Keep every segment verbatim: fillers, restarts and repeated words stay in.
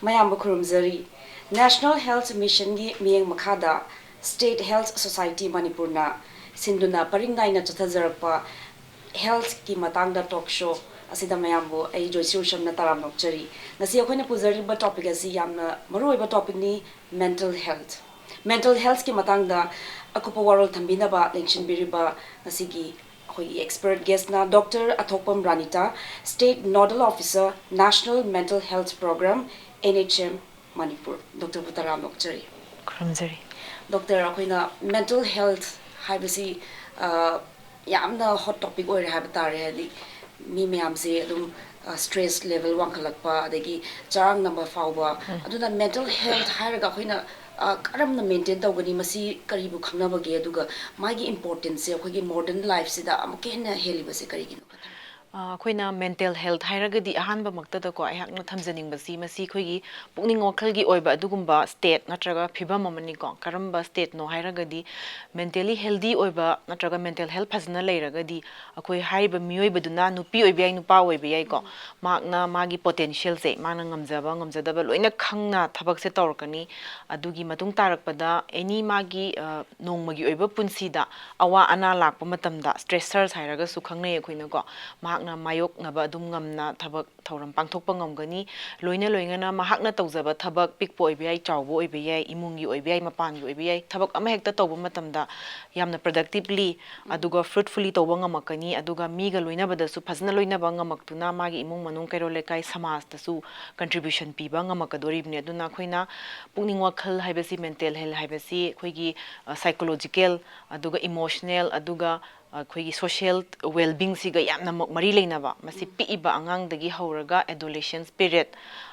ꯃꯌꯥꯝꯕꯨ ꯈꯨꯔꯨꯝꯖꯔꯤ꯫ National Health Missionꯒꯤ ꯃꯤꯠꯌꯦꯡ ꯃꯈꯥꯗ State Health Society ꯃꯅꯤꯄꯨꯔꯅ ꯁꯤꯟꯗꯨꯅ ꯄꯔꯤꯡ ꯅꯥꯏꯅ ꯆꯠꯊꯖꯔꯛꯄ healthꯀꯤ ꯃꯇꯥꯡꯗ talk show ꯑꯁꯤꯗ ꯃꯌꯥꯝꯕꯨ ꯑꯩ ꯖꯣꯏꯁꯤ ꯎꯁꯝꯅ ꯇꯔꯥꯝꯅ ꯑꯣꯛꯆꯔꯤ꯫ ꯉꯁꯤ ꯑꯩꯈꯣꯏꯅ ꯄꯨꯖꯔꯤꯕ topic ꯑꯁꯤ ꯌꯥꯝꯅ ꯃꯔꯨꯑꯣꯏꯕ topicꯅꯤ, mental health꯫ Mental healthꯀꯤ ꯃꯇꯥꯡꯗ ꯑꯀꯨꯞꯄ ꯋꯥꯔꯣꯜ ꯊꯝꯕꯤꯅꯕ ꯂꯦꯡꯁꯤꯟꯕꯤꯔꯤꯕ ꯉꯁꯤꯒꯤ ꯑꯩꯈꯣꯏꯒꯤ expert guestꯅ Doctor ꯑꯊꯣꯛꯄꯝ Ranita, State Nodal Officer, National Mental Health Program, N H M, Manipur. Doctorꯕꯨ ꯇꯔꯥꯝꯅ ꯑꯣꯛꯆꯔꯤ꯫ ꯈꯨꯔꯨꯝꯖꯔꯤ꯫ Doctor, ꯑꯩꯈꯣꯏꯅ mental health ꯍꯥꯏꯕꯁꯤ, ꯑ, ꯌꯥꯝꯅ hot topic ꯑꯣꯏꯔꯦ ꯍꯥꯏꯕ ꯇꯥꯔꯦ꯫ ꯍꯥꯏꯗꯤ ꯃꯤ ꯃꯌꯥꯝꯁꯦ ꯑꯗꯨꯝ, ꯑ, stress level ꯋꯥꯡꯈꯠꯂꯛꯄ, ꯑꯗꯒꯤ ꯆꯔꯥꯡꯅꯕ ꯐꯥꯎꯕ꯫ ꯎꯝ꯫ ꯑꯗꯨꯅ mental health ꯍꯥꯏꯔꯒ ꯑꯩꯈꯣꯏꯅ, ꯑ, ꯀꯔꯝꯅ maintain ꯇꯧꯒꯅꯤ? ꯃꯁꯤ ꯀꯔꯤꯕꯨ ꯈꯪꯅꯕꯒꯦ? ꯑꯗꯨꯒ ꯃꯥꯒꯤ importanceꯁꯦ ꯑꯩꯈꯣꯏꯒꯤ modern lifeꯁꯤꯗ ꯑꯃꯨꯛꯀ ꯍꯦꯟꯅ ꯍꯦꯜꯂꯤꯕꯁꯦ ꯀꯔꯤꯒꯤꯅꯣ? ꯑ, ꯑꯩꯈꯣꯏꯅ mental health ꯍꯥꯏꯔꯒꯗꯤ ꯑꯍꯥꯟꯕꯃꯛꯇꯗꯀꯣ ꯑꯩꯍꯥꯛꯅ ꯊꯝꯖꯅꯤꯡꯕꯁꯤ ꯃꯁꯤ ꯑꯩꯈꯣꯏꯒꯤ ꯄꯨꯛꯅꯤꯡ ꯋꯥꯈꯜꯒꯤ ꯑꯣꯏꯕ ꯑꯗꯨꯒꯨꯝꯕ state ꯅꯠꯇ꯭ꯔꯒ ꯐꯤꯕꯝ ꯑꯃꯅꯤꯀꯣ꯫ ꯀꯔꯝꯕ stateꯅꯣ ꯍꯥꯏꯔꯒꯗꯤ mentally healthy ꯑꯣꯏꯕ ꯅꯠꯇ꯭ꯔꯒ mental health ꯐꯖꯅ ꯂꯩꯔꯒꯗꯤ ꯑꯩꯈꯣꯏ ꯍꯥꯏꯔꯤꯕ ꯃꯤꯑꯣꯏꯕꯗꯨꯅ ꯅꯨꯄꯤ ꯑꯣꯏꯕ ꯌꯥꯏ, ꯅꯨꯄꯥ ꯑꯣꯏꯕ ꯌꯥꯏꯀꯣ, ꯃꯍꯥꯛꯅ ꯃꯥꯒꯤ potentialꯁꯦ, ꯃꯥꯅ ꯉꯝꯖꯕ ꯉꯝꯖꯗꯕ ꯂꯣꯏꯅ ꯈꯪꯅ ꯊꯕꯛꯁꯦ ꯇꯧꯔꯛꯀꯅꯤ꯫ ꯑꯗꯨꯒꯤ ꯃꯇꯨꯡ ꯇꯥꯔꯛꯄꯗ any ꯃꯥꯒꯤ, ꯑ, ꯅꯣꯡꯃꯒꯤ ꯑꯣꯏꯕ ꯄꯨꯟꯁꯤꯗ ꯑꯋꯥ ꯑꯅꯥ ꯂꯥꯛꯄ ꯃꯇꯝꯗ, stressors ꯍꯥꯏꯔꯒꯁꯨ ꯈꯪꯅꯩ ꯑꯩꯈꯣꯏꯅꯀꯣ, ꯃꯍꯥꯛꯅ ꯃꯥꯌꯣꯛꯅꯕ ꯑꯗꯨꯝ ꯉꯝꯅ ꯊꯕꯛ ꯊꯧꯔꯝ ꯄꯥꯡꯊꯣꯛꯄ ꯉꯝꯒꯅꯤ꯫ ꯂꯣꯏꯅ ꯂꯣꯏꯅꯅ ꯃꯍꯥꯛꯅ ꯇꯧꯖꯕ ꯊꯕꯛ, ꯄꯤꯛꯄ ꯑꯣꯏꯕ ꯌꯥꯏ, ꯆꯥꯎꯕ ꯑꯣꯏꯕ ꯌꯥꯏ, ꯏꯃꯨꯡꯒꯤ ꯑꯣꯏꯕ ꯌꯥꯏ, ꯃꯄꯥꯟꯒꯤ ꯑꯣꯏꯕ ꯌꯥꯏ, ꯊꯕꯛ ꯑꯃ ꯍꯦꯛꯇ ꯇꯧꯕ ꯃꯇꯝꯗ ꯌꯥꯝꯅ productively ꯑꯗꯨꯒ fruitfully ꯇꯧꯕ ꯉꯝꯃꯛꯀꯅꯤ꯫ ꯑꯗꯨꯒ ꯃꯤꯒ ꯂꯣꯏꯅꯕꯗꯁꯨ ꯐꯖꯅ ꯂꯣꯏꯅꯕ ꯉꯝꯃꯛꯇꯨꯅ ꯃꯥꯒꯤ ꯏꯃꯨꯡ ꯃꯅꯨꯡ, ꯀꯩꯔꯣꯜ ꯂꯩꯀꯥꯏ, ꯁꯃꯥꯖꯇꯁꯨ contribution ꯄꯤꯕ ꯉꯝꯃꯛꯀꯗꯣꯔꯤꯕꯅꯤ꯫ ꯑꯗꯨꯅ ꯑꯩꯈꯣꯏꯅ ꯄꯨꯛꯅꯤꯡ ꯋꯥꯈꯜ ꯍꯥꯏꯕꯁꯤ, mental health ꯍꯥꯏꯕꯁꯤ ꯑꯩꯈꯣꯏꯒꯤ, ꯑ, psychological, ꯑꯗꯨꯒ emotional, ꯑꯗꯨꯒ ꯑꯩꯈꯣꯏꯒꯤ social well-beingꯁꯤꯒ ꯌꯥꯝꯅꯃꯛ ꯃꯔꯤ ꯂꯩꯅꯕ, ꯃꯁꯤ ꯄꯤꯛꯏꯕ ꯑꯉꯥꯡꯗꯒꯤ ꯍꯧꯔꯒ adolescence period,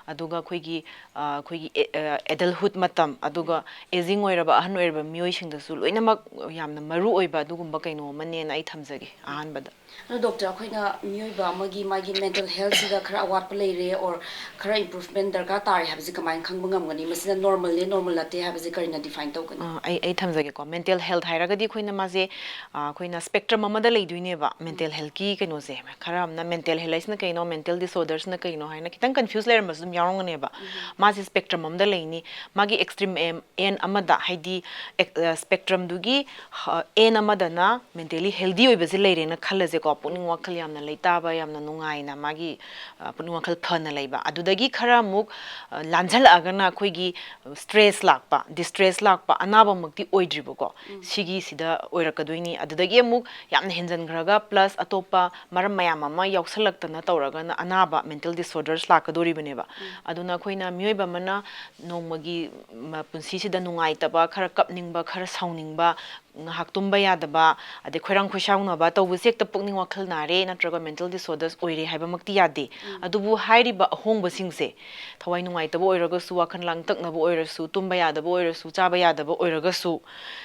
ꯑꯗꯨꯒ ꯑꯩꯈꯣꯏꯒꯤ, ꯑ, ꯑꯩꯈꯣꯏꯒꯤ ꯑꯦ-, ꯑ, adulthood ꯃꯇꯝ, ꯑꯗꯨꯒ aging ꯑꯣꯏꯔꯕ, ꯑꯍꯟ ꯑꯣꯏꯔꯕ ꯃꯤꯑꯣꯏꯁꯤꯡꯗꯁꯨ ꯂꯣꯏꯅꯃꯛ ꯌꯥꯝꯅ ꯃꯔꯨ ꯑꯣꯏꯕ ꯑꯗꯨꯒꯨꯝꯕ ꯀꯩꯅꯣ ꯑꯃꯅꯦꯅ ꯑꯩ ꯊꯝꯖꯒꯦ ꯑꯍꯥꯟꯕꯗ꯫ ꯑꯗꯣ doctor, ꯑꯩꯈꯣꯏꯅ ꯃꯤꯑꯣꯏꯕ ꯑꯃꯒꯤ ꯃꯥꯒꯤ mental healthꯁꯤꯗ ꯈꯔ ꯑꯋꯥꯠꯄ ꯂꯩꯔꯦ or ꯈꯔ improvement ꯗꯔꯀꯥꯔ ꯇꯥꯔꯦ ꯍꯥꯏꯕꯁꯤ ꯀꯃꯥꯏꯅ ꯈꯪꯕ ꯉꯝꯒꯅꯤ? ꯃꯁꯤꯅ normalꯅꯦ, normal ꯅꯠꯇꯦ ꯍꯥꯏꯕꯁꯤ ꯀꯔꯤꯅ define ꯇꯧꯒꯅꯤ? ꯑ, ꯑꯩ, ꯑꯩ ꯊꯝꯖꯒꯦꯀꯣ꯫ Mental health ꯍꯥꯏꯔꯒꯗꯤ ꯑꯩꯈꯣꯏꯅ ꯃꯥꯁꯦ, ꯑ, ꯑꯩꯈꯣꯏꯅ spectrum ꯑꯃꯗ ꯂꯩꯗꯣꯏꯅꯦꯕ, mental healthꯀꯤ ꯀꯩꯅꯣꯁꯦ꯫ ꯈꯔ ꯑꯃꯅ mental health ꯍꯥꯏꯁꯤꯅ ꯀꯩꯅꯣ, mental disorderꯁꯤꯅ ꯀꯩꯅꯣ ꯍꯥꯏꯅ ꯈꯤꯇꯪ confuse ꯂꯩꯔꯝꯕꯁꯨ ꯌꯥꯎꯔꯝꯒꯅꯦꯕ꯫ ꯃꯥꯁꯦ spectrum ꯑꯃꯗ ꯂꯩꯅꯤ꯫ ꯃꯥꯒꯤ extreme ꯑꯦꯝ ꯑꯦꯟ ꯑꯃꯗ, ꯍꯥꯏꯗꯤ spectrumꯗꯨꯒꯤ ꯑꯦꯟ ꯑꯃꯗꯅ mentally healthy ꯑꯣꯏꯕꯁꯦ ꯂꯩꯔꯦꯅ ꯈꯜꯂꯁꯦꯀꯣ, ꯄꯨꯛꯅꯤꯡ ꯋꯥꯈꯜ ꯌꯥꯝꯅ ꯂꯩꯇꯥꯕ, ꯌꯥꯝꯅ ꯅꯨꯡꯉꯥꯏꯅ ꯃꯥꯒꯤ ꯄꯨꯛꯅꯤꯡ ꯋꯥꯈꯜ ꯐꯅ ꯂꯩꯕ꯫ ꯑꯗꯨꯗꯒꯤ ꯈꯔ ꯑꯃꯨꯛ ꯂꯥꯟꯖꯜꯂꯛꯑꯒꯅ ꯑꯩꯈꯣꯏꯒꯤ stress ꯂꯥꯛꯄ, distress ꯂꯥꯛꯄ, ꯑꯅꯥꯕꯃꯛꯇꯤ ꯑꯣꯏꯗ꯭ꯔꯤꯕꯀꯣ, ꯁꯤꯒꯤꯁꯤꯗ ꯑꯣꯏꯔꯛꯀꯗꯣꯏꯅꯤ꯫ ꯑꯗꯨꯗꯒꯤ ꯑꯃꯨꯛ ꯌꯥꯝꯅ ꯍꯦꯟꯖꯟꯈ꯭ꯔꯒ plus ꯑꯇꯣꯞꯄ ꯃꯔꯝ ꯃꯌꯥꯝ ꯑꯃ ꯌꯥꯎꯁꯜꯂꯛꯇꯅ ꯇꯧꯔꯒꯅ ꯑꯅꯥꯕ, mental disorders ꯂꯥꯛꯀꯗꯣꯔꯤꯕꯅꯦꯕ꯫ ꯑꯗꯨꯅ ꯑꯩꯈꯣꯏꯅ ꯃꯤꯑꯣꯏꯕ ꯑꯃꯅ ꯅꯣꯡꯃꯒꯤ ꯄꯨꯟꯁꯤꯁꯤꯗ ꯅꯨꯡꯉꯥꯏꯇꯕ, ꯈꯔ ꯀꯞꯅꯤꯡꯕ, ꯈꯔ ꯁꯥꯎꯅꯤꯡꯕ, ꯉꯥꯏꯍꯥꯛ ꯇꯨꯝꯕ ꯌꯥꯗꯕ, ꯑꯗꯩ ꯈꯣꯏꯔꯥꯡ ꯈꯣꯏꯁꯥꯎꯅꯕ ꯇꯧꯕꯁꯦ ꯍꯦꯛꯇ ꯄꯨꯛꯅꯤꯡ ꯋꯥꯈꯜ ꯅꯥꯔꯦ ꯅꯠꯇ꯭ꯔꯒ mental disorders ꯑꯣꯏꯔꯦ ꯍꯥꯏꯕꯃꯛꯇꯤ ꯌꯥꯗꯦ꯫ ꯑꯗꯨꯕꯨ ꯍꯥꯏꯔꯤꯕ ꯑꯍꯣꯡꯕꯁꯤꯡꯁꯦ, ꯊꯋꯥꯏ ꯅꯨꯡꯉꯥꯏꯇꯕ ꯑꯣꯏꯔꯒꯁꯨ, ꯋꯥꯈꯜ ꯂꯥꯡꯇꯛꯅꯕ ꯑꯣꯏꯔꯁꯨ, ꯇꯨꯝꯕ ꯌꯥꯗꯕ ꯑꯣꯏꯔꯁꯨ, ꯆꯥꯕ ꯌꯥꯗꯕ ꯑꯣꯏꯔꯒꯁꯨ,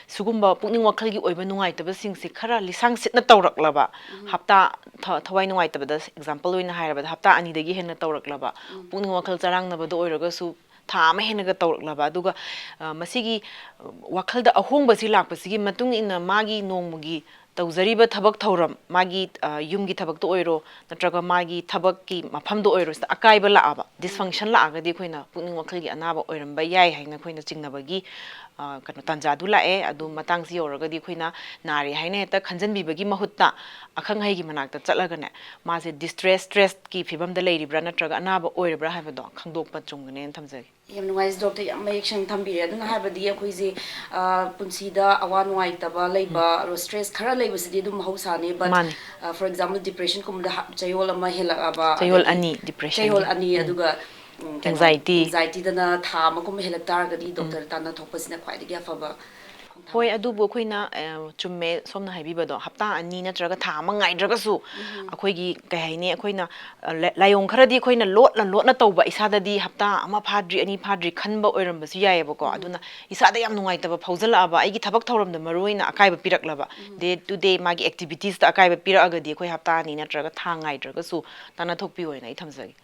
ꯁꯤꯒꯨꯝꯕ ꯄꯨꯛꯅꯤꯡ ꯋꯥꯈꯜꯒꯤ ꯑꯣꯏꯕ ꯅꯨꯡꯉꯥꯏꯇꯕꯁꯤꯡꯁꯦ ꯈꯔ ꯂꯤꯁꯥꯡ ꯁꯤꯠꯅ ꯇꯧꯔꯛꯂꯕ, ꯍꯞꯇꯥ, ꯊ-, ꯊꯋꯥꯏ ꯅꯨꯡꯉꯥꯏꯇꯕꯗ example ꯑꯣꯏꯅ ꯍꯥꯏꯔꯕꯗ, ꯍꯞꯇꯥ ꯑꯅꯤꯗꯒꯤ ꯍꯦꯟꯅ ꯇꯧꯔꯛꯂꯕ, ꯄꯨꯛꯅꯤꯡ ꯋꯥꯈꯜ ꯆꯔꯥꯡꯅꯕꯗ ꯑꯣꯏꯔꯒꯁꯨ, ꯊꯥ ꯑꯃ ꯍꯦꯟꯅꯒ ꯇꯧꯔꯛꯂꯕ, ꯑꯗꯨꯒ ꯃꯁꯤꯒꯤ ꯋꯥꯈꯜꯗ ꯑꯍꯣꯡꯕꯁꯤ ꯂꯥꯛꯄꯁꯤꯒꯤ ꯃꯇꯨꯡ ꯏꯟꯅ ꯃꯥꯒꯤ ꯅꯣꯡꯃꯒꯤ ꯇꯧꯖꯔꯤꯕ ꯊꯕꯛ ꯊꯧꯔꯝ, ꯃꯥꯒꯤ ꯌꯨꯝꯒꯤ ꯊꯕꯛꯇ ꯑꯣꯏꯔꯣ ꯅꯠꯇ꯭ꯔꯒ ꯃꯥꯒꯤ ꯊꯕꯛꯀꯤ ꯃꯐꯝꯗ ꯑꯣꯏꯔꯣ, ꯁꯤꯗ ꯑꯀꯥꯏꯕ ꯂꯥꯛꯑꯕ, dysfunction ꯂꯥꯛꯑꯒꯗꯤ ꯑꯩꯈꯣꯏꯅ ꯄꯨꯛꯅꯤꯡ ꯋꯥꯈꯜꯒꯤ ꯑꯅꯥꯕ ꯑꯣꯏꯔꯝꯕ ꯌꯥꯏ ꯍꯥꯏꯅ ꯑꯩꯈꯣꯏꯅ ꯆꯤꯡꯅꯕꯒꯤ ꯀꯩꯅꯣ, ꯇꯥꯟꯖꯥꯗꯨ ꯂꯥꯛꯑꯦ꯫ ꯑꯗꯨ ꯃꯇꯥꯡꯁꯤ ꯌꯧꯔꯒꯗꯤ ꯑꯩꯈꯣꯏꯅ ꯅꯥꯔꯦ ꯍꯥꯏꯅ ꯍꯦꯛꯇ ꯈꯟꯖꯟꯕꯤꯕꯒꯤ ꯃꯍꯨꯠꯇ ꯑꯈꯪ ꯑꯍꯩꯒꯤ ꯃꯅꯥꯛꯇ ꯆꯠꯂꯒꯅꯦ, ꯃꯥꯁꯦ distress, stressꯀꯤ ꯐꯤꯕꯝꯗ ꯂꯩꯔꯤꯕ꯭ꯔꯥ ꯅꯠꯇ꯭ꯔꯒ ꯑꯅꯥꯕ ꯑꯣꯏꯔꯕ꯭ꯔꯥ ꯍꯥꯏꯕꯗꯣ ꯈꯪꯗꯣꯛꯄ ꯆꯨꯝꯒꯅꯦꯅ ꯊꯝꯖꯒꯦ꯫ ꯌꯥꯝ ꯅꯨꯡꯉꯥꯏ ꯗꯣꯛꯇꯔ, ꯌꯥꯝ ꯃꯌꯦꯛ ꯁꯦꯡꯅ ꯊꯝꯕꯤꯔꯦ꯫ ꯑꯗꯨꯅ ꯍꯥꯏꯕꯗꯤ ꯑꯩꯈꯣꯏꯁꯦ, ꯑ, ꯄꯨꯟꯁꯤꯗ ꯑꯋꯥ ꯅꯨꯡꯉꯥꯏꯇꯕ ꯂꯩꯕ, ꯑꯗꯣ stress ꯈꯔ ꯂꯩꯕꯁꯤꯗꯤ ꯑꯗꯨꯝ ꯃꯍꯧꯁꯥꯅꯤ꯫ But, ꯃꯥꯅꯤ꯫ ꯑ, for example, depressionꯀꯨꯝꯕꯗ ꯍꯥ-, ꯆꯌꯣꯜ ꯑꯃ ꯍꯦꯜꯂꯛꯑꯕ, ꯆꯌꯣꯜ ꯑꯗꯒꯤ ꯑꯅꯤ, depression꯫ ꯆꯌꯣꯜ ꯑꯅꯤ, ꯎꯝ꯫ ꯑꯗꯨꯒ, ꯎꯝ, ꯀꯩꯅꯣ, Anxiety꯫ Anxietyꯗꯅ ꯊꯥ ꯑꯃꯒꯨꯝꯕ ꯍꯦꯜꯂꯛ ꯇꯥꯔꯒꯗꯤ ꯗꯣꯛꯇꯔ ꯇꯥꯟꯅ ꯊꯣꯛꯄꯁꯤꯅ ꯈ꯭ꯋꯥꯏꯗꯒꯤ ꯑꯐꯕ ꯈꯣꯡꯊꯥꯡ ꯍꯣꯏ, ꯑꯣꯏꯒꯗ꯭ꯔꯥ? ꯑꯗꯨꯕꯨ ꯑꯩꯈꯣꯏꯅ, ꯑ, ꯆꯨꯝꯃꯦ ꯁꯣꯝꯅ ꯍꯥꯏꯕꯤꯕꯗꯣ, ꯍꯞꯇꯥ ꯑꯅꯤ ꯅꯠꯇ꯭ꯔꯒ ꯊꯥ ꯑꯃ ꯉꯥꯏꯗ꯭ꯔꯒꯁꯨ, ꯑꯩꯈꯣꯏꯒꯤ, ꯀꯩ ꯍꯥꯏꯅꯤ, ꯑꯩꯈꯣꯏꯅ, ꯑ, ꯂꯥꯏ-, ꯂꯥꯏꯑꯣꯡ ꯈꯔꯗꯤ ꯑꯩꯈꯣꯏꯅ ꯂꯣꯠꯅ ꯂꯣꯠꯅ ꯇꯧꯕ, ꯏꯁꯥꯗꯗꯤ ꯍꯞꯇꯥ ꯑꯃ ꯐꯥꯗ꯭ꯔꯤ, ꯑꯅꯤ ꯐꯥꯗ꯭ꯔꯤ ꯈꯟꯕ ꯑꯣꯏꯔꯝꯕꯁꯨ ꯌꯥꯏꯑꯕꯀꯣ꯫ ꯑꯗꯨꯅ ꯏꯁꯥꯗ ꯌꯥꯝ ꯅꯨꯡꯉꯥꯏꯇꯕ ꯐꯥꯎꯖꯜꯂꯛꯑꯕ, ꯑꯩꯒꯤ ꯊꯕꯛ ꯊꯧꯔꯝꯗ ꯃꯔꯨ ꯑꯣꯏꯅ ꯑꯀꯥꯏꯕ ꯄꯤꯔꯛꯂꯕ, day to day ꯃꯥꯒꯤ activitiesꯇ ꯑꯀꯥꯏꯕ ꯄꯤꯔꯛꯑꯒꯗꯤ ꯑꯩꯈꯣꯏ ꯍꯞꯇꯥ ꯑꯅꯤ ꯅꯠꯇ꯭ꯔꯒ ꯊꯥ ꯉꯥꯏꯗ꯭ꯔꯒꯁꯨ ꯇꯥꯟꯅ ꯊꯣꯛꯄꯤꯌꯣꯅ ꯑꯩ ꯊꯝꯖꯒꯦ꯫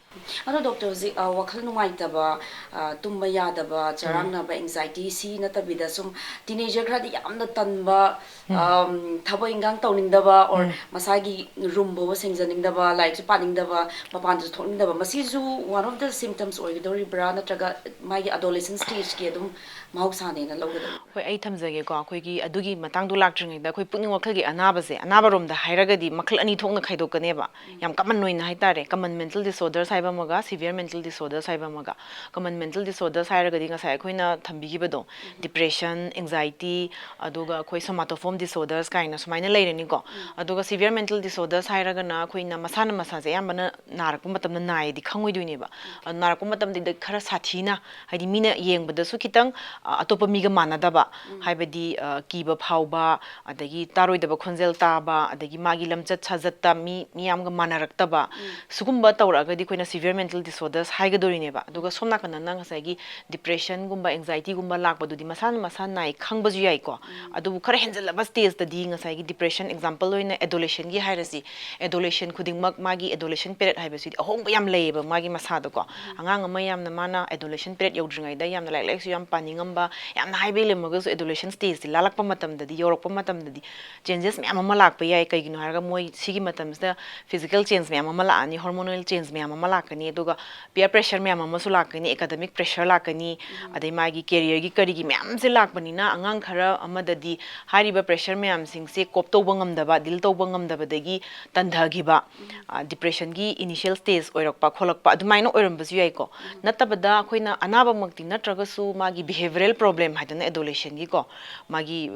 ꯑꯗꯣ ꯗꯣꯛꯇꯔ, ꯍꯧꯖꯤꯛ, ꯑ, ꯋꯥꯈꯜ ꯅꯨꯡꯉꯥꯏꯇꯕ, ꯑ, ꯇꯨꯝꯕ ꯌꯥꯗꯕ, ꯆꯔꯥꯡꯅꯕ, anxiety, ꯁꯤ ꯅꯠꯇꯕꯤꯗ ꯁꯨꯝ teenager ꯈꯔꯗꯤ ꯌꯥꯝꯅ ꯇꯟꯕ, ꯎꯝ, ꯊꯕꯛ ꯏꯟꯈꯥꯡ ꯇꯧꯅꯤꯡꯗꯕ, or ꯎꯝ, ꯃꯁꯥꯒꯤ room ꯐꯥꯎꯕ ꯁꯦꯡꯖꯅꯤꯡꯗꯕ, ꯂꯥꯏꯔꯤꯛꯁꯨ ꯄꯥꯅꯤꯡꯗꯕ, ꯃꯄꯥꯟꯁꯨ ꯊꯣꯛꯅꯤꯡꯗꯕ, ꯃꯁꯤꯁꯨ one of the symptoms ꯑꯣꯏꯒꯗꯧꯔꯤꯕ꯭ꯔꯥ, ꯅꯠꯇ꯭ꯔꯒ ꯃꯥꯒꯤ adolescent stageꯀꯤ ꯑꯗꯨꯝ ꯃꯍꯧꯁꯥꯅꯦꯅ ꯂꯧꯒꯗꯕ? ꯍꯣꯏ, ꯑꯩ ꯊꯝꯖꯒꯦꯀꯣ꯫ ꯑꯩꯈꯣꯏꯒꯤ ꯑꯗꯨꯒꯤ ꯃꯇꯥꯡꯗꯣ ꯂꯥꯛꯇ꯭ꯔꯤꯉꯩꯗ ꯑꯩꯈꯣꯏ ꯄꯨꯛꯅꯤꯡ ꯋꯥꯈꯜꯒꯤ ꯑꯅꯥꯕꯁꯦ, ꯑꯅꯥꯕꯔꯣꯝꯗ ꯍꯥꯏꯔꯒꯗꯤ ꯃꯈꯜ ꯑꯅꯤ ꯊꯣꯛꯅ ꯈꯥꯏꯗꯣꯛꯀꯅꯦꯕ꯫ ꯌꯥꯝ common ꯑꯣꯏꯅ ꯍꯥꯏꯇꯥꯔꯦ, common mental disorders ꯍꯥꯏꯕ ꯑꯃꯒ, severe mental disorders ꯍꯥꯏꯕ ꯑꯃꯒ꯫ Common mental disorders ꯍꯥꯏꯔꯒꯗꯤ ꯉꯁꯥꯏ ꯑꯩꯈꯣꯏꯅ ꯊꯝꯕꯤꯈꯤꯕꯗꯣ, depression, anxiety, ꯑꯗꯨꯒ ꯑꯩꯈꯣꯏ somatoform disorders ꯀꯥꯏꯅ ꯁꯨꯃꯥꯏꯅ ꯂꯩꯔꯅꯤꯀꯣ꯫ ꯑꯗꯨꯒ severe mental disorders ꯍꯥꯏꯔꯒꯅ ꯑꯩꯈꯣꯏꯅ ꯃꯁꯥꯅ ꯃꯁꯥꯁꯦ ꯑꯌꯥꯝꯕꯅ ꯅꯥꯔꯛꯄ ꯃꯇꯝꯗ ꯅꯥꯏꯌꯦꯗꯤ ꯈꯪꯉꯣꯏꯗꯣꯏꯅꯦꯕ꯫ ꯑꯗꯣ ꯅꯥꯔꯛꯄ ꯃꯇꯝꯗꯗꯤ ꯈꯔ ꯁꯥꯊꯤꯅ, ꯍꯥꯏꯗꯤ ꯃꯤꯅ ꯌꯦꯡꯕꯗꯁꯨ ꯈꯤꯇꯪ, ꯑ, ꯑꯇꯣꯞꯄ ꯃꯤꯒ ꯃꯥꯟꯅꯗꯕ, ꯍꯥꯏꯕꯗꯤ, ꯑ, ꯀꯤꯕ ꯐꯥꯎꯕ, ꯑꯗꯒꯤ ꯇꯥꯔꯣꯏꯗꯕ ꯈꯣꯟꯖꯦꯜ ꯇꯥꯕ, ꯑꯗꯒꯤ ꯃꯥꯒꯤ ꯂꯝꯆꯠ ꯁꯥꯖꯠꯇ ꯃꯤ ꯃꯤꯌꯥꯝꯒ ꯃꯥꯟꯅꯔꯛꯇꯕ, ꯁꯤꯒꯨꯝꯕ ꯇꯧꯔꯛꯑꯒꯗꯤ ꯑꯩꯈꯣꯏꯅ severe mental disorders ꯍꯥꯏꯒꯗꯣꯔꯤꯅꯦꯕ꯫ ꯑꯗꯨꯒ ꯁꯣꯝ ꯅꯥꯀꯟꯗꯅ ꯉꯁꯥꯏꯒꯤ depressionꯒꯨꯝꯕ, anxietyꯒꯨꯝꯕ ꯂꯥꯛꯄꯗꯨꯗꯤ ꯃꯁꯥꯅ ꯃꯁꯥ ꯅꯥꯏ ꯈꯪꯕꯁꯨ ꯌꯥꯏꯀꯣ꯫ ꯑꯗꯨꯕꯨ ꯈꯔ ꯍꯦꯟꯖꯜꯂꯕ stageꯇꯗꯤ ꯉꯁꯥꯏꯒꯤ depression, example ꯑꯣꯏꯅ adolescentꯀꯤ ꯍꯥꯏꯔꯁꯤ, adolescent ꯈꯨꯗꯤꯡꯃꯛ ꯃꯥꯒꯤ adolescent period ꯍꯥꯏꯕꯁꯤꯗꯤ ꯑꯍꯣꯡꯕ ꯌꯥꯝ ꯂꯩꯌꯦꯕ ꯃꯥꯒꯤ ꯃꯁꯥꯗꯀꯣ꯫ ꯑꯉꯥꯡ ꯑꯃ ꯌꯥꯝꯅ ꯃꯥꯅ adolescent period ꯌꯧꯗ꯭ꯔꯤꯉꯩꯗ ꯌꯥꯝꯅ ꯂꯥꯏꯔꯤꯛ ꯂꯥꯏꯁꯨ ꯌꯥꯝ ꯄꯥꯅꯤꯡꯉꯝꯕ, ꯌꯥꯝꯅ ꯍꯥꯏꯕ ꯏꯜꯂꯝꯃꯒꯁꯨ adolescent stageꯁꯤ ꯂꯥꯜꯂꯛꯄ ꯃꯇꯝꯗꯗꯤ, ꯌꯧꯔꯛꯄ ꯃꯇꯝꯗꯗꯤ changes ꯃꯌꯥꯝ ꯑꯃ ꯂꯥꯛꯄ ꯌꯥꯏ꯫ ꯀꯩꯒꯤꯅꯣ ꯍꯥꯏꯔꯒ ꯃꯣꯏ ꯁꯤꯒꯤ ꯃꯇꯝꯁꯤꯗ physical change ꯃꯌꯥꯝ ꯑꯃ ꯂꯥꯛꯑꯅꯤ, hormonal change ꯃꯌꯥꯝ ꯑꯃ ꯂꯥꯛꯀꯅꯤ, ꯑꯗꯨꯒ peer pressure ꯃꯌꯥꯝ ꯑꯃꯁꯨ ꯂꯥꯛꯀꯅꯤ, academic pressure ꯂꯥꯛꯀꯅꯤ, ꯑꯗꯩ ꯃꯥꯒꯤ careerꯒꯤ ꯀꯔꯤꯒꯤ ꯃꯌꯥꯝꯁꯦ ꯂꯥꯛꯄꯅꯤꯅ ꯑꯉꯥꯡ ꯈꯔ ꯑꯃꯗꯗꯤ ꯍꯥꯏꯔꯤꯕ pressure ꯃꯌꯥꯝꯁꯤꯡꯁꯦ cope ꯇꯧꯕ ꯉꯝꯗꯕ, deal ꯇꯧꯕ ꯉꯝꯗꯕꯗꯒꯤ ꯇꯟꯊꯈꯤꯕ, ꯑ, depressionꯒꯤ initial stage ꯑꯣꯏꯔꯛꯄ ꯈꯣꯠꯂꯛꯄ ꯑꯗꯨꯃꯥꯏꯅ ꯑꯣꯏꯔꯝꯕꯁꯨ ꯌꯥꯏꯀꯣ꯫ ꯅꯠꯇꯕꯗ ꯑꯩꯈꯣꯏꯅ ꯑꯅꯥꯕꯃꯛꯇꯤ ꯅꯠꯇ꯭ꯔꯒꯁꯨ ꯃꯥꯒꯤ behavioural problem ꯍꯥꯏꯗꯅ adolescentꯒꯤꯀꯣ, ꯃꯥꯒꯤ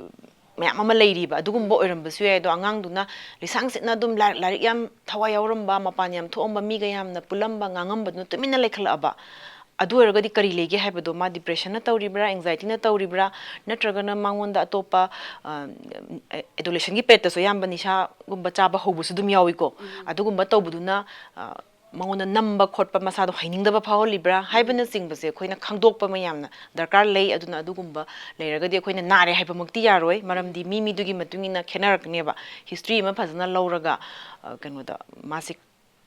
ꯃꯌꯥꯝ ꯑꯃ ꯂꯩꯔꯤꯕ ꯑꯗꯨꯒꯨꯝꯕ ꯑꯣꯏꯔꯝꯕꯁꯨ ꯌꯥꯏ꯫ ꯑꯗꯣ ꯑꯉꯥꯡꯗꯨꯅ ꯂꯤꯁꯥꯡ ꯁꯤꯠꯅ ꯑꯗꯨꯝ ꯂꯥꯏ-, ꯂꯥꯏꯔꯤꯛ ꯌꯥꯝ ꯊꯋꯥꯏ ꯌꯥꯎꯔꯝꯕ, ꯃꯄꯥꯟ ꯌꯥꯝ ꯊꯣꯛꯑꯝꯕ, ꯃꯤꯒ ꯌꯥꯝꯅ ꯄꯨꯜꯂꯝꯕ, ꯉꯥꯡꯉꯝꯕꯗꯨꯅ ꯇꯨꯃꯤꯟꯅ ꯂꯩꯈꯠꯂꯛꯑꯕ, ꯑꯗꯨ ꯑꯣꯏꯔꯒꯗꯤ ꯀꯔꯤ ꯂꯩꯒꯦ ꯍꯥꯏꯕꯗꯣ, ꯃꯥ depressionꯅ ꯇꯧꯔꯤꯕ꯭ꯔꯥ, anxietyꯅ ꯇꯧꯔꯤꯕ꯭ꯔꯥ, ꯅꯠꯇ꯭ꯔꯒꯅ ꯃꯉꯣꯟꯗ ꯑꯇꯣꯞꯄ, ꯑ, adolescentꯀꯤ periodꯇꯁꯨ ꯑꯌꯥꯝꯕ ꯅꯤꯁꯥꯒꯨꯝꯕ ꯆꯥꯕ ꯍꯧꯕꯁꯨ ꯑꯗꯨꯝ ꯌꯥꯎꯏꯀꯣ꯫ ꯑꯗꯨꯒꯨꯝꯕ ꯇꯧꯕꯗꯨꯅ, ꯑ, ꯃꯉꯣꯟꯗ ꯅꯝꯕ ꯈꯣꯠꯄ, ꯃꯁꯥꯗꯣ ꯍꯩꯅꯤꯡꯗꯕ ꯐꯥꯎꯍꯜꯂꯤꯕ꯭ꯔꯥ ꯍꯥꯏꯕꯅꯆꯤꯡꯕꯁꯦ ꯑꯩꯈꯣꯏꯅ ꯈꯪꯗꯣꯛꯄ ꯑꯃ ꯌꯥꯝꯅ ꯗꯔꯀꯥꯔ ꯂꯩ꯫ ꯑꯗꯨꯅ ꯑꯗꯨꯒꯨꯝꯕ ꯂꯩꯔꯒꯗꯤ ꯑꯩꯈꯣꯏꯅ ꯅꯥꯔꯦ ꯍꯥꯏꯕꯃꯛꯇꯤ ꯌꯥꯔꯣꯏ, ꯃꯔꯝꯗꯤ ꯃꯤ ꯃꯤꯗꯨꯒꯤ ꯃꯇꯨꯡ ꯏꯟꯅ ꯈꯦꯠꯅꯔꯛꯀꯅꯦꯕ꯫ History ꯑꯃ ꯐꯖꯅ ꯂꯧꯔꯒ, ꯑ, ꯀꯩꯅꯣꯗ, ꯃꯥꯁꯦ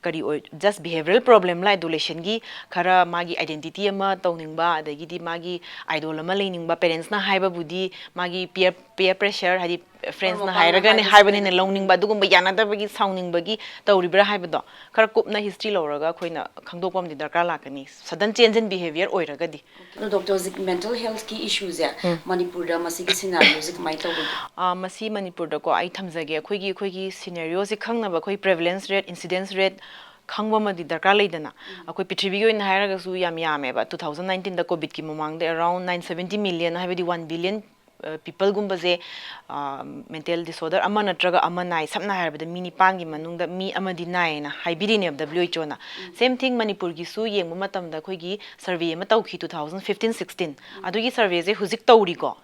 ꯀꯔꯤ ꯑꯣꯏ, just behavioral problemꯂ adolescentꯀꯤ, ꯈꯔ ꯃꯥꯒꯤ identity ꯑꯃ ꯇꯧꯅꯤꯡꯕ, ꯑꯗꯒꯤꯗꯤ ꯃꯥꯒꯤ idol ꯑꯃ ꯂꯩꯅꯤꯡꯕ, parentsꯅ ꯍꯥꯏꯕꯕꯨꯗꯤ ꯃꯥꯒꯤ peer peer pressure, ꯍꯥꯏꯗꯤ friendsꯅ ꯍꯥꯏꯔꯒꯅꯦ ꯍꯥꯏꯕꯅꯤꯅ ꯂꯧꯅꯤꯡꯕ, ꯑꯗꯨꯒꯨꯝꯕ ꯌꯥꯅꯗꯕꯒꯤ ꯁꯥꯎꯅꯤꯡꯕꯒꯤ ꯇꯧꯔꯤꯕ꯭ꯔꯥ ꯍꯥꯏꯕꯗꯣ ꯈꯔ ꯀꯨꯞꯅ history ꯂꯧꯔꯒ ꯑꯩꯈꯣꯏꯅ ꯈꯪꯗꯣꯛꯄ ꯑꯃꯗꯤ ꯗꯔꯀꯥꯔ ꯂꯥꯛꯀꯅꯤ, sudden change in behaviour ꯑꯣꯏꯔꯒꯗꯤ꯫ ꯑꯗꯣ doctor, ꯍꯧꯖꯤꯛ mental healthꯀꯤ issueꯁꯦ ꯃꯅꯤꯄꯨꯔꯗ ꯃꯁꯤꯒꯤ scenarioꯁꯦ ꯀꯃꯥꯏꯅ ꯇꯧꯕꯒꯦ? ꯑꯥ, ꯃꯁꯤ ꯃꯅꯤꯄꯨꯔꯗꯀꯣ ꯑꯩ ꯊꯝꯖꯒꯦ, ꯑꯩꯈꯣꯏꯒꯤ ꯑꯩꯈꯣꯏꯒꯤ scenarioꯁꯦ ꯈꯪꯅꯕ ꯑꯩꯈꯣꯏ prevalence rate, incidence rate ꯈꯪꯕ ꯑꯃꯗꯤ ꯗꯔꯀꯥꯔ ꯂꯩꯗꯅ꯫ ꯑꯩꯈꯣꯏ ꯄ꯭ꯔꯤꯊꯤꯕꯤꯒꯤ ꯑꯣꯏꯅ ꯍꯥꯏꯔꯒꯁꯨ ꯌꯥꯝ ꯌꯥꯝꯃꯦꯕ, two thousand nineteenꯗ COVIDꯀꯤ ꯃꯃꯥꯡꯗ around nine seventy million, ꯍꯥꯏꯕꯗꯤ one billion peopleꯒꯨꯝꯕꯁꯦ mental disorder ꯑꯃ ꯅꯠꯇ꯭ꯔꯒ ꯑꯃ ꯅꯥꯏ꯫ ꯁꯝꯅ ꯍꯥꯏꯔꯕꯗ ꯃꯤ ꯅꯤꯄꯥꯟꯒꯤ ꯃꯅꯨꯡꯗ ꯃꯤ ꯑꯃꯗꯤ ꯅꯥꯏꯌꯦꯅ ꯍꯥꯏꯕꯤꯔꯤꯅꯦꯕ WHOꯅ꯫ Same thing ꯃꯅꯤꯄꯨꯔꯒꯤꯁꯨ ꯌꯦꯡꯕ ꯃꯇꯝꯗ ꯑꯩꯈꯣꯏꯒꯤ survey ꯑꯃ ꯇꯧꯈꯤ two thousand fifteen sixteen꯫ ꯑꯗꯨꯒꯤ surveyꯁꯦ ꯍꯧꯖꯤꯛ ꯇꯧꯔꯤꯀꯣ,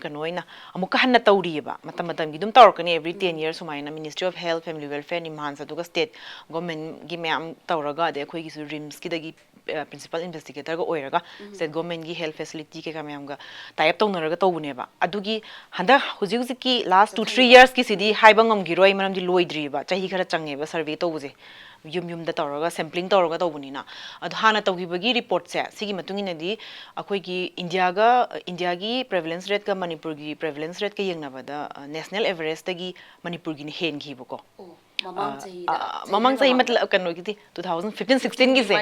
ꯀꯩꯅꯣ ꯑꯣꯏꯅ ꯑꯃꯨꯛꯀ ꯍꯟꯅ ꯇꯧꯔꯤꯑꯕ꯫ ꯃꯇꯝ ꯃꯇꯝꯒꯤ ꯑꯗꯨꯝ ꯇꯧꯔꯛꯀꯅꯤ, every ten years ꯁꯨꯃꯥꯏꯅ Ministry of Health, Family Welfare, NIMHANS, ꯑꯗꯨꯒ state governmentꯀꯤ ꯃꯌꯥꯝ ꯇꯧꯔꯒ, ꯑꯗꯩ ꯑꯩꯈꯣꯏꯒꯤꯁꯨ RIMSꯀꯤꯗꯒꯤ principal investigatorꯒ ꯑꯣꯏꯔꯒ state governmentꯀꯤ health facility ꯀꯩꯀꯥ ꯃꯌꯥꯝꯒ tie up ꯇꯧꯅꯔꯒ ꯇꯧꯕꯅꯦꯕ꯫ ꯑꯗꯨꯒꯤ ꯍꯟꯗꯛ ꯍꯧꯖꯤꯛ ꯍꯧꯖꯤꯛꯀꯤ last two three yearsꯀꯤꯁꯤꯗꯤ ꯍꯥꯏꯕ ꯉꯝꯈꯤꯔꯣꯏ, ꯃꯔꯝꯗꯤ ꯂꯣꯏꯗ꯭ꯔꯤꯕ, ꯆꯍꯤ ꯈꯔ ꯆꯪꯉꯦꯕ survey ꯇꯧꯕꯁꯦ, ꯌꯨꯝ ꯌꯨꯝꯗ ꯇꯧꯔꯒ sampling ꯇꯧꯔꯒ ꯇꯧꯕꯅꯤꯅ꯫ ꯑꯗꯣ ꯍꯥꯟꯅ ꯇꯧꯈꯤꯕꯒꯤ reportꯁꯦ ꯁꯤꯒꯤ ꯃꯇꯨꯡ ꯏꯟꯅꯗꯤ ꯑꯩꯈꯣꯏꯒꯤ ꯏꯟꯗꯤꯌꯥꯒ, ꯏꯟꯗꯤꯌꯥꯒꯤ prevalence rateꯀ ꯃꯅꯤꯄꯨꯔꯒꯤ prevalence rateꯀ ꯌꯦꯡꯅꯕꯗ national averageꯇꯒꯤ ꯃꯅꯤꯄꯨꯔꯒꯤꯅ ꯍꯦꯟꯈꯤꯕꯀꯣ꯫ ꯃꯃꯥꯡ ꯆꯍꯤꯗ, ꯑ, ꯃꯃꯥꯡ ꯆꯍꯤ ꯃꯇꯂ-, ꯀꯩꯅꯣꯒꯤꯗꯤ two thousand fifteen sixteenꯒꯤꯁꯦ꯫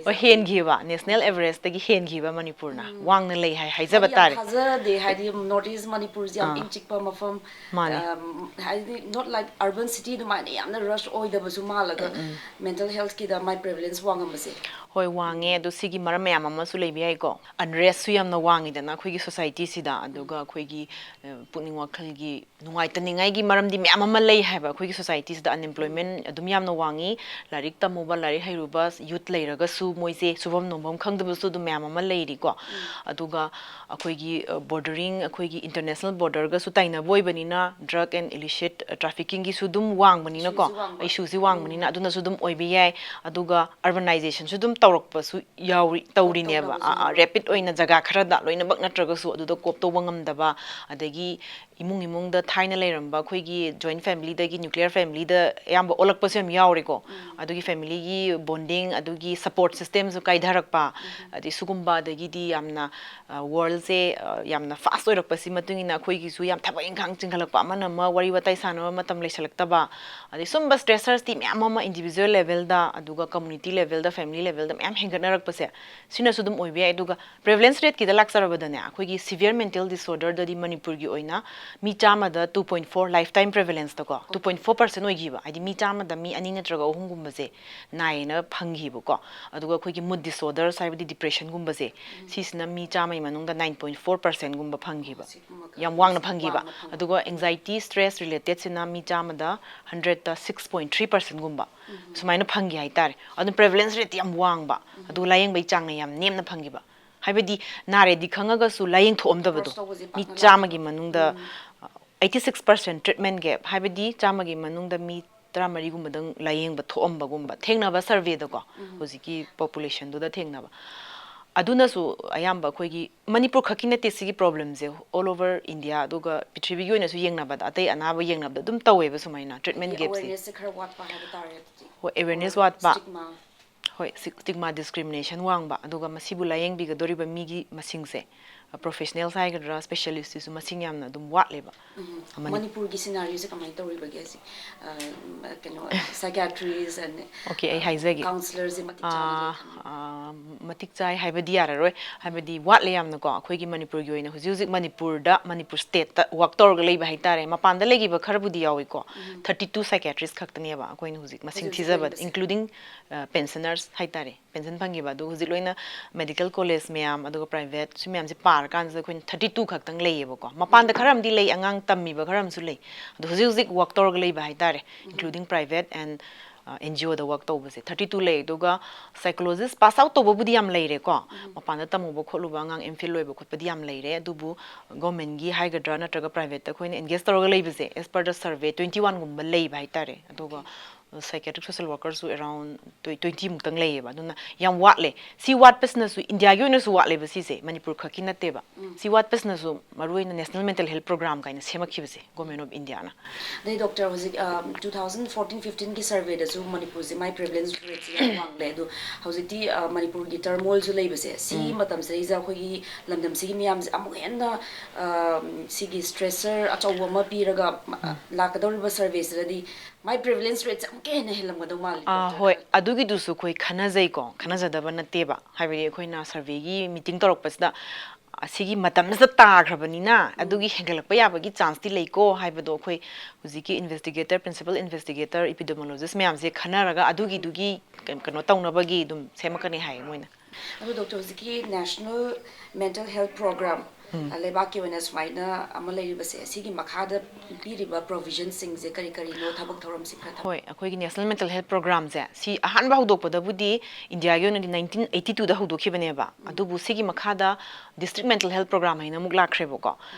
ꯍꯣꯏ, ꯍꯦꯟꯈꯤꯕ, national averageꯇꯒꯤ ꯍꯦꯟꯈꯤꯕ ꯃꯅꯤꯄꯨꯔꯅ ꯋꯥꯡꯅ ꯂꯩ ꯍꯥꯏ, ꯍꯥꯏꯖꯕ ꯇꯥꯔꯦ꯫ ꯊꯥꯖꯗꯦ, ꯍꯥꯏꯗꯤ North East ꯃꯅꯤꯄꯨꯔꯁꯦ ꯌꯥꯝ ꯏꯪ ꯆꯤꯛꯄ ꯃꯐꯝ꯫ ꯃꯥꯅꯦ꯫ ꯍꯥꯏꯗꯤ not like urban city ꯑꯗꯨꯃꯥꯏꯅ ꯌꯥꯝꯅ rush ꯑꯣꯏꯗꯕꯁꯨ ꯃꯥꯜꯂꯒ mental healthꯀꯤꯗ ꯃꯥꯏ prevalence ꯋꯥꯡꯉꯝꯕꯁꯦ꯫ ꯍꯣꯏ, ꯋꯥꯡꯉꯦ꯫ ꯑꯗꯣ ꯁꯤꯒꯤ ꯃꯔꯝ ꯃꯌꯥꯝ ꯑꯃꯁꯨ ꯂꯩꯕ ꯌꯥꯏꯀꯣ꯫ Unrestꯁꯨ ꯌꯥꯝꯅ ꯋꯥꯡꯉꯤꯗꯅ ꯑꯩꯈꯣꯏꯒꯤ societyꯁꯤꯗ, ꯑꯗꯨꯒ ꯑꯩꯈꯣꯏꯒꯤ ꯄꯨꯛꯅꯤꯡ ꯋꯥꯈꯜꯒꯤ ꯅꯨꯡꯉꯥꯏꯇꯅꯤꯡꯉꯥꯏꯒꯤ ꯃꯔꯝꯗꯤ ꯃꯌꯥꯝ ꯑꯃ ꯂꯩ ꯍꯥꯏꯕ꯫ ꯑꯩꯈꯣꯏꯒꯤ societyꯁꯤꯗ unemployment ꯑꯗꯨꯝ ꯌꯥꯝꯅ ꯋꯥꯡꯉꯤ, ꯂꯥꯏꯔꯤꯛ ꯇꯝꯃꯨꯕ, ꯂꯥꯏꯔꯤꯛ ꯍꯩꯔꯨꯕ youth ꯂꯩꯔꯒꯁꯨ ꯃꯣꯏꯁꯦ ꯁꯨꯐꯝ ꯅꯣꯝꯐꯝ ꯈꯪꯗꯕꯁꯨ ꯑꯗꯨꯝ ꯃꯌꯥꯝ ꯑꯃ ꯂꯩꯔꯤꯀꯣ꯫ ꯑꯗꯨꯒ ꯑꯩꯈꯣꯏꯒꯤ bordering, ꯑꯩꯈꯣꯏꯒꯤ international borderꯒꯁꯨ ꯇꯥꯏꯅꯕ ꯑꯣꯏꯕꯅꯤꯅ drug and illicit traffickingꯒꯤꯁꯨ ꯑꯗꯨꯝ ꯋꯥꯡꯕꯅꯤꯅꯀꯣ, issueꯁꯤ ꯋꯥꯡꯕꯅꯤꯅ ꯑꯗꯨꯅꯁꯨ ꯑꯗꯨꯝ ꯑꯣꯏꯕ ꯌꯥꯏ꯫ ꯑꯗꯨꯒ urbanizationꯁꯨ ꯑꯗꯨꯝ ꯇꯧꯔꯛꯄꯁꯨ ꯌꯥꯎꯔꯤ, ꯇꯧꯔꯤꯅꯦꯕ꯫ Rapid ꯑꯣꯏꯅ ꯖꯒꯥ ꯈꯔꯗ ꯂꯣꯏꯅꯃꯛ ꯅꯠꯇ꯭ꯔꯒꯁꯨ ꯑꯗꯨꯗ cope ꯇꯧꯕ ꯉꯝꯗꯕ, ꯑꯗꯒꯤ ꯏꯃꯨꯡ ꯏꯃꯨꯡꯗ ꯊꯥꯏꯅ ꯂꯩꯔꯝꯕ ꯑꯩꯈꯣꯏꯒꯤ joint family ꯗꯒꯤ nuclear family ꯗ ꯑꯌꯥꯝꯕ ꯑꯣꯜꯂꯛꯄꯁꯨ ꯌꯥꯝ ꯌꯥꯎꯔꯦꯀꯣ꯫ ꯑꯗꯨꯒꯤ family ꯒꯤ bonding, ꯑꯗꯨꯒꯤ support system ꯁꯨ ꯀꯥꯏꯊꯔꯛꯄ, ꯑꯗꯩ ꯁꯤꯒꯨꯝꯕ, ꯑꯗꯒꯤꯗꯤ ꯌꯥꯝꯅ, ꯑ, world ꯁꯦ, ꯑ, ꯌꯥꯝꯅ fast ꯑꯣꯏꯔꯛꯄꯁꯤ ꯃꯇꯨꯡ ꯏꯟꯅ ꯑꯩꯈꯣꯏꯒꯤꯁꯨ ꯌꯥꯝ ꯊꯕꯛ ꯏꯪꯈꯥꯡ ꯆꯤꯟꯈꯠꯂꯛꯄ, ꯑꯃꯅ ꯑꯃ ꯋꯥꯔꯤ ꯋꯥꯇꯥꯏ ꯁꯥꯟꯅꯕ ꯃꯇꯝ ꯂꯩꯁꯜꯂꯛꯇꯕ, ꯑꯗꯩ ꯁꯨꯝꯕ stressors ꯇꯤ ꯃꯌꯥꯝ ꯑꯃ individual level ꯗ, ꯑꯗꯨꯒ community level ꯗ, family level ꯗ ꯃꯌꯥꯝ ꯍꯦꯟꯒꯠꯅꯔꯛꯄꯁꯦ, ꯁꯤꯅꯁꯨ ꯑꯗꯨꯝ ꯑꯣꯏꯕ ꯌꯥꯏ꯫ ꯑꯗꯨꯒ prevalence rate ꯀꯤꯗ ꯂꯥꯛꯆꯔꯕꯗꯅꯦ, ꯑꯩꯈꯣꯏꯒꯤ severe mental disorder ꯗꯗꯤ ꯃꯅꯤꯄꯨꯔꯒꯤ ꯑꯣꯏꯅ ꯃꯤ ꯆꯥꯝꯃꯗ two point four, lifetime prevalence ꯇꯀꯣ, two point four percent ꯑꯣꯏꯈꯤꯕ, ꯍꯥꯏꯗꯤ ꯃꯤ ꯆꯥꯝꯃꯗ ꯃꯤ ꯑꯅꯤ ꯅꯠꯇ꯭ꯔꯒ ꯑꯍꯨꯝꯒꯨꯝꯕꯁꯦ ꯅꯥꯏꯌꯦꯅ ꯐꯪꯈꯤꯕꯀꯣ꯫ ꯑꯗꯨꯒ ꯑꯩꯈꯣꯏꯒꯤ mood disorders, ꯍꯥꯏꯕꯗꯤ depression ꯒꯨꯝꯕꯁꯦ, ꯁꯤꯁꯤꯅ ꯃꯤ ꯆꯥꯝꯃꯒꯤ ꯃꯅꯨꯡꯗ nine point four percent ꯒꯨꯝꯕ ꯐꯪꯈꯤꯕ, ꯌꯥꯝ ꯋꯥꯡꯅ ꯐꯪꯈꯤꯕ꯫ ꯑꯗꯨꯒ anxiety, stress related ꯁꯤꯅ ꯃꯤ ꯆꯥꯝꯃꯗ hundred ꯇ six point three percent ꯒꯨꯝꯕ ꯁꯨꯃꯥꯏꯅ ꯐꯪꯈꯤ ꯍꯥꯏꯇꯥꯔꯦ꯫ ꯑꯗꯨꯅ prevalence rate ꯇꯤ ꯌꯥꯝ ꯋꯥꯡꯕ, ꯑꯗꯨꯒ ꯂꯥꯌꯦꯡꯕꯩ ꯆꯥꯡꯅ ꯌꯥꯝ ꯅꯦꯝꯅ ꯐꯪꯈꯤꯕ꯫ ꯍꯥꯏꯕꯗꯤ ꯅꯥꯔꯦꯗꯤ ꯈꯪꯉꯒꯁꯨ ꯂꯥꯌꯦꯡꯊꯣꯛꯑꯝꯗꯕꯗꯣ꯫ Approach ꯇꯧꯕꯁꯦ ꯃꯤ ꯄꯥꯛꯅ ꯆꯥꯝꯃꯒꯤ ꯂꯥꯛꯇꯕ꯫ ꯃꯅꯨꯡꯗ, eighty six percent treatment gap, ꯍꯥꯏꯕꯗꯤ ꯆꯥꯝꯃꯒꯤ ꯃꯅꯨꯡꯗ ꯃꯤ ꯇꯔꯥꯃꯔꯤꯒꯨꯝꯕꯗꯪ ꯂꯥꯌꯦꯡꯕ ꯊꯣꯛꯑꯝꯕꯒꯨꯝꯕ ꯊꯦꯡꯅꯕ survey ꯗꯀꯣ, ꯍꯧꯖꯤꯛꯀꯤ population ꯗꯨꯗ ꯊꯦꯡꯅꯕ꯫ ꯑꯗꯨꯅꯁꯨ ꯑꯌꯥꯝꯕ ꯑꯩꯈꯣꯏꯒꯤ ꯃꯅꯤꯄꯨꯔ ꯈꯛꯀꯤ ꯅꯠꯇꯦ ꯁꯤꯒꯤ problem ꯁꯦ, all over India, ꯑꯗꯨꯒ ꯄ꯭ꯔꯤꯊꯤꯕꯤꯒꯤ ꯑꯣꯏꯅꯁꯨ ꯌꯦꯡꯅꯕꯗ, ꯑꯇꯩ ꯑꯅꯥꯕ ꯌꯦꯡꯅꯕꯗ ꯑꯗꯨꯝ ꯇꯧꯋꯦꯕ ꯁꯨꯃꯥꯏꯅ treatment gap ꯁꯦ꯫ Awareness ꯁꯦ ꯈꯔ ꯋꯥꯠꯄ ꯍꯥꯏꯕ ꯇꯥꯔꯦ ꯑꯗꯨꯗꯤ꯫ ꯍꯣꯏ, awareness ꯋꯥꯠꯄ꯫ Stigma꯫ ꯍꯣꯏ, ꯁꯤ-, stigma, discrimination ꯋꯥꯡꯕ, ꯑꯗꯨꯒ ꯃꯁꯤꯕꯨ ꯂꯥꯌꯦꯡꯕꯤꯒꯗꯧꯔꯤꯕ ꯃꯤꯒꯤ ꯃꯁꯤꯡꯁꯦ, professionals ꯍꯥꯏꯒꯗ꯭ꯔꯥ, specialist ꯁꯤꯁꯨ ꯃꯁꯤꯡ ꯌꯥꯝꯅ ꯑꯗꯨꯝ ꯋꯥꯠꯂꯦꯕ꯫ ꯑꯃꯅꯤ꯫ ꯃꯅꯤꯄꯨꯔꯒꯤ scenario ꯁꯦ ꯀꯃꯥꯏꯅ ꯇꯧꯔꯤꯕꯒꯦ ꯍꯧꯖꯤꯛ? ꯑ, ꯀꯩꯅꯣ, psychiatrist and, okay, ꯑꯩ ꯍꯥꯏꯖꯒꯦ꯫ Counsellor ꯁꯦ ꯃꯇꯤꯛ ꯆꯥꯅ ꯑꯥ, ꯂꯩ ꯈꯟꯕ꯭ꯔꯥ? ꯑꯥ, ꯃꯇꯤꯛ ꯆꯥꯏ ꯍꯥꯏꯕꯗꯤ ꯌꯥꯔꯔꯣꯏ, ꯍꯥꯏꯕꯗꯤ ꯋꯥꯠꯂꯦ ꯌꯥꯝꯅꯀꯣ꯫ ꯑꯩꯈꯣꯏꯒꯤ ꯃꯅꯤꯄꯨꯔꯒꯤ ꯑꯣꯏꯅ ꯍꯧꯖꯤꯛ ꯍꯧꯖꯤꯛ ꯃꯅꯤꯄꯨꯔꯗ, ꯃꯅꯤꯄꯨꯔ state ꯇ work ꯇꯧꯔꯒ ꯂꯩꯕ ꯍꯥꯏꯇꯥꯔꯦ꯫ ꯃꯄꯥꯟꯗ ꯂꯩꯈꯤꯕ ꯈꯔꯕꯨꯗꯤ ꯌꯥꯎꯏꯀꯣ꯫ Thirty two psychiatrist ꯈꯛꯇꯅꯦꯕ ꯑꯩꯈꯣꯏꯅ ꯍꯧꯖꯤꯛ ꯃꯁꯤꯡ ꯍꯧꯖꯤꯛ ꯊꯤꯖꯕꯗ, ꯂꯩꯕꯁꯦ꯫ Including, ꯑ, pensioners ꯍꯥꯏꯇꯥꯔꯦ꯫ Pension ꯐꯪꯈꯤꯕ, ꯑꯗꯨ ꯍꯧꯖꯤꯛ ꯂꯣꯏꯅ medical college ꯃꯌꯥꯝ, ꯑꯗꯨꯒ private, ꯁꯤ ꯃꯌꯥꯝꯁꯦ ꯄꯥꯔꯀꯥꯟꯁꯤꯗ ꯑꯩꯈꯣꯏꯅ thirty two ꯈꯛꯇꯪ ꯂꯩꯌꯦꯕꯀꯣ꯫ ꯃꯄꯥꯟꯗ ꯈꯔ ꯑꯃꯗꯤ ꯂꯩ, ꯑꯉꯥꯡ ꯇꯝꯃꯤꯕ ꯈꯔ ꯑꯃꯁꯨ ꯂꯩ꯫ ꯑꯗꯣ ꯍꯧꯖꯤꯛ ꯍꯧꯖꯤꯛ work ꯇꯧꯔꯒ ꯂꯩꯕ ꯍꯥꯏꯇꯥꯔꯦ, including private and, ꯑ, N G O ꯗ work ꯇꯧꯕꯁꯦ thirty two ꯂꯩ꯫ ꯑꯗꯨꯒ psychologist pass out ꯇꯧꯕꯕꯨꯗꯤ ꯌꯥꯝ ꯂꯩꯔꯦꯀꯣ, ꯃꯄꯥꯟꯗ ꯇꯝꯃꯨꯕ ꯈꯣꯠꯂꯨꯕ ꯑꯉꯥꯡ M.Phil ꯂꯣꯏꯕ ꯈꯣꯠꯄꯗꯤ ꯌꯥꯝ ꯂꯩꯔꯦ꯫ ꯑꯗꯨꯕꯨ government ꯒꯤ ꯍꯥꯏꯒꯗ꯭ꯔꯥ, ꯅꯠꯇ꯭ꯔꯒ private ꯇ ꯑꯩꯈꯣꯏꯅ engage ꯇꯧꯔꯒ ꯂꯩꯕꯁꯦ, as per the survey, twenty one ꯒꯨꯝꯕ ꯂꯩꯕ ꯍꯥꯏꯇꯥꯔꯦ꯫ ꯑꯗꯨꯒ psychiatric social workerꯁꯨ around twenty ꯃꯨꯛꯇꯪ ꯂꯩꯌꯦꯕ꯫ ꯑꯗꯨꯅ ꯌꯥꯝ ꯋꯥꯠꯂꯦ꯫ ꯁꯤ ꯋꯥꯠꯄꯁꯤꯅꯁꯨ, ꯏꯟꯗꯤꯌꯥꯒꯤ ꯑꯣꯏꯅꯁꯨ ꯋꯥꯠꯂꯦꯕ ꯁꯤꯁꯦ, ꯃꯅꯤꯄꯨꯔ ꯈꯛꯀꯤ ꯅꯠꯇꯦꯕ꯫ ꯁꯤ ꯋꯥꯠꯄꯁꯤꯅꯁꯨ ꯃꯔꯨꯑꯣꯏꯅ National Mental Health Program ꯀꯥꯏꯅ ꯁꯦꯝꯃꯛꯈꯤꯕꯁꯦ, Government of Indiaꯅ꯫ ꯑꯗꯩ ꯗꯣꯛꯇꯔ, ꯍꯧꯖꯤꯛ ꯇꯨ ꯊꯥꯎꯖꯟ ꯐꯣꯔꯇꯤꯟ ꯐꯤꯐꯇꯤꯟꯒꯤ ꯁꯔꯚꯦꯗꯁꯨ ꯃꯅꯤꯄꯨꯔꯁꯦ ꯃꯥꯏ ꯄ꯭ꯔꯤꯚꯦꯂꯦꯟꯁ ꯔꯦꯠꯁꯦ ꯌꯥꯝ ꯋꯥꯡꯂꯦ꯫ ꯑꯗꯣ ꯍꯧꯖꯤꯛꯇꯤ ꯑ, ꯃꯅꯤꯄꯨꯔꯒꯤ ꯇꯔꯃꯣꯜꯁꯨ ꯂꯩꯕꯁꯦ, ꯁꯤ ꯃꯇꯝꯁꯤꯗꯩꯁꯤꯗ ꯑꯩꯈꯣꯏꯒꯤ ꯂꯝꯗꯝꯁꯤꯒꯤ ꯃꯤꯌꯥꯝꯁꯦ ꯑꯃꯨꯛ ꯍꯦꯟꯅ ꯑ, ꯁꯤꯒꯤ ꯁ꯭ꯇ꯭ꯔꯦꯁꯔ ꯑꯆꯧꯕ ꯑꯃ ꯄꯤꯔꯒ ꯃ- ꯂꯥꯛꯀꯗꯧꯔꯤꯕ ꯁꯔꯚꯦꯁꯤꯗꯗꯤ ꯃꯥꯏ ꯄ꯭ꯔꯤꯚꯦꯂꯦꯟꯁ ꯔꯦꯠꯁꯦ ꯑꯃꯨꯛꯀ ꯍꯦꯟꯅ ꯍꯦꯜꯂꯝꯒꯗꯧ ꯃꯥꯜꯂꯤ, ꯑꯥ, ꯗꯣꯛꯇꯔ? ꯍꯣꯏ, ꯑꯗꯨꯒꯤꯗꯨꯁꯨ ꯑꯩꯈꯣꯏ ꯈꯟꯅꯖꯩꯀꯣ, ꯈꯟꯅꯖꯗꯕ ꯅꯠꯇꯦꯕ꯫ ꯍꯥꯏꯕꯗꯤ ꯑꯩꯈꯣꯏꯅ ꯁꯔꯚꯦꯒꯤ ꯃꯤꯇꯤꯡ ꯇꯧꯔꯛꯄꯁꯤꯗ ꯑꯁꯤꯒꯤ ꯃꯇꯝꯁꯤꯗ ꯇꯥꯈ꯭ꯔꯕꯅꯤꯅ ꯑꯗꯨꯒꯤ ꯍꯦꯟꯒꯠꯂꯛꯄ ꯌꯥꯕꯒꯤ ꯆꯥꯟꯁꯇꯤ ꯂꯩꯀꯣ ꯍꯥꯏꯕꯗꯣ ꯑꯩꯈꯣꯏ ꯍꯧꯖꯤꯛꯀꯤ investigator, principal investigator, epidemiologist ꯃꯌꯥꯝꯁꯦ ꯈꯟꯅꯔꯒ ꯑꯗꯨꯒꯤꯗꯨꯒꯤ ꯀꯩ- ꯀꯩꯅꯣ ꯇꯧꯅꯕꯒꯤ ꯑꯗꯨꯝ ꯁꯦꯝꯃꯛꯀꯅꯤ ꯍꯥꯏꯌꯦ ꯃꯣꯏꯅ꯫ ꯑꯗꯣ ꯗꯣꯛꯇꯔ, ꯍꯧꯖꯤꯛꯀꯤ National Mental Health Program, ꯑ, ꯂꯩꯕꯥꯛꯀꯤ ꯑꯣꯏꯅ ꯁꯨꯃꯥꯏꯅ ꯑꯃ ꯂꯩꯔꯤꯕꯁꯦ, ꯁꯤꯒꯤ ꯃꯈꯥꯗ ꯄꯤꯔꯤꯕ ꯄ꯭ꯔꯣꯚꯤꯖꯟꯁꯤꯡꯁꯦ ꯀꯔꯤ ꯀꯔꯤꯅꯣ, ꯊꯕꯛ ꯊꯧꯔꯝꯁꯤꯡ ꯈꯔ ꯊꯝ- ꯍꯣꯏ, ꯑꯩꯈꯣꯏꯒꯤ National Mental Health Programꯁꯦ ꯁꯤ ꯑꯍꯥꯟꯕ ꯍꯧꯗꯣꯛꯄꯗꯕꯨꯗꯤ ꯏꯟꯗꯤꯌꯥꯒꯤ ꯑꯣꯏꯅꯗꯤ ꯅꯥꯏꯟꯇꯤꯟ ꯑꯩꯠꯇꯤ ꯇꯨꯗ ꯍꯧꯗꯣꯛꯈꯤꯕꯅꯦꯕ꯫ ꯑꯗꯨꯕꯨ ꯁꯤꯒꯤ ꯃꯈꯥꯗ District Mental Health Program ꯍꯥꯏꯅ ꯑꯃꯨꯛ ꯂꯥꯛꯈ꯭ꯔꯦꯕꯀꯣ꯫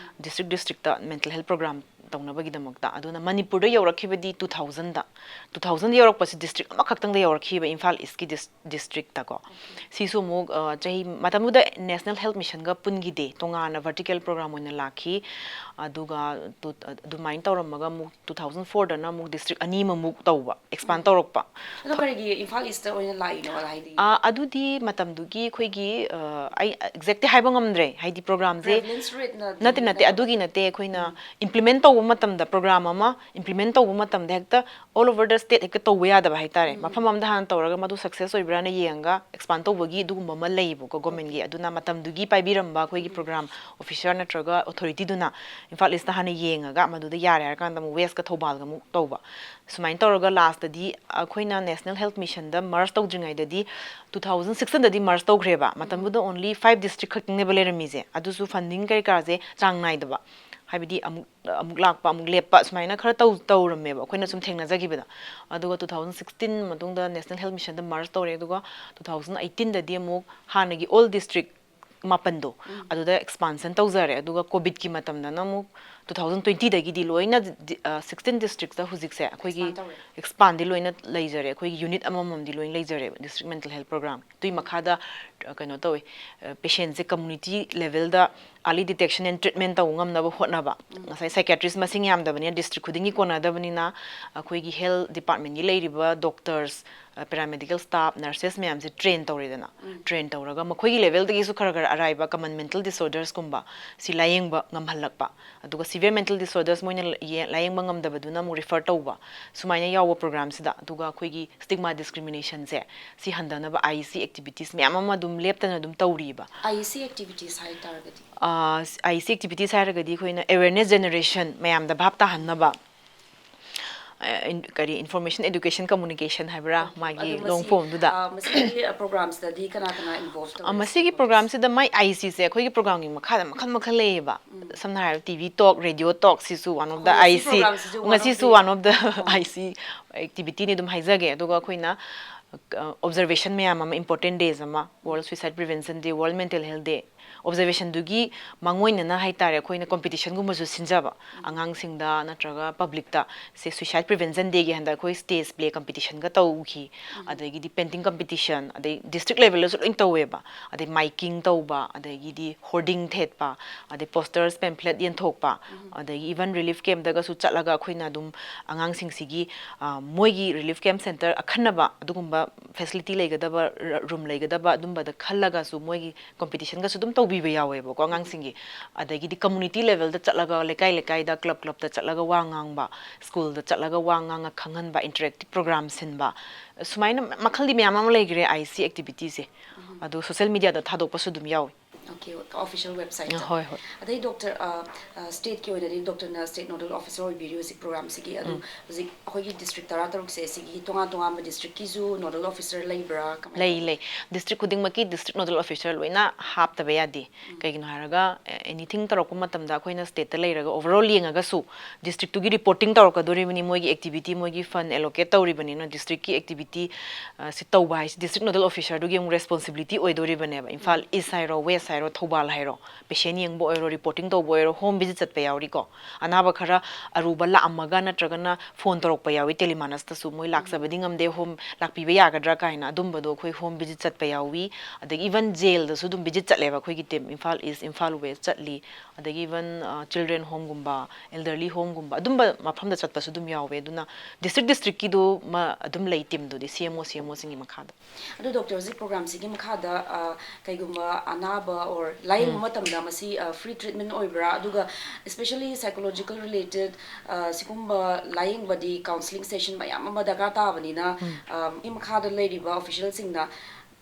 District districtꯇ mental health program ꯇꯧꯅꯕꯒꯤꯗꯃꯛꯇ꯫ ꯑꯗꯨꯅ ꯃꯅꯤꯄꯨꯔꯗ ꯌꯧꯔꯛꯈꯤꯕꯗꯤ ꯇꯨ ꯊꯥꯎꯖꯟꯗ꯫ ꯇꯨ ꯊꯥꯎꯖꯟꯗ ꯌꯧꯔꯛꯄꯁꯤ district ꯑꯃꯈꯛꯇꯪꯗ ꯌꯧꯔꯛꯈꯤꯕ, ꯏꯝꯐꯥꯜ ꯏꯁꯀꯤ ꯗꯤꯁ- districtꯇꯀꯣ꯫ ꯁꯤꯁꯨ ꯑꯃꯨꯛ ꯑ, ꯆꯍꯤ, ꯃꯇꯝꯗꯨꯗ National Health Missionꯒ ꯄꯨꯟꯈꯤꯗꯦ, ꯇꯣꯉꯥꯟꯅ vertical program ꯑꯣꯏꯅ ꯂꯥꯛꯈꯤ꯫ ꯑꯗꯨꯒ ꯇꯨ- ꯑꯗꯨꯃꯥꯏꯅ ꯇꯧꯔꯝꯃꯒ ꯑꯃꯨꯛ ꯇꯨ ꯊꯥꯎꯖꯟ ꯐꯣꯔꯗꯅ ꯑꯃꯨꯛ district ꯑꯅꯤ ꯑꯃꯃꯨꯛ ꯇꯧꯕ, expand ꯇꯧꯔꯛꯄ꯫ ꯑꯗꯣ ꯀꯔꯤꯒꯤ ꯏꯝꯐꯥꯜ ꯏꯁꯇ ꯑꯣꯏꯅ ꯂꯥꯛꯏꯅꯣ, ꯍꯥꯏꯗꯤ? ꯑ, ꯑꯗꯨꯗꯤ ꯃꯇꯝꯗꯨꯒꯤ ꯑꯩꯈꯣꯏꯒꯤ, ꯑ, ꯑꯩ exactꯇꯤ ꯍꯥꯏꯕ ꯉꯝꯗ꯭ꯔꯦ, ꯍꯥꯏꯗꯤ programꯁꯦ ꯄ꯭ꯔꯤꯚꯦꯂꯦꯟꯁ ꯔꯦꯠꯅ ꯅꯠꯇꯦ, ꯅꯠꯇꯦ, ꯑꯗꯨꯒꯤ ꯅꯠꯇꯦ꯫ ꯑꯩꯈꯣꯏꯅ implement ꯇꯧꯕ ꯃꯇꯝꯗ, program ꯑꯃ implement ꯇꯧꯕ ꯃꯇꯝꯗ ꯍꯦꯛꯇ all over the state ꯍꯦꯛꯇ ꯇꯧꯕ ꯌꯥꯗꯕ ꯍꯥꯏꯇꯥꯔꯦ꯫ ꯃꯐꯝ ꯑꯃꯗ ꯍꯥꯟꯅ ꯇꯧꯔꯒ ꯃꯗꯨ success ꯑꯣꯏꯕ꯭ꯔꯥꯅ ꯌꯦꯡꯉꯒ expand ꯇꯧꯕꯒꯤ ꯑꯗꯨꯒꯨꯝꯕ ꯑꯃ ꯂꯩꯌꯦꯕꯀꯣ, governmentꯀꯤ꯫ ꯑꯗꯨꯅ ꯃꯇꯝꯗꯨꯒꯤ ꯄꯥꯏꯕꯤꯔꯝꯕ ꯑꯩꯈꯣꯏꯒꯤ program officer ꯅꯠꯇ꯭ꯔꯒ authorityꯗꯨꯅ ꯏꯝꯐꯥꯜ ꯏꯁꯇ ꯍꯥꯟꯅ ꯌꯦꯡꯉꯒ ꯃꯗꯨꯗ ꯌꯥꯔꯦ ꯍꯥꯏꯔꯀꯥꯟꯗ ꯑꯃꯨꯛ Westꯀ ꯊꯧꯕꯥꯜꯒ ꯑꯃꯨꯛ ꯇꯧꯕ꯫ ꯁꯨꯃꯥꯏꯅ ꯇꯧꯔꯒ lastꯇꯗꯤ ꯑꯩꯈꯣꯏꯅ National Health Missionꯗ merge ꯇꯧꯗ꯭ꯔꯤꯉꯩꯗꯗꯤ ꯇꯨ ꯊꯥꯎꯖꯟ ꯁꯤꯛꯁꯇꯤꯟꯗꯗꯤ merge ꯇꯧꯈ꯭ꯔꯦꯕ꯫ ꯃꯇꯝꯗꯨꯗ only five district ꯈꯛꯇꯪꯅꯦꯕ ꯂꯩꯔꯝꯃꯤꯁꯦ꯫ ꯑꯗꯨꯁꯨ funding ꯀꯔꯤ ꯀꯔꯥꯁꯦ ꯆꯥꯡ ꯅꯥꯏꯗꯕ, ꯍꯥꯏꯕꯗꯤ ꯑꯃꯨꯛ ꯑꯃꯨꯛ ꯂꯥꯛꯄ, ꯑꯃꯨꯛ ꯂꯦꯞꯄ, ꯁꯨꯃꯥꯏꯅ ꯈꯔ ꯇꯧ ꯇꯧꯔꯝꯃꯦꯕ ꯑꯩꯈꯣꯏꯅ ꯁꯨꯝ ꯊꯦꯡꯅꯖꯈꯤꯕꯗ꯫ ꯑꯗꯨꯒ ꯇꯨ ꯊꯥꯎꯖꯟ ꯁꯤꯛꯁꯇꯤꯟ ꯃꯇꯨꯡꯗ National Health Missionꯗ merge ꯇꯧꯔꯦ꯫ ꯑꯗꯨꯒ ꯇꯨ ꯊꯥꯎꯖꯟ ꯑꯩꯠꯇꯤꯟꯗꯗꯤ ꯑꯃꯨꯛ ꯍꯥꯟꯅꯒꯤ old district ꯃꯥꯄꯟꯗꯣ ꯑꯗꯨꯗ expansion ꯇꯧꯖꯔꯦ꯫ ꯑꯗꯨꯒ COVIDꯀꯤ ꯃꯇꯝꯗꯅ ꯑꯃꯨꯛ ꯇꯨ ꯊꯥꯎꯖꯟ ꯇ꯭ꯋꯦꯟꯇꯤꯗꯒꯤꯗꯤ ꯂꯣꯏꯅ ꯗꯤ- ꯑ, ꯁꯤꯛꯁꯇꯤꯟ ꯗꯤꯁꯇ꯭ꯔꯤꯛꯇ ꯍꯧꯖꯤꯛꯁꯦ ꯑꯩꯈꯣꯏꯒꯤ Expand ꯇꯧꯔꯦ꯫ ꯑꯦꯛꯁꯄꯥꯟꯗꯤ ꯂꯣꯏꯅ ꯂꯩꯖꯔꯦ, ꯑꯩꯈꯣꯏꯒꯤ ꯌꯨꯅꯤꯠ ꯑꯃꯃꯝꯗꯤ ꯂꯣꯏꯅ ꯂꯩꯖꯔꯦꯕ ꯗꯤꯁꯇ꯭ꯔꯤꯛ ꯃꯦꯟꯇꯦꯜ ꯍꯦꯜꯊ ꯄ꯭ꯔꯣꯒ꯭ꯔꯥꯝ꯫ ꯑꯗꯨꯏ ꯃꯈꯥꯗ ꯑ, ꯀꯩꯅꯣ ꯇꯧꯋꯦ, ꯄꯦꯁꯦꯟꯁꯦ community ꯂꯦꯚꯦꯜꯗ early detection and treatment ꯇꯧꯕ ꯉꯝꯅꯕ ꯍꯣꯠꯅꯕ꯫ ꯉꯁꯥꯏ ꯁꯥꯏꯀꯤꯌꯥꯇ꯭ꯔꯤꯁ ꯃꯁꯤꯡ ꯌꯥꯝꯗꯕꯅꯤꯅ, ꯗꯤꯁꯇ꯭ꯔꯤꯛ ꯈꯨꯗꯤꯡꯒꯤ ꯀꯣꯟꯅꯗꯕꯅꯤꯅ, ꯑꯩꯈꯣꯏꯒꯤ ꯍꯦꯜꯊ ꯗꯤꯄꯥꯔꯠꯃꯦꯟꯒꯤ ꯂꯩꯔꯤꯕ ꯗꯣꯛꯇꯔꯁ, ꯄꯦꯔꯥꯃꯦꯗꯤꯀꯦꯜ ꯁ꯭ꯇꯥꯐ, ꯅꯔꯁꯦꯁ ꯃꯌꯥꯝꯁꯦ ꯇ꯭ꯔꯦꯟ ꯇꯧꯔꯦꯗꯅ꯫ ꯇ꯭ꯔꯦꯟ ꯇꯧꯔꯒ ꯃꯈꯣꯏꯒꯤ ꯂꯦꯚꯦꯜꯗꯒꯤꯁꯨ ꯈꯔ ꯈꯔ ꯑꯔꯥꯏꯕ ꯀꯃꯟ ꯃꯦꯟꯇꯦꯜ ꯗꯤꯁꯑꯣꯔꯗꯔꯁꯀꯨꯝꯕ ꯁꯤ ꯂꯥꯌꯦꯡꯕ ꯉꯝꯍꯜꯂꯛꯄ꯫ ꯑꯗꯨꯒ ꯁꯤꯚꯤꯌꯔ ꯃꯦꯟꯇꯦꯜ ꯗꯤꯁꯑꯣꯔꯗꯔꯁ ꯃꯣꯏꯅ ꯂ- ꯌꯦ- ꯂꯥꯌꯦꯡꯕ ꯉꯝꯗꯕꯗꯨꯅ ꯑꯃꯨꯛ ꯔꯤꯐꯔ ꯇꯧꯕ꯫ ꯁꯨꯃꯥꯏꯅ ꯌꯥꯎꯕ ꯄ꯭ꯔꯣꯒ꯭ꯔꯥꯝꯁꯤꯗ꯫ ꯑꯗꯨꯒ ꯑꯩꯈꯣꯏꯒꯤ ꯁ꯭ꯇꯤꯒꯃꯥ ꯗꯤꯁꯀ꯭ꯔꯤꯃꯤꯅꯦꯁꯟꯁꯦ ꯁꯤ ꯍꯟꯊꯅꯕ ꯑꯥꯏ ꯏ ꯁꯤ ꯑꯦꯛꯇꯤꯚꯤꯇꯤꯁ ꯃꯌꯥꯝ ꯑꯃ ꯑꯗꯨꯝ ꯂꯦꯞꯇꯅ ꯑꯗꯨꯝ ꯇꯧꯔꯤꯕ꯫ ꯑꯥꯏ ꯏ ꯁꯤ ꯑꯦꯛꯇꯤꯚꯤꯇꯤꯁ ꯍꯥꯏ ꯇꯥꯔꯒꯗꯤ? ꯑꯥꯏ ꯏ ꯁꯤ ꯑꯦꯛꯇꯤꯚꯤꯇꯤꯁ ꯍꯥꯏꯔꯒꯗꯤ ꯑꯩꯈꯣꯏꯅ ꯑꯦꯋꯦꯔꯅꯦꯁ ꯖꯦꯅꯦꯔꯦꯁꯟ, ꯃꯌꯥꯝꯗ ꯚꯥꯞ ꯇꯥꯍꯟꯅꯕ, ꯑ, ꯏꯟ- ꯀꯔꯤ, ꯏꯟꯐꯣꯔꯃꯦꯁꯟ ꯑꯦꯗꯨꯀꯦꯁꯟ ꯀꯝꯃꯨꯅꯤꯀꯦꯁꯟ ꯍꯥꯏꯕ꯭ꯔꯥ, ꯃꯥꯒꯤ ꯑꯗꯣ ꯂꯣꯡ ꯃꯁꯤ, ꯐꯣꯝꯗꯨꯗ꯫ ꯑ, ꯃꯁꯤꯒꯤ, ꯑ, ꯄ꯭ꯔꯣꯒ꯭ꯔꯥꯝꯁꯤꯗꯗꯤ ꯀꯅꯥ ꯀꯅꯥ ꯏꯟꯚꯣꯜꯚ ꯑ, ꯇꯧꯔꯦ? ꯃꯁꯤꯒꯤ ꯄ꯭ꯔꯣꯒ꯭ꯔꯥꯝꯁꯤꯗ ꯃꯥꯏ ꯑꯥꯏ ꯏ ꯁꯤꯁꯦ ꯑꯩꯈꯣꯏꯒꯤ ꯄ꯭ꯔꯣꯒ꯭ꯔꯥꯝꯒꯤ ꯃꯈꯥꯗ ꯃꯈꯜ ꯃꯈꯜ ꯂꯩꯌꯦꯕ꯫ ꯁꯝꯅ ꯍꯥꯏꯔꯕꯗ ꯇꯤ ꯚꯤ ꯇꯣꯛ, ꯔꯦꯗꯤꯑꯣ ꯇꯣꯛ, ꯁꯤꯁꯨ one of the ꯑꯣ, ꯃꯁꯤ ꯑꯥꯏ ꯏ ꯁꯤ, ꯄ꯭ꯔꯣꯒ꯭ꯔꯥꯝꯁꯤꯁꯨ one of ꯉꯁꯤꯁꯨ the one of the ꯑꯣ꯫ ꯑꯥꯏ ꯏ ꯁꯤ ꯑꯦꯛꯇꯤꯚꯤꯇꯤꯅꯤ ꯑꯗꯨꯝ ꯍꯥꯏꯖꯒꯦ꯫ ꯑꯗꯨꯒ ꯑꯩꯈꯣꯏꯅ ꯑꯣꯕꯖꯔꯕꯦꯁꯟ ꯃꯌꯥꯝ ꯑꯃ, ꯏꯝꯄꯣꯔꯇꯦꯟ ꯗꯦꯖ ꯑꯃ, ꯋꯥꯔꯜ ꯁꯨꯏꯁꯥꯏꯗ ꯄ꯭ꯔꯤꯚꯦꯟꯁꯟ ꯗꯦ, ꯋꯥꯔꯜ ꯃꯦꯟꯇꯦꯜ ꯍꯦꯜꯊ ꯗꯦ, ꯑꯣꯕꯖꯔꯕꯦꯁꯟꯗꯨꯒꯤ ꯃꯥꯡꯑꯣꯏꯅꯅ ꯍꯥꯏꯇꯥꯔꯦ, ꯑꯩꯈꯣꯏꯅ ꯀꯝꯄꯤꯇꯤꯁꯟꯒꯨꯝꯕꯁꯨ ꯁꯤꯟꯖꯕ꯫ ꯑꯉꯥꯡꯁꯤꯡꯗ ꯅꯠꯇ꯭ꯔꯒ ꯄꯕ꯭ꯂꯤꯛꯇ ꯁꯦ ꯁꯨꯏꯁꯥꯏꯗ ꯄ꯭ꯔꯤꯚꯦꯟꯁꯟ ꯗꯦꯒꯤ ꯍꯟꯗꯛ ꯑꯩꯈꯣꯏ ꯁ꯭ꯇꯦꯖ ꯄ꯭ꯂꯦ ꯀꯝꯄꯤꯇꯤꯁꯟꯒ ꯇꯧꯈꯤ꯫ ꯑꯗꯒꯤꯗꯤ ꯄꯦꯟꯇꯤꯡ ꯀꯝꯄꯤꯇꯤꯁꯟ, ꯑꯗꯩ ꯗꯤꯁꯇ꯭ꯔꯤꯛ ꯂꯦꯚꯦꯜꯗꯁꯨ ꯂꯣꯏ ꯇꯧꯋꯦꯕ꯫ ꯑꯗꯩ ꯃꯥꯏꯀꯤꯡ ꯇꯧꯕ, ꯑꯗꯒꯤꯗꯤ ꯍꯣꯔꯗꯤꯡ ꯊꯦꯠꯄ, ꯑꯗꯩ ꯄꯣꯁꯇꯔꯁ, ꯄꯦꯝꯐ꯭ꯂꯦꯠ ꯌꯦꯟꯊꯣꯛꯄ, ꯑꯗꯒꯤ ꯏꯚꯟ ꯔꯤꯂꯤꯐ ꯀꯦꯝꯞꯇꯒꯁꯨ ꯆꯠꯂꯒ ꯑꯩꯈꯣꯏꯅ ꯑꯗꯨꯝ ꯑꯉꯥꯡꯁꯤꯡꯁꯤꯒꯤ, ꯑ, ꯃꯣꯏꯒꯤ ꯔꯤꯂꯤꯐ ꯀꯦꯝꯞ ꯁꯦꯟꯇꯔ ꯑꯈꯟꯅꯕ ꯑꯗꯨꯒꯨꯝꯕ ꯐꯦꯁꯤꯂꯤꯇꯤ ꯂꯩꯒꯗꯕ, ꯔ- ꯔꯨꯝ ꯂꯩꯒꯗꯕ ꯑꯗꯨꯝꯕꯗ ꯈꯜꯂꯒꯁꯨ ꯃꯣꯏꯒꯤ ꯀꯝꯄꯤꯇꯤꯁꯟꯒꯁꯨ ꯑꯗꯨꯝ ꯇꯧꯕꯤꯕ ꯌꯥꯎꯋꯦꯕꯀꯣ ꯑꯉꯥꯡꯁꯤꯡꯒꯤ꯫ ꯑꯗꯒꯤꯗꯤ ꯀꯝꯃꯨꯅꯤꯇꯤ ꯂꯦꯚꯦꯜꯗ ꯆꯠꯂꯒ, ꯂꯩꯀꯥꯏ ꯂꯩꯀꯥꯏꯗ, ꯀ꯭ꯂꯕ ꯀ꯭ꯂꯕꯇ ꯆꯠꯂꯒ ꯋꯥ ꯉꯥꯡꯕ, ꯁ꯭ꯀꯨꯜꯗ ꯆꯠꯂꯒ ꯋꯥ ꯉꯥꯡꯉ ꯈꯪꯍꯟꯕ, ꯏꯟꯇꯔꯦꯛꯇꯤꯞ ꯄ꯭ꯔꯣꯒ꯭ꯔꯥꯝ ꯁꯤꯟꯕ, ꯁꯨꯃꯥꯏꯅ ꯃꯈꯜꯗꯤ ꯃꯌꯥꯝ ꯑꯃ ꯂꯩꯈ꯭ꯔꯦ ꯑꯥꯏ ꯏ ꯁꯤ ꯑꯦꯛꯇꯤꯚꯤꯇꯤꯁꯦ꯫ ꯑꯗꯣ ꯁꯣꯁꯦꯜ ꯃꯤꯗꯤꯌꯥꯗ ꯊꯥꯗꯣꯛꯄꯁꯨ ꯑꯗꯨꯝ ꯌꯥꯎꯋꯤ꯫ ꯑꯣꯀꯦ, ꯑꯣꯐꯤꯁꯤꯌꯦꯜ ꯋꯦꯕꯁꯥꯏꯠꯇ꯫ ꯍꯣꯏ, ꯍꯣꯏ꯫ ꯑꯗꯩ ꯗꯣꯛꯇꯔ, ꯑ, ꯑ, ꯁ꯭ꯇꯦꯠꯀꯤ ꯑꯣꯏꯅꯗꯤ ꯗꯣꯛꯇꯔꯅ ꯁ꯭ꯇꯦꯠ ꯅꯣꯗꯜ ꯑꯣꯐꯤꯁꯔ ꯑꯣꯏꯕꯤꯔꯤ ꯍꯧꯖꯤꯛ ꯄ꯭ꯔꯣꯒ꯭ꯔꯥꯝꯁꯤꯒꯤ꯫ ꯑꯗꯨ ꯍꯧꯖꯤꯛ ꯑꯩꯈꯣꯏꯒꯤ ꯗꯤꯁꯇ꯭ꯔꯤꯛ ꯇꯔꯥ ꯇꯔꯨꯛꯁꯦ ꯁꯤꯒꯤ ꯇꯣꯉꯥꯟ ꯇꯣꯉꯥꯟꯕ ꯗꯤꯁꯇ꯭ꯔꯤꯛꯀꯤꯁꯨ ꯅꯣꯗꯜ ꯑꯣꯐꯤꯁꯔ ꯂꯩꯕ꯭ꯔꯥ? ꯀꯃꯥꯏꯅ ꯂꯩ, ꯇꯧꯕ? ꯂꯩ꯫ ꯗꯤꯁꯇ꯭ꯔꯤꯛ ꯈꯨꯗꯤꯡꯃꯛꯀꯤ ꯗꯤꯁꯇ꯭ꯔꯤꯛ ꯅꯣꯗꯜ ꯑꯣꯐꯤꯁꯔ ꯂꯣꯏꯅ ꯍꯥꯞꯇꯕ ꯌꯥꯗꯦ꯫ ꯀꯩꯒꯤꯅꯣ ꯍꯥꯏꯔꯒ, ꯑꯦꯅꯤꯊꯤꯡ ꯇꯧꯔꯛꯄ ꯃꯇꯝꯗ ꯑꯩꯈꯣꯏꯅ ꯁ꯭ꯇꯦꯠꯇ ꯂꯩꯔꯒ ꯑꯣꯚꯔꯑꯣꯜ ꯌꯦꯡꯉꯒꯁꯨ ꯗꯤꯁꯇ꯭ꯔꯤꯛꯇꯨꯒꯤ ꯔꯤꯄꯣꯔꯇꯤꯡ ꯇꯧꯔꯛꯀꯗꯣꯔꯤꯕꯅꯤ, ꯃꯣꯏꯒꯤ ꯑꯦꯛꯇꯤꯚꯤꯇꯤ, ꯃꯣꯏꯒꯤ ꯐꯟ ꯑꯦꯂꯣꯀꯦꯠ ꯇꯧꯔꯤꯕꯅꯤꯅ ꯗꯤꯁꯇ꯭ꯔꯤꯛꯀꯤ ꯑꯦꯛꯇꯤꯚꯤꯇꯤ, ꯑ, ꯁꯤ ꯇꯧꯕ ꯍꯥꯏꯁꯤ ꯗꯤꯁꯇ꯭ꯔꯤꯛ ꯅꯣꯗꯜ ꯑꯣꯐꯤꯁꯔꯗꯨꯒꯤ ꯑꯃꯨꯛ ꯔꯦꯁꯄꯣꯟꯁꯤꯕꯤꯂꯤꯇꯤ ꯑꯣꯏꯗꯣꯔꯤꯕꯅꯦꯕ꯫ ꯏꯝꯐꯥꯜ ꯏꯁ ꯍꯥꯏꯔꯣ, ꯋꯦꯁ ꯍꯥꯏꯔꯣ, ꯊꯧꯕꯥꯜ ꯍꯥꯏꯔꯣ, ꯄꯦꯁꯦꯟ ꯌꯦꯡꯕ ꯑꯣꯏꯔꯣ, ꯔꯤꯄꯣꯔꯇꯤꯡ ꯇꯧꯕ ꯑꯣꯏꯔꯣ, ꯍꯣꯝ ꯚꯤꯖꯤꯠ ꯆꯠꯄ ꯌꯥꯎꯔꯤꯀꯣ꯫ ꯑꯅꯥꯕ ꯈꯔ ꯑꯔꯨꯕ ꯂꯥꯛꯑꯝꯃꯒ ꯅꯠꯇ꯭ꯔꯒꯅ ꯐꯣꯟ ꯇꯧꯔꯛꯄ ꯌꯥꯎꯏ ꯇꯦꯂꯤꯃꯥꯅꯁꯇꯁꯨ, ꯃꯣꯏ ꯂꯥꯛꯆꯕꯗꯤ ꯉꯝꯗꯦ, ꯍꯣꯝ ꯂꯥꯛꯄꯤꯕ ꯌꯥꯒꯗ꯭ꯔꯥ ꯀꯥꯏꯅ, ꯑꯗꯨꯝꯕꯗꯣ ꯑꯩꯈꯣꯏ ꯍꯣꯝ ꯚꯤꯖꯤꯠ ꯆꯠꯄ ꯌꯥꯎꯏ꯫ ꯑꯗꯒꯤ ꯏꯚꯟ ꯖꯦꯜꯗꯁꯨ ꯑꯗꯨꯝ ꯚꯤꯖꯤꯠ ꯆꯠꯂꯦꯕ ꯑꯩꯈꯣꯏꯒꯤ ꯇꯤꯝ, ꯏꯝꯐꯥꯜ ꯏꯁ, ꯏꯝꯐꯥꯜ ꯋꯦꯁ ꯆꯠꯂꯤ, ꯑꯗꯒꯤ ꯏꯚꯟ ꯆꯤꯜꯗ꯭ꯔꯦꯟ ꯍꯣꯝꯒꯨꯝꯕ, ꯑꯦꯜꯗꯔꯂꯤ ꯍꯣꯝꯒꯨꯝꯕ, ꯑꯗꯨꯝꯕ ꯃꯐꯝꯗ ꯆꯠꯄꯁꯨ ꯑꯗꯨꯝ ꯌꯥꯎꯋꯦ꯫ ꯑꯗꯨꯅ ꯗꯤꯁꯇ꯭ꯔꯤꯛ ꯗꯤꯁꯇ꯭ꯔꯤꯛꯀꯤꯗꯨ ꯃ-, ꯑꯗꯨꯝ ꯂꯩ ꯇꯤꯝꯗꯨꯗꯤ, ꯁꯤ ꯑꯦꯝ ꯑꯣ, ꯁꯤ ꯑꯦꯝ ꯑꯣꯁꯤꯡꯒꯤ ꯃꯈꯥꯗ꯫ ꯑꯗꯨ ꯗꯣꯛꯇꯔ, ꯍꯧꯖꯤꯛ ꯄ꯭ꯔꯣꯒ꯭ꯔꯥꯝꯁꯤꯒꯤ ꯃꯈꯥꯗ, ꯑ, ꯀꯩꯒꯨꯝꯕ ꯑꯅꯥꯕ or ꯂꯥꯌꯦꯡꯕ ꯎꯝ꯫ ꯃꯇꯝꯗ ꯃꯁꯤ, ꯑ, ꯐ꯭ꯔꯤ ꯇ꯭ꯔꯤꯠꯃꯦꯟ ꯑꯣꯏꯕ꯭ꯔꯥ? ꯑꯗꯨꯒ especially psychological related, ꯑ, ꯁꯤꯒꯨꯝꯕ ꯂꯥꯌꯦꯡꯕꯗꯤ counselling session ꯃꯌꯥꯝ ꯑꯃ ꯗꯔꯀꯥꯔ ꯇꯥꯕꯅꯤꯅ, ꯎꯝ꯫ ꯑ, ꯃꯤ ꯃꯈꯥꯗ ꯂꯩꯔꯤꯕ ꯑꯣꯐꯤꯁꯤꯌꯦꯜꯁꯤꯡꯅ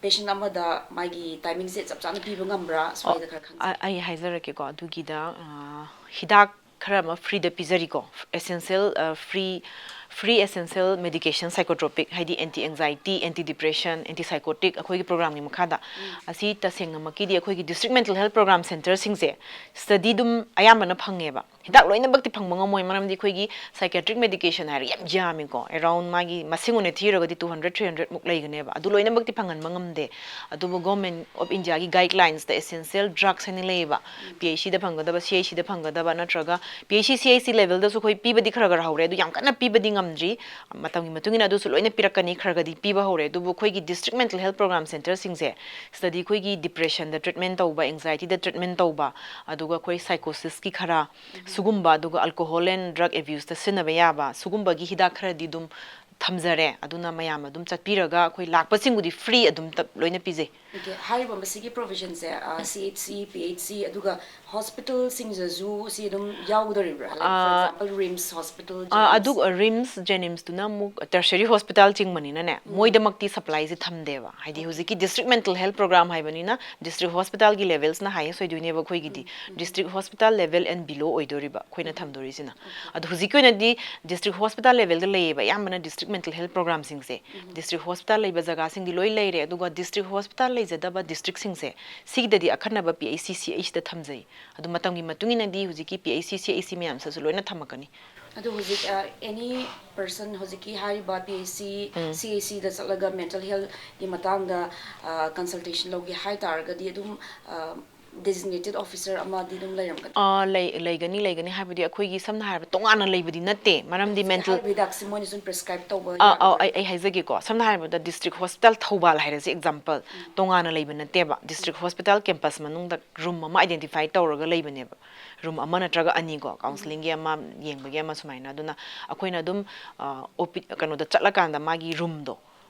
ꯄꯦꯁꯦꯟ ꯑꯃꯗ ꯃꯥꯒꯤ ꯇꯥꯏꯃꯤꯡꯁꯦ ꯆꯞ ꯆꯥꯅ ꯄꯤꯕ ꯉꯝꯕ꯭ꯔꯥ? ꯑꯣ, ꯁ꯭ꯋꯥꯏꯗ ꯈꯔ ꯈꯪꯖ- ꯑ-, ꯑꯩ ꯍꯥꯏꯖꯔꯛꯀꯦꯀꯣ꯫ ꯑꯗꯨꯒꯤꯗ, ꯑ, ꯍꯤꯗꯥꯛ ꯈꯔ ꯑꯃ ꯐ꯭ꯔꯤꯗ ꯄꯤꯖꯔꯤꯀꯣ, essential, ꯑ, free, free essential medication psychotropic, ꯍꯥꯏꯗꯤ anti anxiety, anti depression, anti psychotic, ꯑꯩꯈꯣꯏꯒꯤ ꯄ꯭ꯔꯣꯒ꯭ꯔꯥꯝꯒꯤ ꯃꯈꯥꯗ꯫ ꯎꯝ꯫ ꯑꯁꯤ ꯇꯁꯦꯡꯅꯃꯛꯀꯤꯗꯤ ꯑꯩꯈꯣꯏꯒꯤ ꯗꯤꯁꯇ꯭ꯔꯤꯛ ꯃꯦꯟꯇꯦꯜ ꯍꯦꯜꯊ ꯄ꯭ꯔꯣꯒ꯭ꯔꯥꯝ ꯁꯦꯟꯇꯔꯁꯤꯡꯁꯦ ꯁ꯭ꯇꯗꯤ ꯑꯗꯨꯝ ꯑꯌꯥꯝꯕꯅ ꯐꯪꯉꯦꯕ꯫ ꯍꯤꯗꯥꯛ ꯂꯣꯏꯅꯃꯛꯇꯤ ꯐꯪꯕ ꯉꯝꯃꯣꯏ, ꯃꯔꯝꯗꯤ ꯑꯩꯈꯣꯏꯒꯤ psychiatric medication ꯍꯥꯏꯔꯒ ꯌꯥꯝ ꯌꯥꯝꯃꯤꯀꯣ, around ꯃꯥꯒꯤ ꯃꯁꯤꯡ ꯑꯣꯏꯅ ꯊꯤꯔꯒꯗꯤ two hundred, three hundred ꯃꯨꯛ ꯂꯩꯒꯅꯦꯕ, ꯑꯗꯨ ꯂꯣꯏꯅꯃꯛꯇꯤ ꯐꯪꯍꯟꯕ ꯉꯝꯗꯦ꯫ ꯑꯗꯨꯕꯨ Government of Indiaꯒꯤ guidelinesꯇ essential drugs ꯍꯥꯏꯅ ꯂꯩꯌꯦꯕ, ꯎꯝ꯫ ꯄꯤ ꯑꯩꯆ ꯁꯤꯗ ꯐꯪꯒꯗꯕ, ꯁꯤ ꯑꯩꯆ ꯁꯤꯗ ꯐꯪꯒꯗꯕ, ꯅꯠꯇ꯭ꯔꯒ ꯄꯤ ꯑꯩꯆ ꯁꯤ, ꯁꯤ ꯑꯩꯆ ꯁꯤ levelꯗꯁꯨ ꯑꯩꯈꯣꯏ ꯄꯤꯕꯗꯤ ꯈꯔ ꯈꯔ ꯍꯧꯔꯦ, ꯑꯗꯨ ꯌꯥꯝ ꯀꯟꯅ ꯄꯤꯕꯗꯤ ꯉꯝꯗ꯭ꯔꯤ꯫ ꯃꯇꯝꯒꯤ ꯃꯇꯨꯡ ꯏꯟꯅ ꯑꯗꯨꯁꯨ ꯂꯣꯏꯅ ꯄꯤꯔꯛꯀꯅꯤ, ꯈꯔꯒꯗꯤ ꯄꯤꯕ ꯍꯧꯔꯦ꯫ ꯑꯗꯨꯕꯨ ꯑꯩꯈꯣꯏꯒꯤ district mental health program centreꯁꯤꯡꯁꯦ, ꯁꯤꯗꯗꯤ ꯑꯩꯈꯣꯏꯒꯤ depressionꯗ treatment ꯇꯧꯕ, anxietyꯗ treatment ꯇꯧꯕ, ꯑꯗꯨꯒ ꯑꯩꯈꯣꯏ psychosisꯀꯤ ꯈꯔ, ꯎꯝ꯫ ꯁꯤꯒꯨꯝꯕ, ꯑꯗꯨꯒ alcohol and drug abuseꯇ ꯁꯤꯖꯤꯟꯅꯕ ꯌꯥꯕ, ꯁꯤꯒꯨꯝꯕꯒꯤ ꯍꯤꯗꯥꯛ ꯈꯔꯗꯤ ꯑꯗꯨꯝ ꯊꯝꯖꯔꯦ꯫ ꯑꯗꯨꯅ ꯃꯌꯥꯝ ꯑꯗꯨꯝ ꯆꯠꯄꯤꯔꯒ ꯑꯩꯈꯣꯏ ꯂꯥꯛꯄꯁꯤꯡꯕꯨꯗꯤ free ꯑꯗꯨꯝ ꯇꯞ-, ꯂꯣꯏꯅ ꯄꯤꯖꯩ꯫ Okay, ꯍꯥꯏꯔꯤꯕ ꯃꯁꯤꯒꯤ provisionꯁꯦ, ꯑ, ꯁꯤ H C, P H C, ꯑꯗꯨꯒ hospitalꯁꯤꯡꯗꯁꯨ ꯁꯤ ꯑꯗꯨꯝ ꯌꯥꯎꯒꯗꯧꯔꯤꯕ꯭ꯔꯥ? Like, for ꯑ, example, RIMS hospital, ꯑ, JNIMS꯫ ꯑꯗꯨ, ꯑ, RIMS, JNIMSꯇꯨꯅ ꯑꯃꯨꯛ tertiary hospital ꯆꯤꯡꯕꯅꯤꯅꯅꯦ, ꯎꯝ꯫ ꯃꯣꯏꯗꯃꯛꯇꯤ supplyꯁꯦ ꯊꯝꯗꯦꯕ꯫ ꯍꯥꯏꯗꯤ Okay. ꯍꯧꯖꯤꯛꯀꯤ district mental health program ꯍꯥꯏꯕꯅꯤꯅ district hospitalꯒꯤ levelsꯅ highest ꯑꯣꯏꯗꯣꯏꯅꯦꯕ ꯑꯩꯈꯣꯏꯒꯤꯗꯤ꯫ ꯎꯝ, ꯎꯝ꯫ District hospital level and below ꯑꯣꯏꯗꯣꯔꯤꯕ ꯑꯩꯈꯣꯏꯅ ꯎꯝ꯫ ꯊꯝꯗꯣꯔꯤꯁꯤꯅ꯫ Okay. ꯑꯗꯣ ꯍꯧꯖꯤꯛꯀꯤ ꯑꯣꯏꯅꯗꯤ district hospital levelꯗ ꯂꯩꯌꯦꯕ ꯑꯌꯥꯝꯕꯅ district mental health programꯁꯤꯡꯁꯦ꯫ ꯎꯝ꯫ District hospital ꯂꯩꯕ ꯖꯒꯥꯁꯤꯡꯗꯤ ꯂꯣꯏ ꯂꯩꯔꯦ, ꯑꯗꯨꯒ district hospital ꯂꯩꯖꯗꯕ districtꯁꯤꯡꯁꯦ, ꯁꯤꯒꯤꯗꯗꯤ ꯑꯀꯟꯅꯕ ꯄꯤ ꯑꯩꯆ ꯁꯤ, ꯁꯤ ꯑꯩꯆ ꯁꯤꯗ ꯊꯝꯖꯩ꯫ ꯑꯗꯨ ꯃꯇꯝꯒꯤ ꯃꯇꯨꯡ ꯏꯟꯅꯗꯤ ꯍꯧꯖꯤꯛꯀꯤ ꯄꯤ ꯑꯩꯆ ꯁꯤ, ꯁꯤ ꯑꯩꯆ ꯁꯤ ꯃꯌꯥꯝꯁꯤꯁꯨ ꯂꯣꯏꯅ ꯊꯝꯃꯛꯀꯅꯤ꯫ ꯑꯗꯨ ꯍꯧꯖꯤꯛ ꯑꯦꯅꯤ ꯄꯔꯁꯟ ꯍꯧꯖꯤꯛꯀꯤ ꯍꯥꯏꯔꯤꯕ ꯄꯤ ꯑꯩꯆ ꯁꯤ ꯁꯤ ꯑꯦ ꯁꯤꯗ ꯆꯠꯂꯒ ꯃꯦꯟꯇꯦꯜ ꯍꯦꯜꯊꯀꯤ ꯃꯇꯥꯡꯗ ꯀꯟꯁꯜꯇꯦꯁꯟ ꯂꯧꯒꯦ ꯍꯥꯏ ꯇꯥꯔꯒꯗꯤ ꯑꯗꯨꯝ ꯗꯦꯖꯤꯒꯅꯦꯇꯦꯠ ꯑꯣꯐꯤꯁꯔ ꯑꯃꯗꯤ ꯑꯗꯨꯝ ꯂꯩꯔꯝꯒꯅꯤ? ꯑꯥ, ꯂꯩ ꯂꯩꯒꯅꯤ ꯂꯩꯒꯅꯤ ꯍꯥꯏꯕꯗꯤ ꯑꯩꯈꯣꯏꯒꯤ ꯁꯝꯅ ꯍꯥꯏꯔꯕꯗ ꯇꯣꯉꯥꯟꯅ ꯂꯩꯕꯗꯤ ꯅꯠꯇꯦ, ꯃꯔꯝꯗꯤ ꯃꯦꯟꯇꯦꯜ ꯍꯥꯏꯔꯤꯕ ꯍꯤꯗꯥꯛꯁꯤ ꯃꯣꯏꯅ ꯁꯨꯝ ꯄ꯭ꯔꯦꯁꯀ꯭ꯔꯥꯏꯕ ꯇꯧꯕ ꯑꯥ ꯑꯧ ꯌꯥꯒꯗ꯭ꯔꯥ? ꯑꯩ ꯑꯩ ꯍꯥꯏꯖꯒꯦꯀꯣ, ꯁꯝꯅ ꯍꯥꯏꯔꯕꯗ ꯗꯤꯁꯇ꯭ꯔꯤꯛ ꯍꯣꯁꯄꯤꯇꯥꯜ ꯊꯧꯕꯥꯜ ꯍꯥꯏꯔꯁꯤ ꯑꯦꯛꯖꯥꯝꯄꯜ, ꯇꯣꯉꯥꯟꯅ ꯂꯩꯕ ꯅꯠꯇꯦꯕ꯫ ꯗꯤꯁꯇ꯭ꯔꯤꯛ ꯍꯣꯁꯄꯤꯇꯥꯜ ꯀꯦꯝꯄꯁ ꯃꯅꯨꯡꯗ ꯔꯨꯝ ꯑꯃ ꯑꯥꯏꯗꯦꯟꯇꯤꯐꯥꯏ ꯇꯧꯔꯒ ꯂꯩꯕꯅꯦꯕ, ꯔꯨꯝ ꯑꯃ ꯅꯠꯇ꯭ꯔꯒ ꯑꯅꯤꯀꯣ, ꯀꯥꯎꯟꯁꯤꯂꯤꯡꯒꯤ ꯑꯃ, ꯌꯦꯡꯕꯒꯤ ꯑꯃ ꯁꯨꯃꯥꯏꯅ꯫ ꯑꯗꯨꯅ ꯑꯩꯈꯣꯏꯅ ꯑꯗꯨꯝ ꯑꯣ ꯄꯤ ꯀꯩꯅꯣꯗ ꯆꯠꯂꯀꯥꯟꯗ ꯃꯥꯒꯤ ꯔꯨꯝꯗꯣ,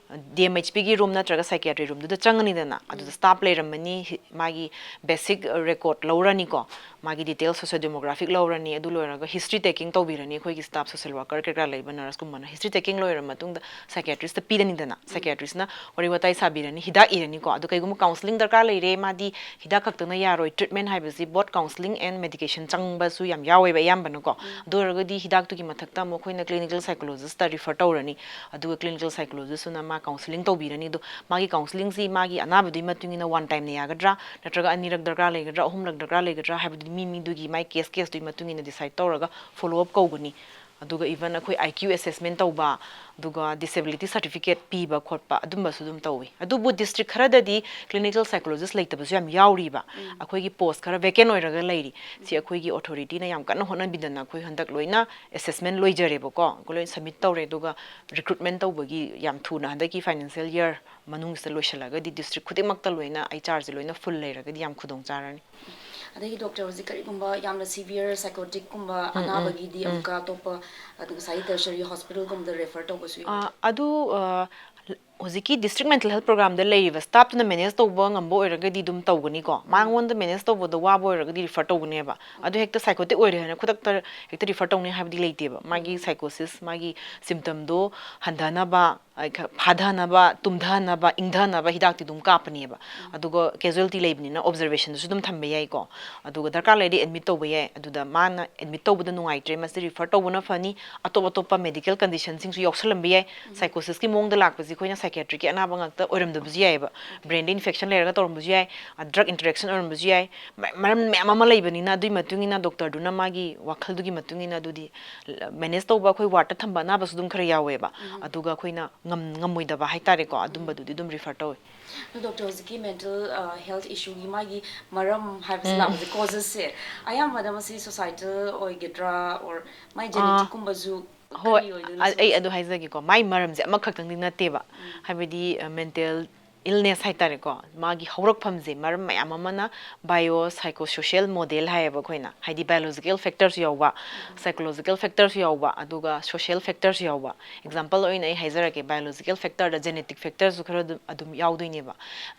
ꯗꯤ ꯑꯦꯝ ꯑꯩꯆ ꯄꯤꯒꯤ ꯔꯨꯝ ꯅꯠꯇ꯭ꯔꯒ ꯁꯥꯏꯀꯤꯌꯥꯇ꯭ꯔꯤ ꯔꯨꯝꯗꯨꯗ ꯆꯪꯉꯅꯤꯗꯅ, ꯑꯗꯨꯗ ꯁ꯭ꯇꯥꯐ ꯂꯩꯔꯝꯃꯅꯤ, ꯍꯤ- ꯃꯥꯒꯤ ꯕꯦꯁꯤꯛ ꯔꯦꯀꯣꯔꯠ ꯂꯧꯔꯅꯤꯀꯣ, ꯃꯥꯒꯤ ꯗꯤꯇꯦꯜ ꯁꯣꯁꯤꯌꯣ ꯗꯦꯃꯣꯒ꯭ꯔꯥꯐꯤꯛ ꯂꯧꯔꯅꯤ, ꯑꯗꯨ ꯂꯣꯏꯔꯒ ꯍꯤꯁꯇ꯭ꯔꯤ ꯇꯦꯀꯤꯡ ꯇꯧꯕꯤꯔꯅꯤ ꯑꯩꯈꯣꯏꯒꯤ ꯁ꯭ꯇꯥꯐ, ꯁꯣꯁꯤꯌꯦꯜ ꯋꯥꯔꯀꯔ ꯀꯩꯀꯥ ꯂꯩꯕ, ꯅꯔꯁꯀꯨꯝꯕꯅ ꯍꯤꯁꯇ꯭ꯔꯤ ꯇꯦꯀꯤꯡ ꯂꯣꯏꯔ ꯃꯇꯨꯡꯗ ꯁꯥꯏꯀꯤꯌꯥꯇ꯭ꯔꯤꯁꯇ ꯄꯤꯔꯅꯤꯗꯅ, ꯁꯥꯏꯀꯤꯌꯥꯇ꯭ꯔꯤꯁꯅ ꯋꯥꯔꯤ ꯋꯥꯇꯥꯏ ꯁꯥꯕꯤꯔꯅꯤ, ꯍꯤꯗꯥꯛ ꯏꯔꯅꯤꯀꯣ꯫ ꯑꯗꯣ ꯀꯩꯒꯨꯝꯕ ꯀꯥꯎꯟꯁꯤꯂꯤꯡ ꯗꯔꯀꯥꯔ ꯂꯩꯔꯦ, ꯃꯥꯗꯤ ꯍꯤꯗꯥꯛ ꯈꯛꯇꯅ ꯌꯥꯔꯣꯏ, ꯇ꯭ꯔꯤꯠꯃꯦꯟ ꯍꯥꯏꯕꯁꯤ both counselling and medication ꯆꯪꯕꯁꯨ ꯌꯥꯝ ꯌꯥꯎꯋꯦꯕ ꯑꯌꯥꯝꯕꯅꯀꯣ꯫ ꯑꯗꯨ ꯑꯣꯏꯔꯒꯗꯤ ꯍꯤꯗꯥꯛꯇꯨꯒꯤ ꯃꯊꯛꯇ ꯑꯃꯨꯛ ꯑꯩꯈꯣꯏꯅ ꯀ꯭ꯂꯤꯅꯤꯀꯦꯜ ꯁꯥꯏꯀꯣꯂꯣꯖꯤꯁꯇ ꯔꯤꯐꯔ ꯇꯧꯔꯅꯤ, ꯑꯗꯨꯒ ꯀ꯭ꯂꯤꯅꯤꯀꯦꯜ ꯁꯥꯏꯀꯣꯂꯣꯖꯤꯁꯇꯨꯅ ꯃꯥ ꯀꯥꯎꯟꯁꯤꯂꯤꯡ ꯇꯧꯕꯤꯔꯅꯤ꯫ ꯑꯗꯣ ꯃꯥꯒꯤ ꯀꯥꯎꯟꯁꯤꯂꯤꯡꯁꯤ ꯃꯥꯒꯤ ꯑꯅꯥꯕꯗꯨꯒꯤ ꯃꯇꯨꯡ ꯏꯟꯅ ꯋꯥꯟ ꯇꯥꯏꯝꯅ ꯌꯥꯒꯗ꯭ꯔꯥ, ꯅꯠꯇ꯭ꯔꯒ ꯑꯅꯤꯔꯛ ꯗꯔꯀꯥꯔ ꯂꯩꯒꯗ꯭ꯔꯥ, ꯑꯍꯨꯝꯂꯛ ꯗꯔꯀꯥꯔ ꯂꯩꯒꯗ꯭ꯔꯥ ꯍꯥꯏꯕꯗꯨꯗꯤ ꯃꯤ ꯃꯤꯗꯨꯒꯤ ꯃꯥꯏ ꯀꯦꯁ ꯀꯦꯁꯇꯨꯒꯤ ꯃꯇꯨꯡ ꯏꯟꯅ ꯗꯤꯁꯥꯏꯗ ꯇꯧꯔꯒ ꯐꯣꯂꯣ ꯑꯞ ꯀꯧꯒꯅꯤ꯫ ꯑꯗꯨꯒ ꯏꯚꯟ ꯑꯩꯈꯣꯏ ꯑꯥꯏ ꯀ꯭ꯌꯨ ꯑꯦꯁꯦꯁꯃꯦꯟ ꯇꯧꯕ, ꯑꯗꯨꯒ ꯗꯤꯁꯦꯕꯤꯂꯤꯇꯤ ꯁꯥꯔꯇꯤꯐꯤꯀꯦꯠ ꯄꯤꯕ ꯈꯣꯠꯄ ꯑꯗꯨꯝꯕꯁꯨ ꯑꯗꯨꯝ ꯇꯧꯏ꯫ ꯑꯗꯨꯕꯨ ꯗꯤꯁꯇ꯭ꯔꯤꯛ ꯈꯔꯗꯗꯤ ꯀ꯭ꯂꯤꯅꯤꯀꯦꯜ ꯁꯥꯏꯀꯣꯂꯣꯖꯤꯁ ꯂꯩꯇꯕꯁꯨ ꯌꯥꯝ ꯌꯥꯎꯔꯤꯕ꯫ ꯑꯩꯈꯣꯏꯒꯤ ꯄꯣꯁ ꯈꯔ ꯚꯦꯀꯦꯟ ꯑꯣꯏꯔꯒ ꯂꯩꯔꯤ꯫ ꯁꯤ ꯑꯩꯈꯣꯏꯒꯤ ꯑꯣꯊꯣꯔꯤꯇꯤꯅ ꯌꯥꯝ ꯀꯟꯅ ꯍꯣꯠꯅꯕꯤꯗꯅ ꯑꯩꯈꯣꯏ ꯍꯟꯗꯛ ꯂꯣꯏꯅ ꯑꯦꯁꯦꯁꯃꯦꯟ ꯂꯣꯏꯖꯔꯦꯕꯀꯣ, ꯑꯩꯈꯣꯏ ꯂꯣꯏꯅ ꯁꯕꯃꯤꯠ ꯇꯧꯔꯦ꯫ ꯑꯗꯨꯒ ꯔꯤꯀ꯭ꯔꯨꯠꯃꯦꯟ ꯇꯧꯕꯒꯤ ꯌꯥꯝ ꯊꯨꯅ ꯍꯟꯗꯛꯀꯤ ꯐꯥꯏꯅꯥꯟꯁꯤꯌꯦꯜ ꯌꯔ ꯃꯅꯨꯡꯁꯤꯗ ꯂꯣꯏꯁꯤꯜꯂꯒꯗꯤ ꯗꯤꯁꯇ꯭ꯔꯤꯛ ꯈꯨꯗꯤꯡꯃꯛꯇ ꯂꯣꯏꯅ ꯑꯩꯆ ꯑꯥꯔꯁꯦ ꯂꯣꯏꯅ ꯐꯨꯜ ꯂꯩꯔꯒꯗꯤ ꯌꯥꯝ ꯈꯨꯗꯣꯡ ꯆꯥꯔꯅꯤ꯫ ꯑꯗꯒꯤ ꯗꯣꯛꯇꯔ, ꯍꯧꯖꯤꯛ ꯀꯔꯤꯒꯨꯝꯕ ꯌꯥꯝꯅ ꯁꯤꯚꯤꯌꯔ ꯁꯥꯏꯀꯣꯇꯤꯛꯀꯨꯝꯕ ꯑꯅꯥꯕꯒꯤꯗꯤ ꯑꯃꯨꯛꯀ ꯑꯇꯣꯞꯄ, ꯑꯗꯨ ꯉꯁꯥꯏꯒꯤ ꯇꯔꯁꯔꯤ ꯍꯣꯁꯄꯤꯇꯥꯜꯒꯨꯝꯕꯗ ꯔꯦꯐꯔ ꯇꯧꯕꯁꯨ ꯌꯥꯎꯏ꯫ ꯑꯥ, ꯑꯗꯨ ꯑꯥ, ꯍꯧꯖꯤꯛꯀꯤ ꯗꯤꯁꯇ꯭ꯔꯤꯛ ꯃꯦꯟꯇꯦꯜ ꯍꯦꯜꯊ ꯄ꯭ꯔꯣꯒ꯭ꯔꯥꯝꯗ ꯂꯩꯔꯤꯕ ꯁ꯭ꯇꯥꯐꯇꯨꯅ ꯃꯦꯅꯦꯖ ꯇꯧꯕ ꯉꯝꯕ ꯑꯣꯏꯔꯒꯗꯤ ꯑꯗꯨꯝ ꯇꯧꯒꯅꯤꯀꯣ꯫ ꯃꯉꯣꯟꯗ ꯃꯦꯅꯦꯖ ꯇꯧꯕꯗ ꯋꯥꯕ ꯑꯣꯏꯔꯒꯗꯤ ꯔꯤꯐꯔ ꯇꯧꯒꯅꯦꯕ꯫ ꯑꯗꯨ ꯍꯦꯛꯇ ꯁꯥꯏꯀꯣꯇꯤꯛ ꯑꯣꯏꯔꯦ ꯍꯥꯏꯅ ꯈꯨꯗꯛꯇ ꯍꯦꯛꯇ ꯔꯤꯐꯔ ꯇꯧꯅꯤ ꯍꯥꯏꯕꯗꯤ ꯂꯩꯇꯦꯕ꯫ ꯃꯥꯒꯤ ꯁꯥꯏꯀꯣꯁꯤꯁ, ꯃꯥꯒꯤ ꯁꯤꯝꯇꯝꯗꯣ ꯍꯟꯊꯅꯕ, ꯐꯥꯊꯅꯕ, ꯇꯨꯝꯊꯅꯕ, ꯏꯪꯊꯅꯕ ꯍꯤꯗꯥꯛꯇꯤ ꯑꯗꯨꯝ ꯀꯥꯞꯄꯅꯦꯕ꯫ ꯑꯗꯨꯒ casualty ꯂꯩꯕꯅꯤꯅ observationꯗꯁꯨ ꯑꯗꯨꯝ ꯊꯝꯕ ꯌꯥꯏꯀꯣ꯫ ꯑꯗꯨꯒ ꯗꯔꯀꯥꯔ ꯂꯩꯔꯗꯤ admit ꯇꯧꯕ ꯌꯥꯏ꯫ ꯑꯗꯨꯗ ꯃꯥꯅ admit ꯇꯧꯕꯗ ꯅꯨꯡꯉꯥꯏꯇ꯭ꯔꯦ, ꯃꯁꯤ refer ꯇꯧꯕꯅ ꯐꯅꯤ꯫ ꯑꯇꯣꯞ ꯑꯇꯣꯞꯄ medical conditionꯁꯤꯡꯁꯨ ꯌꯥꯎꯁꯜꯂꯝꯕ ꯌꯥꯏ꯫ Psychosisꯀꯤ ꯃꯑꯣꯡꯗ ꯂꯥꯛꯄꯁꯤ ꯑꯩꯈꯣꯏꯅ psychiatricꯀꯤ ꯑꯅꯥꯕ ꯉꯥꯛꯇ ꯑꯣꯏꯔꯝꯗꯕꯁꯨ ꯌꯥꯏꯑꯕ꯫ Brainꯗ infection ꯂꯩꯔꯒ ꯇꯧꯔꯝꯕꯁꯨ ꯌꯥꯏ, drug interaction ꯑꯣꯏꯔꯝꯕꯁꯨ ꯌꯥꯏ꯫ ꯃ-, ꯃꯔꯝ ꯃꯌꯥꯝ ꯑꯃ ꯂꯩꯕꯅꯤꯅ, ꯑꯗꯨꯒꯤ ꯃꯇꯨꯡ ꯏꯟꯅ doctorꯗꯨꯅ ꯃꯥꯒꯤ ꯋꯥꯈꯜꯗꯨꯒꯤ ꯃꯇꯨꯡ ꯏꯟꯅ ꯑꯗꯨꯗꯤ manage ꯇꯧꯕ, ꯑꯩꯈꯣꯏ wardꯇ ꯊꯝꯕ ꯑꯅꯥꯕꯁꯨ ꯑꯗꯨꯝ ꯈꯔ ꯌꯥꯎꯋꯦꯕ꯫ ꯑꯗꯨꯒ ꯑꯩꯈꯣꯏꯅ ꯉꯝ-, ꯉꯝꯃꯣꯏꯗꯕ ꯍꯥꯏꯇꯥꯔꯦꯀꯣ, ꯑꯗꯨꯝꯕꯗꯨꯗꯤ ꯑꯗꯨꯝ refer ꯇꯧꯋꯦ꯫ ꯑꯗꯣ doctor, ꯍꯧꯖꯤꯛꯀꯤ mental, ꯑ, health issueꯒꯤ ꯃꯥꯒꯤ ꯃꯔꯝ ꯍꯥꯏꯕꯁꯤ ꯎꯝ꯫ ꯂꯥꯛꯄꯁꯦ, causesꯁꯦ ꯑꯌꯥꯝꯕꯅ ꯃꯁꯤ societal ꯑꯣꯏꯒꯗ꯭ꯔꯥ, or ꯃꯥꯏ ꯑꯥ, geneticꯀꯨꯝꯕꯁꯨ ꯍꯣꯏ, ꯀꯔꯤ ꯑꯣꯏꯗꯣꯏꯅꯣ ꯑ-, ꯑꯩ ꯁꯤꯒꯤꯁꯦ? ꯑꯗꯨ ꯍꯥꯏꯖꯒꯦꯀꯣ, ꯃꯥꯏ ꯃꯔꯝꯁꯦ ꯑꯃꯈꯛꯇꯪꯗꯤ ꯅꯠꯇꯦꯕ꯫ ꯎꯝ꯫ ꯍꯥꯏꯕꯗꯤ, ꯑ, mental illness ꯍꯥꯏꯇꯥꯔꯦꯀꯣ, ꯃꯥꯒꯤ ꯍꯧꯔꯛꯐꯝꯁꯦ ꯃꯔꯝ ꯃꯌꯥꯝ ꯑꯃꯅ bio psychosocial model ꯍꯥꯏꯌꯦꯕ ꯑꯩꯈꯣꯏꯅ, ꯍꯥꯏꯗꯤ biological factorꯁꯨ ꯌꯥꯎꯕ, psychological factorꯁꯨ ꯌꯥꯎꯕ, ꯑꯗꯨꯒ social factorꯁꯨ ꯌꯥꯎꯕ꯫ Example ꯑꯣꯏꯅ ꯑꯩ ꯍꯥꯏꯖꯔꯛꯀꯦ, biological factorꯗ genetic factorꯁꯨ ꯈꯔ ꯑꯗꯨꯝ, ꯑꯗꯨꯝ ꯌꯥꯎꯗꯣꯏꯅꯦꯕ꯫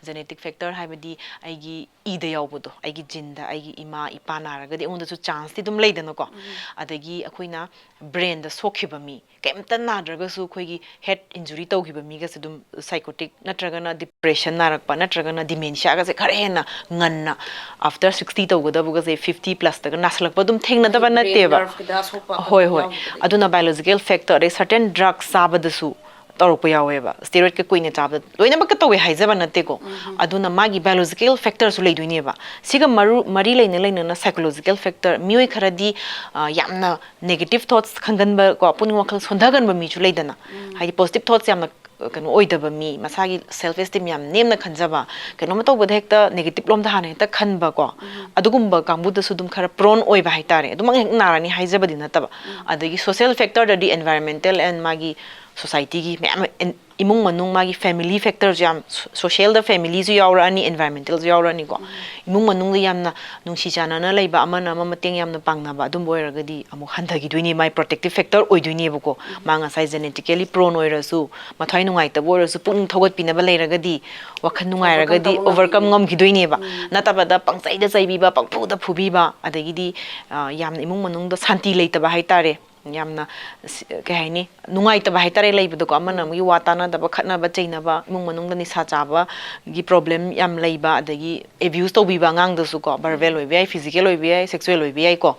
Genetic factor ꯍꯥꯏꯕꯗꯤ ꯑꯩꯒꯤ ꯏꯗ ꯌꯥꯎꯕꯗꯣ, ꯑꯩꯒꯤ geneꯗ ꯑꯩꯒꯤ ꯏꯃꯥ ꯏꯄꯥ ꯅꯥꯔꯒꯗꯤ ꯑꯩꯉꯣꯟꯗꯁꯨ chanceꯇꯤ ꯑꯗꯨꯝ ꯂꯩꯗꯅꯀꯣ꯫ ꯎꯝ꯫ ꯑꯗꯒꯤ ꯑꯩꯈꯣꯏꯅ brainꯗ ꯁꯣꯛꯈꯤꯕ ꯃꯤ, ꯀꯩꯝꯇ ꯅꯥꯗ꯭ꯔꯒꯁꯨ ꯑꯩꯈꯣꯏꯒꯤ head injury ꯇꯧꯈꯤꯕ ꯃꯤꯒꯁꯦ ꯑꯗꯨꯝ psychotic ꯅꯠꯇ꯭ꯔꯒꯅ depression ꯅꯥꯔꯛꯄ ꯅꯠꯇ꯭ꯔꯒꯅ dementiaꯒꯁꯦ ꯈꯔ ꯍꯦꯟꯅ ꯉꯟꯅ, after sixty ꯇꯧꯒꯗꯕꯒꯁꯦ fifty plusꯇꯒ ꯅꯥꯁꯜꯂꯛꯄ ꯑꯗꯨꯝ ꯊꯦꯡꯅꯗꯕ brain ꯅꯠꯇꯦꯕ꯫ Nerveꯗ ꯑꯁꯣꯛꯄ ꯍꯣꯏ, ꯑꯀꯟꯕ ꯍꯣꯏ꯫ ꯌꯥꯎꯈꯤꯕꯗꯒꯤ꯫ ꯑꯗꯨꯅ biological factor, ꯑꯗꯩ certain drug ꯆꯥꯕꯗꯁꯨ ꯇꯧꯔꯛꯄ ꯌꯥꯎꯋꯦꯕ꯫ Steroidꯀ ꯀꯨꯏꯅ ꯆꯥꯕꯗ ꯂꯣꯏꯅꯃꯛꯀ ꯇꯧꯋꯦ ꯍꯥꯏꯖꯕ ꯅꯠꯇꯦꯀꯣ꯫ ꯎꯝ꯫ ꯑꯗꯨꯅ ꯃꯥꯒꯤ biological factorꯁꯨ ꯂꯩꯗꯣꯏꯅꯦꯕ꯫ ꯁꯤꯒ ꯃꯔꯨ-, ꯃꯔꯤ ꯂꯩꯅ ꯂꯩꯅꯅ psychological factor, ꯃꯤꯑꯣꯏ ꯈꯔꯗꯤ, ꯑ, ꯌꯥꯝꯅ negative thoughts ꯈꯟꯒꯟꯕ ꯀꯣ, ꯄꯨꯛꯅꯤꯡ ꯋꯥꯈꯜ ꯁꯣꯟꯊꯒꯟꯕ ꯃꯤꯁꯨ ꯂꯩꯗꯅ꯫ ꯎꯝ꯫ ꯍꯥꯏꯗꯤ positive thoughts ꯌꯥꯝꯅ, ꯑ, ꯀꯩꯅꯣ ꯑꯣꯏꯗꯕ ꯃꯤ, ꯃꯁꯥꯒꯤ self esteem ꯌꯥꯝ ꯅꯦꯝꯅ ꯈꯟꯖꯕ, ꯀꯩꯅꯣꯝꯃ ꯇꯧꯕꯗ ꯍꯦꯛꯇ negative ꯂꯣꯝꯗ ꯍꯥꯟꯅ ꯍꯦꯛꯇ ꯈꯟꯕ ꯀꯣ꯫ ꯎꯝ꯫ ꯑꯗꯨꯒꯨꯝꯕ ꯀꯥꯡꯕꯨꯗꯁꯨ ꯑꯗꯨꯝ ꯈꯔ prone ꯑꯣꯏꯕ ꯍꯥꯏꯇꯥꯔꯦ꯫ ꯑꯗꯨꯃꯛ ꯍꯦꯛ ꯅꯥꯔꯅꯤ ꯍꯥꯏꯖꯕꯗꯤ ꯅꯠꯇꯕ꯫ ꯎꯝ꯫ ꯑꯗꯒꯤ social factorꯗꯗꯤ environmental and ꯃꯥꯒꯤ societyꯒꯤ ꯃꯌꯥꯝ ꯑꯃ, ꯏꯃꯨꯡ ꯃꯅꯨꯡ, ꯃꯥꯒꯤ family factorꯁꯨ ꯌꯥꯝ, ꯁꯣ-, socialꯗ familyꯁꯨ ꯌꯥꯎꯔꯛꯑꯅꯤ, environmentalꯁꯨ ꯌꯥꯎꯔꯛꯑꯅꯤꯀꯣ꯫ ꯎꯝ꯫ ꯏꯃꯨꯡ ꯃꯅꯨꯡꯗ ꯌꯥꯝꯅ ꯅꯨꯡꯁꯤ ꯆꯥꯟꯅꯅ ꯂꯩꯕ, ꯑꯃꯅ ꯑꯃ ꯃꯇꯦꯡ ꯌꯥꯝꯅ ꯄꯥꯡꯅꯕ, ꯑꯗꯨꯝꯕ ꯑꯣꯏꯔꯒꯗꯤ ꯑꯃꯨꯛ ꯍꯟꯊꯈꯤꯗꯣꯏꯅꯦ, ꯃꯥꯏ protective factor ꯑꯣꯏꯗꯣꯏꯅꯦꯕꯀꯣ꯫ ꯎꯝ꯫ ꯃꯥ ꯉꯁꯥꯏ genetically prone ꯑꯣꯏꯔꯁꯨ, ꯃꯊ꯭ꯋꯥꯏ ꯅꯨꯡꯉꯥꯏꯇꯕ ꯑꯣꯏꯔꯁꯨ, ꯄꯨꯛꯅꯤꯡ ꯊꯧꯒꯠꯄꯤꯅꯕ ꯂꯩꯔꯒꯗꯤ, ꯋꯥꯈꯜ ꯅꯨꯡꯉꯥꯏꯔꯒꯗꯤ overcome ꯇꯧꯕ ꯉꯝꯒꯅꯤ꯫ Overcome ꯉꯝꯈꯤꯗꯣꯏꯅꯦꯕ꯫ ꯎꯝ꯫ ꯅꯠꯇꯕꯗ ꯄꯪꯆꯩꯗ ꯆꯩꯕꯤꯕ, ꯄꯪꯐꯨꯗ ꯐꯨꯕꯤꯕ, ꯑꯗꯒꯤꯗꯤ, ꯑ, ꯌꯥꯝꯅ ꯏꯃꯨꯡ ꯃꯅꯨꯡꯗ ꯁꯥꯟꯇꯤ ꯂꯩꯇꯕ ꯍꯥꯏꯇꯥꯔꯦ꯫ ꯌꯥꯝꯅ ꯁꯤ- ꯀꯩ ꯍꯥꯏꯅꯤ, ꯅꯨꯡꯉꯥꯏꯇꯕ ꯍꯥꯏꯇꯥꯔꯦ ꯂꯩꯕꯗꯣꯀꯣ, ꯑꯃꯅ ꯑꯃꯒꯤ ꯋꯥ ꯇꯥꯅꯗꯕ, ꯈꯠꯅꯕ ꯆꯩꯅꯕ, ꯏꯃꯨꯡ ꯃꯅꯨꯡꯗ ꯅꯤꯁꯥ ꯆꯥꯕꯒꯤ ꯄ꯭ꯔꯣꯕ꯭ꯂꯦꯝ ꯌꯥꯝ ꯂꯩꯕ, ꯑꯗꯒꯤ ꯑꯦꯕ꯭ꯌꯨꯁ ꯇꯧꯕꯤꯕ ꯑꯉꯥꯡꯗꯁꯨꯀꯣ, ꯚꯔꯕꯦꯜ ꯑꯣꯏꯕ ꯌꯥꯏ, ꯐꯤꯖꯤꯀꯦꯜ ꯑꯣꯏꯕ ꯌꯥꯏ, ꯁꯦꯛꯁꯨꯋꯦꯜ ꯑꯣꯏꯕ ꯌꯥꯏꯀꯣ,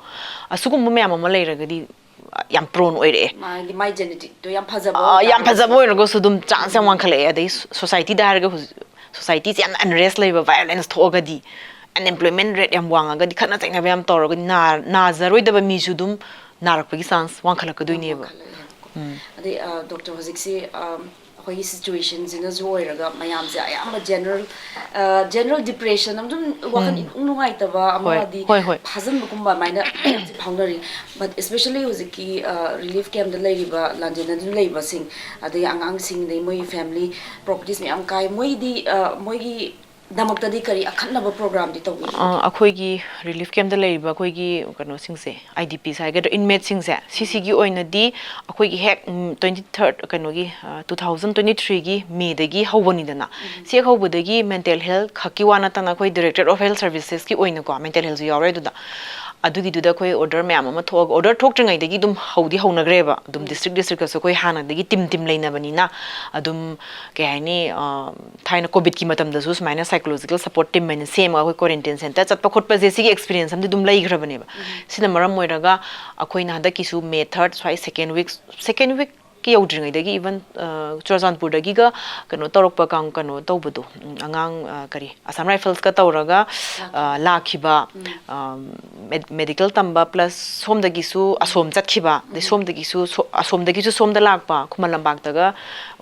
ꯑꯁꯤꯒꯨꯝꯕ ꯃꯌꯥꯝ ꯑꯃ ꯂꯩꯔꯒꯗꯤ ꯌꯥꯝ ꯄ꯭ꯔꯣꯟ ꯑꯣꯏꯔꯛꯑꯦ꯫ ꯃꯥꯒꯤ ꯃꯥꯏ ꯖꯦꯅꯦꯇꯤꯛꯇꯣ ꯌꯥꯝ ꯐꯖꯕ ꯑꯥ, ꯌꯥꯝ ꯐꯖꯕ ꯑꯣꯏꯔꯒꯁꯨ ꯑꯗꯨꯝ ꯆꯥꯟꯁ ꯌꯥꯝ ꯋꯥꯡꯈꯠꯂꯛꯑꯦ꯫ ꯑꯗꯩ ꯁꯣꯁꯥꯏꯇꯤꯗ ꯍꯥꯏꯔꯒ ꯍꯧꯖꯤꯛ ꯁꯣꯁꯥꯏꯇꯤꯁꯦ ꯌꯥꯝꯅ ꯑꯟꯔꯦꯁ ꯂꯩꯕ, ꯚꯥꯏꯑꯣꯂꯦꯟꯁ ꯊꯣꯛꯑꯒꯗꯤ, ꯑꯟꯑꯦꯝꯄ꯭ꯂꯣꯏꯃꯦꯟ ꯔꯦꯠ ꯌꯥꯝ ꯋꯥꯡꯉꯒꯗꯤ, ꯈꯠꯅ ꯆꯩꯅꯕ ꯌꯥꯝ ꯇꯧꯔꯒꯗꯤ ꯅꯥ- ꯅꯥꯖꯔꯣꯏꯗꯕ ꯃꯤꯁꯨ ꯑꯗꯨꯝ ꯅꯥꯔꯛꯄꯒꯤ ꯆꯥꯟꯁ ꯋꯥꯡꯈꯠꯂꯛꯀꯗꯣꯏꯅꯦꯕ꯫ ꯋꯥꯡꯈꯠꯂꯛꯑꯦ꯫ ꯑꯗꯩ ꯗꯣꯛꯇꯔ, ꯍꯧꯖꯤꯛꯁꯤ ꯑꯩꯈꯣꯏꯒꯤ ꯁꯤꯆꯨꯋꯦꯁꯟꯁꯤꯅꯁꯨ ꯑꯣꯏꯔꯒ ꯃꯌꯥꯝꯁꯦ ꯑꯌꯥꯝꯕ ꯖꯦꯅꯔꯦꯜ ꯖꯦꯅꯔꯦꯜ ꯗꯤꯄ꯭ꯔꯦꯁꯟ ꯑꯗꯨꯝ ꯋꯥꯈꯜ ꯏꯅꯨꯡ ꯅꯨꯡꯉꯥꯏꯇꯕ ꯑꯃ ꯍꯣꯏ, ꯍꯥꯏꯗꯤ ꯍꯣꯏ, ꯍꯣꯏ꯫ ꯐꯥꯖꯤꯟꯕꯒꯨꯝꯕ ꯑꯗꯨꯃꯥꯏꯅ ꯐꯥꯎꯅꯔꯤ꯫ But especially ꯍꯧꯖꯤꯛꯀꯤ ꯔꯤꯂꯤꯐ ꯀꯦꯝꯞꯇ ꯂꯩꯔꯤꯕ, ꯂꯥꯟꯖꯦꯟꯅꯗꯨꯅ ꯂꯩꯕꯁꯤꯡ, ꯑꯗꯒꯤ ꯑꯉꯥꯡꯁꯤꯡ, ꯑꯗꯩ ꯃꯣꯏꯒꯤ ꯐꯦꯃꯤꯂꯤ ꯄ꯭ꯔꯣꯄꯔꯇꯤꯁ ꯃꯌꯥꯝ ꯀꯥꯏ, ꯃꯣꯏꯗꯤ ꯃꯣꯏꯒꯤ ꯗꯃꯛꯇꯗꯤ ꯀꯔꯤ ꯑꯈꯟꯅꯕ ꯄ꯭ꯔꯣꯒ꯭ꯔꯥꯝꯗꯤ ꯇꯧꯕꯤꯒꯦ? ꯑꯩꯈꯣꯏꯒꯤ ꯔꯤꯂꯤꯐ ꯀꯦꯝꯞꯇ ꯂꯩꯔꯤꯕ ꯑꯩꯈꯣꯏꯒꯤ ꯀꯩꯅꯣꯁꯤꯡꯁꯦ, ꯑꯥꯏ ꯗꯤ ꯄꯤꯁ ꯍꯥꯏꯒꯗ꯭ꯔꯥ, ꯏꯟꯃꯦꯠꯁꯤꯡꯁꯦ, ꯁꯤꯁꯤꯒꯤ ꯑꯣꯏꯅꯗꯤ ꯑꯩꯈꯣꯏꯒꯤ ꯍꯦꯛ ꯇ꯭ꯋꯦꯟꯇꯤ ꯊꯥꯔꯠ ꯀꯩꯅꯣꯒꯤ ꯇꯨ ꯊꯥꯎꯖꯟ ꯇ꯭ꯋꯦꯟꯇꯤ ꯊ꯭ꯔꯤꯒꯤ ꯃꯦꯗꯒꯤ ꯍꯧꯕꯅꯤꯗꯅ, ꯁꯤ ꯍꯦꯛ ꯍꯧꯕꯗꯒꯤ ꯃꯦꯟꯇꯦꯜ ꯍꯦꯜꯠ ꯈꯛꯀꯤ ꯋꯥ ꯅꯠꯇꯅ ꯑꯩꯈꯣꯏ ꯗꯥꯏꯔꯦꯛꯇꯣꯔꯦꯠ ꯑꯣꯐ ꯍꯦꯜꯠ ꯁꯔꯚꯤꯁꯦꯁꯀꯤ ꯑꯣꯏꯅꯀꯣ, ꯃꯦꯟꯇꯦꯜ ꯍꯦꯜꯠꯁꯨ ꯌꯥꯎꯔꯦ ꯑꯗꯨꯗ꯫ ꯑꯗꯨꯒꯤꯗꯨꯗ ꯑꯩꯈꯣꯏ ꯑꯣꯔꯗꯔ ꯃꯌꯥꯝ ꯑꯃ ꯊꯣꯛꯑꯒ, ꯑꯣꯔꯗꯔ ꯊꯣꯛꯇ꯭ꯔꯤꯉꯩꯗꯒꯤ ꯑꯗꯨꯝ ꯍꯧꯗꯤ ꯍꯧꯅꯈ꯭ꯔꯦꯕ꯫ ꯑꯗꯨꯝ ꯗꯤꯁꯇ꯭ꯔꯤꯛ ꯗꯤꯁꯇ꯭ꯔꯤꯛꯇꯁꯨ ꯑꯩꯈꯣꯏ ꯍꯥꯟꯅꯗꯒꯤ ꯇꯤꯝ ꯇꯤꯝ ꯂꯩꯅꯕꯅꯤꯅ, ꯑꯗꯨꯝ ꯀꯩ ꯍꯥꯏꯅꯤ, ꯊꯥꯏꯅ ꯀꯣꯚꯤꯗꯀꯤ ꯃꯇꯝꯗꯁꯨ ꯁꯨꯃꯥꯏꯅ ꯁꯥꯏꯀꯣꯂꯣꯖꯤꯀꯦꯜ ꯁꯄꯣꯔꯠ ꯇꯤꯝ ꯍꯥꯏꯅ ꯁꯦꯝꯃꯒ ꯑꯩꯈꯣꯏ ꯀ꯭ꯋꯥꯔꯦꯟꯇꯤꯟ ꯁꯦꯟꯇꯔ ꯆꯠꯄ ꯈꯣꯠꯄꯁꯦ, ꯁꯤꯒꯤ ꯑꯦꯛꯁꯄꯤꯔꯤꯌꯦꯟꯁ ꯑꯃꯗꯤ ꯑꯗꯨꯝ ꯂꯩꯈ꯭ꯔꯕꯅꯦꯕ꯫ ꯁꯤꯅ ꯃꯔꯝ ꯑꯣꯏꯔꯒ ꯑꯩꯈꯣꯏꯅ ꯍꯟꯗꯛꯀꯤꯁꯨ ꯃꯦ ꯊꯥꯔꯠ ꯁ꯭ꯋꯥꯏ, ꯁꯦꯀꯦꯟ ꯋꯤꯛ, ꯁꯦꯀꯦꯟ ꯋꯤꯛꯀꯤ ꯌꯧꯗ꯭ꯔꯤꯉꯩꯗꯒꯤ, ꯏꯚꯟ ꯆꯨꯔꯆꯥꯟꯄꯨꯔꯗꯒꯤ ꯀꯩꯅꯣ ꯇꯧꯔꯛꯄ ꯀꯥꯡ- ꯀꯩꯅꯣ ꯇꯧꯕꯗꯣ, ꯎꯝ, ꯑꯉꯥꯡ, ꯑ, ꯀꯔꯤ, ꯑꯁꯥꯝ ꯔꯥꯏꯐꯜꯁꯀ ꯇꯧꯔꯒ ꯑ, ꯂꯥꯛꯈꯤꯕ, ꯑ, ꯃꯦꯗꯤꯀꯦꯜ ꯇꯝꯕ ꯄ꯭ꯂꯁ ꯁꯣꯝꯗꯒꯤꯁꯨ ꯑꯁꯣꯝ ꯆꯠꯈꯤꯕ, ꯑꯗꯩ ꯁꯣꯝꯗꯒꯤꯁꯨ ꯁꯣ- ꯑꯁꯣꯝꯗꯒꯤꯁꯨ ꯁꯣꯝꯗ ꯂꯥꯛꯄ, ꯈꯨꯃꯟ ꯂꯝꯄꯥꯛꯇꯒ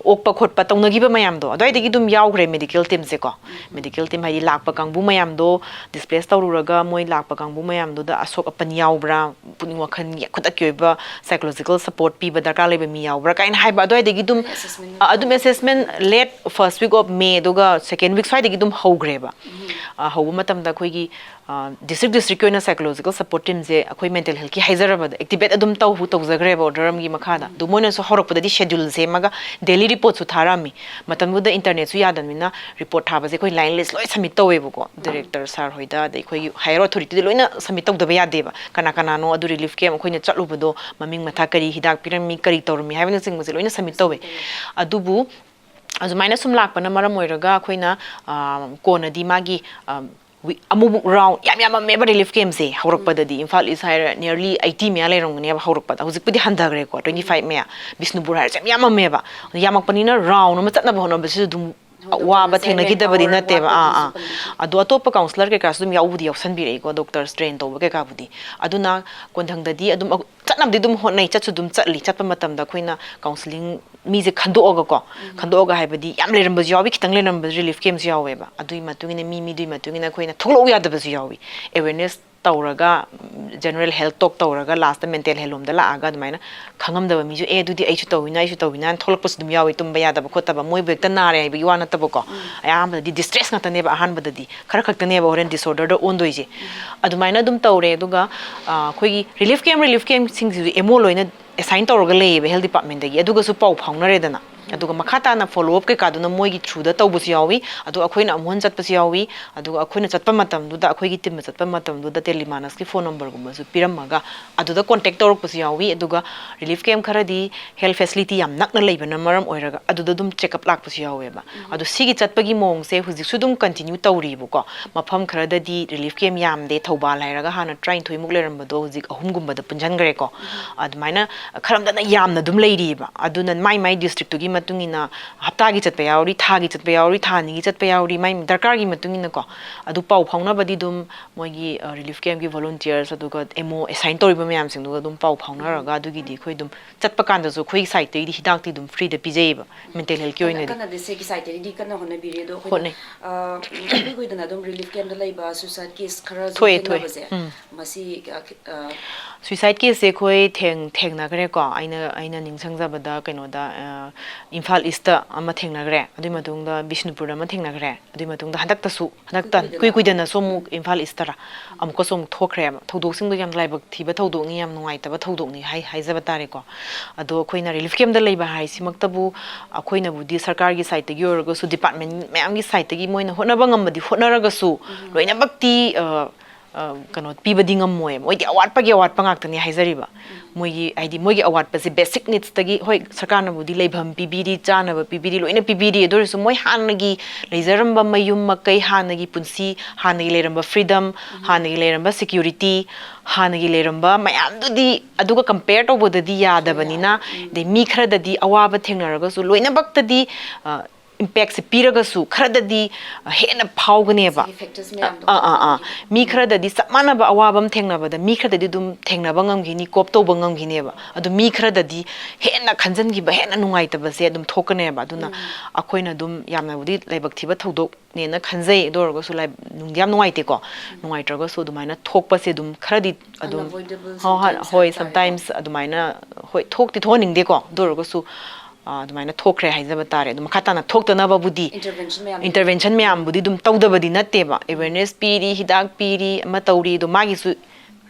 ꯑꯣꯛꯄ ꯈꯣꯠꯄ ꯇꯧꯅꯈꯤꯕ ꯃꯌꯥꯝꯗꯣ, ꯑꯗꯨꯋꯥꯏꯗꯒꯤ ꯑꯗꯨꯝ ꯌꯥꯎꯈ꯭ꯔꯦ ꯃꯦꯗꯤꯀꯦꯜ ꯇꯤꯝꯁꯦꯀꯣ꯫ ꯃꯦꯗꯤꯀꯦꯜ ꯇꯤꯝ ꯍꯥꯏꯗꯤ ꯂꯥꯛꯄ ꯀꯥꯡꯕꯨ ꯃꯌꯥꯝꯗꯣ, ꯗꯤꯁꯄ꯭ꯂꯦꯁ ꯇꯧꯔꯨꯔꯒ ꯃꯣꯏ ꯂꯥꯛꯄ ꯀꯥꯡꯕꯨ ꯃꯌꯥꯝꯗꯨꯗ ꯑꯁꯣꯛ ꯑꯄꯟ ꯌꯥꯎꯕ꯭ꯔꯥ, ꯄꯨꯛꯅꯤꯡ ꯋꯥꯈꯜꯒꯤ ꯈꯨꯗꯛꯀꯤ ꯑꯣꯏꯕ ꯁꯥꯏꯀꯣꯂꯣꯖꯤꯀꯦꯜ ꯁꯄꯣꯔꯠ ꯄꯤꯕ ꯗꯔꯀꯥꯔ ꯂꯩꯕ ꯃꯤ ꯌꯥꯎꯕ꯭ꯔꯥ ꯀꯥꯏꯅ ꯍꯥꯏꯕ, ꯑꯗꯨꯋꯥꯏꯗꯒꯤ ꯑꯗꯨꯝ, ꯑꯦꯁꯦꯁꯃꯦꯟ ꯑ, ꯑꯗꯨꯝ assessment late first week of May, ꯑꯗꯨꯒ ꯁꯦꯀꯦꯟ ꯋꯤꯛ ꯁ꯭ꯋꯥꯏꯗꯒꯤ ꯑꯗꯨꯝ ꯍꯧꯈ꯭ꯔꯦꯕ꯫ ꯑ, ꯍꯧꯕ ꯃꯇꯝꯗ ꯑꯩꯈꯣꯏꯒꯤ, ꯑ, district districtꯀꯤ ꯑꯣꯏꯅ psychological support teamꯁꯦ ꯑꯩꯈꯣꯏ mental healthꯀꯤ ꯍꯥꯏꯖꯔꯕꯗ activate ꯑꯗꯨꯝ ꯇꯧ ꯇꯧꯖꯈ꯭ꯔꯦꯕ order ꯑꯃꯒꯤ ꯃꯈꯥꯗ꯫ ꯑꯗꯨ ꯃꯣꯏꯅꯁꯨ ꯍꯧꯔꯛꯄꯗꯗꯤ schedule ꯁꯦꯝꯃꯒ daily reportꯁꯨ ꯊꯥꯔꯛꯑꯝꯃꯤ꯫ ꯃꯇꯝꯗꯨꯗ internetꯁꯨ ꯌꯥꯗꯕꯅꯤꯅ report ꯊꯥꯕꯁꯦ ꯑꯩꯈꯣꯏ line list ꯂꯣꯏ submit ꯇꯧꯋꯦꯕꯀꯣ꯫ Director sir ꯍꯣꯏꯗ, ꯑꯗꯩ ꯑꯩꯈꯣꯏꯒꯤ higher authorityꯗ ꯂꯣꯏꯅ submit ꯇꯧꯗꯕ ꯌꯥꯗꯦꯕ꯫ ꯀꯅꯥ ꯀꯅꯥꯅꯣ ꯑꯗꯨ relief camp ꯑꯩꯈꯣꯏꯅ ꯆꯠꯂꯨꯕꯗꯣ, ꯃꯃꯤꯡ ꯃꯊꯥ ꯀꯔꯤ ꯍꯤꯗꯥꯛ ꯄꯤꯔꯝꯃꯤ, ꯀꯔꯤ ꯇꯧꯔꯝꯃꯤ ꯍꯥꯏꯕꯅꯆꯤꯡꯕꯁꯦ ꯂꯣꯏꯅ submit ꯇꯧꯋꯦ꯫ ꯑꯗꯨꯕꯨ ꯑꯗꯨꯃꯥꯏꯅ ꯁꯨꯝ ꯂꯥꯛꯄꯅ ꯃꯔꯝ ꯑꯣꯏꯔꯒ ꯑꯩꯈꯣꯏꯅ, ꯑ, ꯀꯣꯟꯅꯗꯤ ꯃꯥꯒꯤ, ꯑ, ꯋꯤ-, ꯑꯃꯨꯛꯃꯨꯛ round ꯌꯥꯝ ꯌꯥꯝꯃꯝꯃꯦꯕ relief campꯁꯦ ꯍꯧꯔꯛꯄꯗꯗꯤ꯫ ꯏꯝꯐꯥꯜ East ꯍꯥꯏꯔ nearly eighty ꯃꯌꯥ ꯂꯩꯔꯝꯒꯅꯦꯕ ꯍꯧꯔꯛꯄꯗ꯫ ꯍꯧꯖꯤꯛꯄꯨꯗꯤ ꯍꯟꯊꯈ꯭ꯔꯦꯀꯣ, twenty five ꯃꯌꯥ꯫ ꯕꯤꯁꯅꯨꯄꯨꯔ ꯍꯥꯏꯔꯁꯨ ꯌꯥꯝ ꯌꯥꯝꯃꯝꯃꯦꯕ꯫ ꯑꯗꯨ ꯌꯥꯝꯃꯛꯄꯅꯤꯅ round ꯑꯃ ꯆꯠꯅꯕ ꯍꯣꯠꯅꯕꯁꯤꯁꯨ ꯑꯗꯨꯝ ꯍꯣꯏ, ꯑꯋꯥꯕ doctorꯅ ꯊꯦꯡꯅꯈꯤꯗꯕꯗꯤ ꯍꯥꯏꯔ ꯅꯠꯇꯦꯕ꯫ ꯑꯥ, ꯑꯥ꯫ ꯄꯜꯂꯤ꯫ ꯑꯗꯣ ꯑꯇꯣꯞꯄ counsellor ꯀꯩꯀꯥꯁꯨ ꯑꯗꯨꯝ ꯌꯥꯎꯕꯨꯗꯤ ꯌꯥꯎꯁꯟꯕꯤꯔꯛꯏꯀꯣ, doctors train ꯇꯧꯕ ꯀꯩꯀꯥꯕꯨꯗꯤ꯫ ꯑꯗꯨꯅ ꯀꯣꯟꯊꯪꯗꯗꯤ ꯑꯗꯨꯝ ꯑ-, ꯆꯠꯅꯕꯗꯤ ꯑꯗꯨꯝ ꯍꯣꯠꯅꯩ, ꯆꯠꯁꯨ ꯑꯗꯨꯝ ꯆꯠꯂꯤ꯫ ꯆꯠꯄ ꯃꯇꯝꯗ ꯑꯩꯈꯣꯏꯅ counselling ꯃꯤꯁꯦ ꯈꯟꯗꯣꯛꯑꯒꯀꯣ, ꯎꯝ꯫ ꯈꯟꯗꯣꯛꯑꯒ ꯍꯥꯏꯕꯗꯤ ꯌꯥꯝ ꯂꯩꯔꯝꯕꯁꯨ ꯌꯥꯎꯏ, ꯈꯤꯇꯪ ꯂꯩꯔꯝꯕꯁꯨ relief campꯁꯨ ꯌꯥꯎꯋꯦꯕ꯫ ꯑꯗꯨꯒꯤ ꯃꯇꯨꯡ ꯏꯟꯅ ꯃꯤ ꯃꯤꯗꯨꯒꯤ ꯃꯇꯨꯡ ꯏꯟꯅ ꯑꯩꯈꯣꯏꯅ ꯊꯣꯛꯂꯛꯎ ꯌꯥꯗꯕꯁꯨ ꯌꯥꯎꯏ꯫ Awareness ꯇꯧꯔꯒ, ꯎꯝ, general health talk ꯇꯧꯔꯒ lastꯇ mental health ꯂꯣꯝꯗ ꯂꯥꯛꯑꯒ ꯑꯗꯨꯃꯥꯏꯅ ꯈꯪꯉꯝꯗꯕ ꯃꯤꯁꯨ, "ꯑꯦ, ꯑꯗꯨꯗꯤ ꯑꯩꯁꯨ ꯇꯧꯋꯤꯅ, ꯑꯩꯁꯨ ꯇꯧꯋꯤꯅ" ꯍꯥꯏꯅ ꯊꯣꯛꯂꯛꯄꯁꯨ ꯑꯗꯨꯝ ꯌꯥꯎꯏ, ꯇꯨꯝꯕ ꯌꯥꯗꯕ ꯈꯣꯠꯇꯕ, ꯃꯣꯏꯕꯨ ꯍꯦꯛꯇ ꯅꯥꯔꯦ ꯍꯥꯏꯕꯒꯤ ꯋꯥ ꯅꯠꯇꯕꯀꯣ꯫ ꯎꯝ꯫ ꯑꯌꯥꯝꯕꯗꯗꯤ distress ꯉꯥꯛꯇꯅꯦꯕ ꯑꯍꯥꯟꯕꯗꯗꯤ, ꯈꯔ ꯈꯛꯇꯅꯦꯕ ꯍꯣꯔꯦꯟ disorderꯗ ꯑꯣꯟꯗꯣꯏꯁꯦ꯫ ꯎꯝ꯫ ꯑꯗꯨꯃꯥꯏꯅ ꯑꯗꯨꯝ ꯇꯧꯔꯦ꯫ ꯑꯗꯨꯒ, ꯑ, ꯑꯩꯈꯣꯏꯒꯤ relief camp, relief campꯁꯤꯡꯁꯤꯁꯨ M O ꯂꯣꯏꯅ assign ꯇꯧꯔꯒ ꯂꯩꯌꯦꯕ health departmentꯇꯒꯤ, ꯑꯗꯨꯒꯁꯨ ꯄꯥꯎ ꯐꯥꯎꯅꯔꯦꯗꯅ꯫ ꯑꯗꯨꯒ ꯃꯈꯥ ꯇꯥꯅ follow up ꯀꯩꯀꯥꯗꯨꯅ ꯃꯣꯏꯒꯤ throughꯗ ꯇꯧꯕꯁꯨ ꯌꯥꯎꯏ, ꯑꯗꯨꯒ ꯑꯩꯈꯣꯏꯅ ꯑꯃꯨꯛ ꯍꯟꯅ ꯆꯠꯄꯁꯨ ꯌꯥꯎꯏ, ꯑꯗꯨꯒ ꯑꯩꯈꯣꯏꯅ ꯆꯠꯄ ꯃꯇꯝꯗꯨꯗ, ꯑꯩꯈꯣꯏꯒꯤ teamꯅ ꯆꯠꯄ ꯃꯇꯝꯗꯨꯗ Telemanusꯀꯤ phone numberꯒꯨꯝꯕꯁꯨ ꯄꯤꯔꯝꯃꯒ ꯑꯗꯨꯗ contact ꯇꯧꯔꯛꯄꯁꯨ ꯌꯥꯎꯏ꯫ ꯑꯗꯨꯒ relief camp ꯈꯔꯗꯤ health facility ꯌꯥꯝ ꯅꯛꯅ ꯂꯩꯕꯅ ꯃꯔꯝ ꯑꯣꯏꯔꯒ ꯑꯗꯨꯗ ꯑꯗꯨꯝ check up ꯂꯥꯛꯄꯁꯨ ꯌꯥꯎꯋꯦꯕ꯫ ꯑꯗꯣ ꯁꯤꯒꯤ ꯆꯠꯄꯒꯤ ꯃꯑꯣꯡꯁꯦ ꯍꯧꯖꯤꯛꯁꯨ ꯑꯗꯨꯝ continue ꯇꯧꯔꯤꯕꯀꯣ꯫ ꯃꯐꯝ ꯈꯔꯗꯗꯤ relief camp ꯌꯥꯝꯗꯦ, ꯊꯧꯕꯥꯜ ꯍꯥꯏꯔꯒ ꯍꯥꯟꯅ ꯇꯔꯥꯅꯤꯊꯣꯏꯃꯨꯛ ꯂꯩꯔꯝꯕꯗꯣ ꯍꯧꯖꯤꯛ ꯑꯍꯨꯝꯒꯨꯝꯕꯗ ꯄꯨꯟꯁꯤꯟꯈ꯭ꯔꯦꯀꯣ꯫ ꯑꯗꯨꯃꯥꯏꯅ ꯈꯔ ꯑꯝꯇꯅ ꯌꯥꯝꯅ ꯑꯗꯨꯝ ꯂꯩꯔꯤꯑꯕ꯫ ꯑꯗꯨꯅ ꯃꯥꯏ ꯃꯥꯏ districtꯇꯨꯒꯤ ꯃꯇꯨꯡ ꯏꯟꯅ ꯍꯞꯇꯥꯒꯤ ꯆꯠꯄ ꯌꯥꯎꯔꯤ, ꯊꯥꯒꯤ ꯆꯠꯄ ꯌꯥꯎꯔꯤ, ꯊꯥ ꯑꯅꯤꯒꯤ ꯆꯠꯄ ꯌꯥꯎꯔꯤ, ꯃꯥꯏ ꯗꯔꯀꯥꯔꯒꯤ ꯃꯇꯨꯡ ꯏꯟꯅꯀꯣ꯫ ꯑꯗꯨ ꯄꯥꯎ ꯐꯥꯎꯅꯕꯗꯤ ꯑꯗꯨꯝ ꯃꯣꯏꯒꯤ, ꯑ, relief campꯀꯤ volunteers ꯑꯗꯨꯒ M O assign ꯇꯧꯔꯤꯕ ꯃꯌꯥꯝꯁꯤꯡꯗꯨꯒ ꯑꯗꯨꯝ ꯄꯥꯎ ꯐꯥꯎꯅꯔꯒ ꯑꯗꯨꯒꯤꯗꯤ ꯑꯩꯈꯣꯏ ꯑꯗꯨꯝ ꯆꯠꯄ ꯀꯥꯟꯗꯁꯨ ꯑꯩꯈꯣꯏꯒꯤ sideꯇꯒꯤꯗꯤ ꯍꯤꯗꯥꯛꯇꯤ ꯑꯗꯨꯝ freeꯗ ꯄꯤꯖꯩꯌꯦꯕ꯫ Mental healthꯀꯤ ꯀꯟꯅ, ꯑꯣꯏꯅꯗꯤ꯫ ꯀꯟꯅꯗꯤ ꯁꯤꯒꯤ sideꯇꯒꯤꯗꯤ ꯀꯟꯅ ꯍꯣꯠꯅꯕꯤꯔꯤ꯫ ꯑꯗꯣ ꯑꯩꯈꯣꯏꯅ, ꯍꯣꯠꯅꯩ꯫ ꯑ, ꯏꯀꯨꯏ ꯀꯨꯏꯗꯅ ꯑꯗꯨꯝ relief campꯇ ꯂꯩꯕ suicide case ꯈꯔꯁꯨ ꯊꯣꯛꯑꯦ, ꯊꯣꯛꯑꯦ꯫ ꯊꯦꯡꯅꯕꯁꯦ, ꯎꯝ꯫ ꯃꯁꯤ, ꯑ, ꯈꯤ-, ꯑ, suicide caseꯁꯦ ꯑꯩꯈꯣꯏ ꯊꯦꯡ-, ꯊꯦꯡꯅꯈ꯭ꯔꯦꯀꯣ꯫ ꯑꯩꯅ, ꯑꯩꯅ ꯅꯤꯡꯁꯤꯡꯖꯕꯗ ꯀꯩꯅꯣꯗ, ꯑ, ꯏꯝꯐꯥꯜ ꯏꯁꯇ ꯑꯃ ꯊꯦꯡꯅꯈ꯭ꯔꯦ, ꯑꯗꯨꯒꯤ ꯃꯇꯨꯡꯗ ꯕꯤꯁꯅꯨꯄꯨꯔꯗ ꯑꯃ ꯊꯦꯡꯅꯈ꯭ꯔꯦ, ꯑꯗꯨꯒꯤ ꯃꯇꯨꯡꯗ ꯍꯟꯗꯛꯇꯁꯨ, ꯍꯟꯗꯛꯇ ꯀꯨꯏ ꯀꯨꯏꯗꯅꯁꯨ ꯑꯃꯨꯛ ꯏꯝꯐꯥꯜ ꯏꯁꯇꯔ ꯑꯃꯨꯛꯀꯁꯨ ꯑꯃꯨꯛ ꯊꯣꯛꯈ꯭ꯔꯦꯕ꯫ ꯊꯧꯗꯣꯛꯁꯤꯡꯗꯣ ꯌꯥꯝ ꯂꯥꯏꯕꯛ ꯊꯤꯕ ꯊꯧꯗꯣꯛꯅꯤ, ꯌꯥꯝ ꯅꯨꯡꯉꯥꯏꯇꯕ ꯊꯧꯗꯣꯛꯅꯤ ꯍꯥꯏ-, ꯍꯥꯏꯖꯕ ꯇꯥꯔꯦꯀꯣ꯫ ꯑꯗꯣ ꯑꯩꯈꯣꯏꯅ ꯔꯤꯂꯤꯐ ꯀꯦꯝꯞꯇ ꯂꯩꯕ ꯍꯥꯏꯁꯤꯃꯛꯇꯕꯨ ꯑꯩꯈꯣꯏꯅꯕꯨꯗꯤ ꯁꯔꯀꯥꯔꯒꯤ ꯁꯥꯏꯠꯇꯒꯤ ꯑꯣꯏꯔꯒꯁꯨ, ꯗꯤꯄꯥꯔꯠꯃꯦꯟ ꯃꯌꯥꯝꯒꯤ ꯁꯥꯏꯠꯇꯒꯤ ꯃꯣꯏꯅ ꯍꯣꯠꯅꯕ ꯉꯝꯕꯗꯤ ꯍꯣꯠꯅꯔꯒꯁꯨ, ꯂꯣꯏꯅꯃꯛꯇꯤ, ꯑ, ꯑ, ꯀꯩꯅꯣ ꯄꯤꯕꯗꯤ ꯉꯝꯃꯣꯏ꯫ ꯃꯣꯏꯗꯤ ꯑꯋꯥꯠꯄꯒꯤ ꯑꯋꯥꯠꯄ ꯉꯥꯛꯇꯅꯤ ꯍꯥꯏꯖꯔꯤꯕ꯫ ꯃꯣꯏꯒꯤ, ꯍꯥꯏꯗꯤ, ꯃꯣꯏꯒꯤ ꯑꯋꯥꯠꯄꯁꯦ ꯕꯦꯁꯤꯛ ꯅꯤꯗꯁꯇꯒꯤ, ꯍꯣꯏ, ꯁꯔꯀꯥꯔꯅꯕꯨꯗꯤ ꯂꯩꯐꯝ ꯄꯤꯕꯤꯔꯤ, ꯆꯥꯅꯕ ꯄꯤꯕꯤꯔꯤ, ꯂꯣꯏꯅ ꯄꯤꯕꯤꯔꯤ, ꯑꯗꯨ ꯑꯣꯏꯔꯁꯨ ꯃꯣꯏ ꯍꯥꯟꯅꯒꯤ ꯂꯩꯖꯔꯝꯕ ꯃꯌꯨꯝ ꯃꯀꯩ, ꯍꯥꯟꯅꯒꯤ ꯄꯨꯟꯁꯤ, ꯍꯥꯟꯅꯒꯤ ꯂꯩꯔꯝꯕ ꯐ꯭ꯔꯤꯗꯝ, ꯍꯥꯟꯅꯒꯤ ꯂꯩꯔꯝꯕ ꯁꯦꯀ꯭ꯌꯨꯔꯤꯇꯤ, ꯍꯥꯟꯅꯒꯤ ꯂꯩꯔꯝꯕ ꯃꯌꯥꯝꯗꯨꯗꯤ, ꯑꯗꯨꯒ ꯀꯝꯄꯦꯌꯔ ꯇꯧꯕꯗꯗꯤ ꯌꯥꯗꯕꯅꯤꯅ, ꯑꯗꯩ ꯃꯤ ꯈꯔꯗꯗꯤ ꯑꯋꯥꯕ ꯊꯦꯡꯅꯔꯒꯁꯨ, ꯂꯣꯏꯅꯃꯛꯇꯗꯤ, ꯑ, ꯏꯝꯄꯦꯛꯁꯦ ꯄꯤꯔꯒꯁꯨ, ꯈꯔꯗꯗꯤ ꯍꯦꯟꯅ ꯐꯥꯎꯒꯅꯦꯕ꯫ ꯁꯤꯒꯤ ꯐꯦꯛꯇꯔꯁ ꯃꯌꯥꯝꯗꯣ ꯑꯥ, ꯑꯥ, ꯑꯥ꯫ ꯃꯤ ꯈꯔꯗꯗꯤ ꯆꯞ ꯃꯥꯟꯅꯕ ꯑꯋꯥꯕ ꯑꯃ ꯊꯦꯡꯅꯕꯗ ꯃꯤ ꯈꯔꯗꯗꯤ ꯑꯗꯨꯝ ꯊꯦꯡꯅꯕ ꯉꯝꯈꯤꯅꯤ, ꯀꯣꯞ ꯇꯧꯕ ꯉꯝꯈꯤꯅꯦꯕ꯫ ꯑꯗꯨ ꯃꯤ ꯈꯔꯗꯗꯤ ꯍꯦꯟꯅ ꯈꯟꯖꯟꯈꯤꯕ, ꯍꯦꯟꯅ ꯅꯨꯡꯉꯥꯏꯇꯕꯁꯦ ꯑꯗꯨꯝ ꯊꯣꯛꯀꯅꯦꯕ꯫ ꯑꯗꯨꯅ ꯑꯩꯈꯣꯏꯅ ꯑꯗꯨꯝ ꯌꯥꯝꯅꯕꯨꯗꯤ ꯂꯥꯏꯕꯛ ꯊꯤꯕ ꯊꯧꯗꯣꯛꯅꯦꯅ ꯈꯟꯖꯩ꯫ ꯑꯗꯨ ꯑꯣꯏꯔꯒꯁꯨ ꯂꯥꯏ-, ꯅꯨꯡꯗꯤ ꯌꯥꯝ ꯅꯨꯡꯉꯥꯏꯇꯦꯀꯣ꯫ ꯅꯨꯡꯉꯥꯏꯇ꯭ꯔꯒꯁꯨ ꯑꯗꯨꯃꯥꯏꯅ ꯊꯣꯛꯄꯁꯦ ꯑꯗꯨꯝ ꯈꯔꯗꯤ ꯑꯗꯨꯝ Unavoidable ꯍꯣꯏ, ꯍꯣꯏ, sometimes ꯍꯣꯏ, ꯍꯥꯏꯇꯥꯔꯦꯀꯣ꯫ Sometimes ꯑꯗꯨꯃꯥꯏꯅ, ꯍꯣꯏ, ꯊꯣꯛꯇꯤ ꯊꯣꯛꯍꯟꯅꯤꯡꯗꯦꯀꯣ꯫ ꯑꯗꯨ ꯑꯣꯏꯔꯒꯁꯨ, ꯑ, ꯑꯗꯨꯃꯥꯏꯅ ꯊꯣꯛꯈ꯭ꯔꯦ ꯍꯥꯏꯖꯕ ꯇꯥꯔꯦ꯫ ꯑꯗꯨ ꯃꯈꯥ ꯇꯥꯅ ꯊꯣꯛꯇꯅꯕꯕꯨꯗꯤ, Intervention ꯃꯌꯥꯝꯗꯤ꯫ Intervention ꯃꯌꯥꯝꯕꯨꯗꯤ ꯑꯗꯨꯝ ꯇꯧꯗꯕꯗꯤ ꯅꯠꯇꯦꯕ꯫ Awareness ꯄꯤꯔꯤ, ꯍꯤꯗꯥꯛ ꯄꯤꯔꯤ, ꯑꯃ ꯇꯧꯔꯤ, ꯑꯗꯣ ꯃꯥꯒꯤꯁꯨ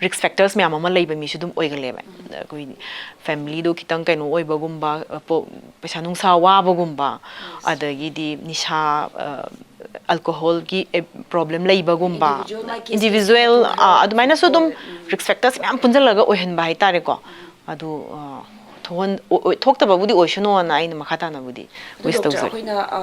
risk factors ꯃꯌꯥꯝ ꯑꯃ ꯂꯩꯕ ꯃꯤꯁꯨ ꯑꯗꯨꯝ ꯑꯣꯏꯒꯜꯂꯦꯕ꯫ ꯑꯩꯈꯣꯏ familyꯗꯣ ꯈꯤꯇꯪ ꯀꯩꯅꯣ ꯑꯣꯏꯕꯒꯨꯝꯕ, ꯄꯣ-, ꯄꯩꯁꯥ ꯅꯨꯡꯁꯥ ꯋꯥꯕꯒꯨꯝꯕ, ꯑꯗꯒꯤꯗꯤ ꯅꯤꯁꯥ, ꯑ, alcoholꯒꯤ, ꯑꯦ, problem ꯂꯩꯕꯒꯨꯝꯕ, Individual ꯃꯥꯒꯤ case individual, case ꯑꯥ, ꯑꯗꯨꯃꯥꯏꯅꯁꯨ ꯑꯗꯨꯝ ꯎꯝ꯫ Risk factors ꯃꯌꯥꯝ ꯄꯨꯟꯁꯤꯜꯂꯒ ꯑꯣꯏꯍꯟꯕ ꯍꯥꯏꯇꯥꯔꯦꯀꯣ꯫ ꯑꯗꯨ, ꯑ, ꯊꯣꯛꯍꯟ-, ꯑꯣ-, ꯑꯣꯏ-, ꯊꯣꯛꯇꯕꯕꯨꯗꯤ ꯑꯣꯏꯁꯅꯨꯅ ꯑꯩꯅ ꯃꯈꯥ ꯇꯥꯅꯕꯨꯗꯤ ꯑꯗꯨ wish doctor, ꯇꯧꯖꯔꯤ꯫ ꯑꯩꯈꯣꯏꯅ, ꯑ,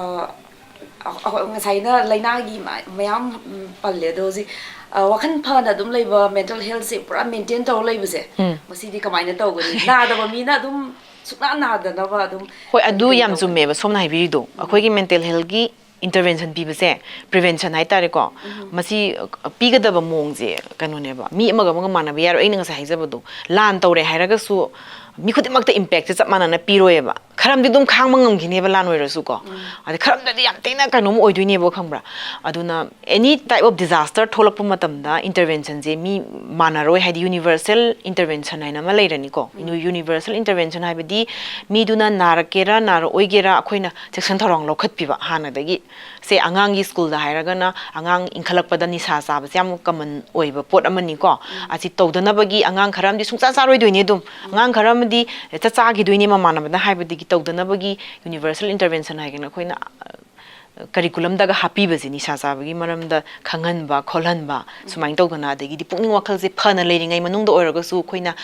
ꯑ-, ꯑ-, ꯉꯁꯥꯏꯅ ꯂꯥꯏꯅꯥꯒꯤ ꯃ-, ꯃꯌꯥꯝ, ꯎꯝ, ꯄꯜꯂꯦ, ꯑꯗꯣ ꯍꯧꯖꯤꯛ, ꯑ, ꯋꯥꯈꯜ ꯐꯅ ꯑꯗꯨꯝ ꯂꯩꯕ, mental healthꯁꯦ ꯄꯨꯔꯥ maintain ꯇꯧꯔ ꯂꯩꯕꯁꯦ, ꯎꯝ꯫ ꯃꯁꯤꯗꯤ ꯀꯃꯥꯏꯅ ꯇꯧꯒꯅꯤ? ꯅꯥꯗꯕ ꯃꯤꯅ ꯑꯗꯨꯝ ꯁꯨꯡꯅꯥ ꯅꯥꯗꯅꯕ ꯑꯗꯨꯝ ꯍꯣꯏ, ꯀꯔꯤ ꯑꯗꯨ ꯀꯔꯤ ꯌꯥꯝ ꯇꯧꯒꯅꯤ? ꯆꯨꯝꯃꯦꯕ, ꯁꯣꯝꯅ ꯍꯥꯏꯕꯤꯔꯤꯗꯣ꯫ ꯎꯝ꯫ ꯑꯩꯈꯣꯏꯒꯤ mental healthꯀꯤ intervention ꯄꯤꯕꯁꯦ, prevention ꯍꯥꯏꯇꯥꯔꯦꯀꯣ, ꯎꯝ꯫ ꯃꯁꯤ, ꯑ, ꯄꯤꯒꯗꯕ ꯃꯑꯣꯡꯁꯦ ꯀꯩꯅꯣꯅꯦꯕ, ꯃꯤ ꯑꯃꯒ ꯑꯃꯒ ꯃꯥꯟꯅꯕ ꯌꯥꯔꯣꯏ꯫ ꯑꯩꯅ ꯉꯁꯥꯏ ꯍꯥꯏꯖꯕꯗꯣ, ꯂꯥꯟ ꯇꯧꯔꯦ ꯍꯥꯏꯔꯒꯁꯨ ꯃꯤ ꯈꯨꯗꯤꯡꯃꯛꯇ impactꯁꯦ ꯆꯞ ꯃꯥꯟꯅꯅ ꯄꯤꯔꯣꯏꯕ꯫ ꯈꯔ ꯑꯃꯗꯤ ꯑꯗꯨꯝ ꯈꯥꯡꯕ ꯉꯝꯈꯤꯅꯦꯕ, ꯂꯥꯟ ꯑꯣꯏꯔꯁꯨꯀꯣ꯫ ꯑꯗꯩ ꯈꯔ ꯑꯃꯗꯗꯤ ꯌꯥꯝ ꯊꯤꯅ ꯀꯩꯅꯣꯝ ꯑꯣꯏꯗꯣꯏꯅꯦꯕ, ꯈꯪꯕ꯭ꯔꯥ? ꯑꯗꯨꯅ any type of disaster ꯊꯣꯛꯂꯛꯄ ꯃꯇꯝꯗ interventionꯁꯦ ꯃꯤ ꯃꯥꯟꯅꯔꯣꯏ꯫ ꯍꯥꯏꯗꯤ universal intervention ꯍꯥꯏꯅ ꯑꯃ ꯂꯩꯔꯅꯤꯀꯣ꯫ Uni- universal intervention ꯍꯥꯏꯕꯗꯤ ꯃꯤꯗꯨꯅ ꯅꯥꯔꯛꯀꯦꯔꯥ ꯅꯥꯔꯛꯑꯣꯏꯒꯦꯔꯥ ꯑꯩꯈꯣꯏꯅ ꯆꯦꯛꯁꯤꯟ ꯊꯧꯔꯥꯡ ꯂꯧꯈꯠꯄꯤꯕ ꯍꯥꯟꯅꯗꯒꯤ꯫ ꯁꯦ, ꯑꯉꯥꯡꯒꯤ ꯁ꯭ꯀꯨꯜꯗ ꯍꯥꯏꯔꯒꯅ ꯑꯉꯥꯡ ꯏꯟꯈꯠꯂꯛꯄꯗ ꯅꯤꯁꯥ ꯆꯥꯕꯁꯦ ꯌꯥꯝ common ꯑꯣꯏꯕ ꯄꯣꯠ ꯑꯃꯅꯤꯀꯣ꯫ ꯑꯁꯤ ꯇꯧꯗꯅꯕꯒꯤ ꯑꯉꯥꯡ ꯈꯔ ꯑꯃꯗꯤ ꯁꯨꯡꯆꯥ ꯆꯥꯔꯣꯏꯗꯣꯏꯅꯦ ꯑꯗꯨꯝ꯫ ꯑꯉꯥꯡ ꯈꯔ ꯑꯃꯗꯤ ꯍꯦꯛꯇ ꯆꯥꯈꯤꯗꯣꯏꯅꯦ ꯃꯃꯥꯟꯅꯕꯅ ꯍꯥꯏꯕꯗꯒꯤ꯫ ꯇꯧꯗꯅꯕꯒꯤ universal intervention ꯍꯥꯏꯒꯅ ꯑꯩꯈꯣꯏꯅ, ꯑ, curriculumꯗꯒ ꯍꯥꯞꯄꯤꯕꯁꯦ, ꯅꯤꯁꯥ ꯆꯥꯕꯒꯤ ꯃꯔꯝꯗ ꯈꯪꯍꯟꯕ ꯈꯣꯠꯍꯟꯕ, ꯁꯨꯃꯥꯏꯅ ꯇꯧꯗꯅ, ꯑꯗꯒꯤꯗꯤ ꯄꯨꯛꯅꯤꯡ ꯋꯥꯈꯜꯁꯦ ꯐꯅ ꯂꯩꯔꯤꯉꯩ ꯃꯅꯨꯡꯗ ꯑꯣꯏꯔꯒꯁꯨ ꯑꯩꯈꯣꯏꯅ,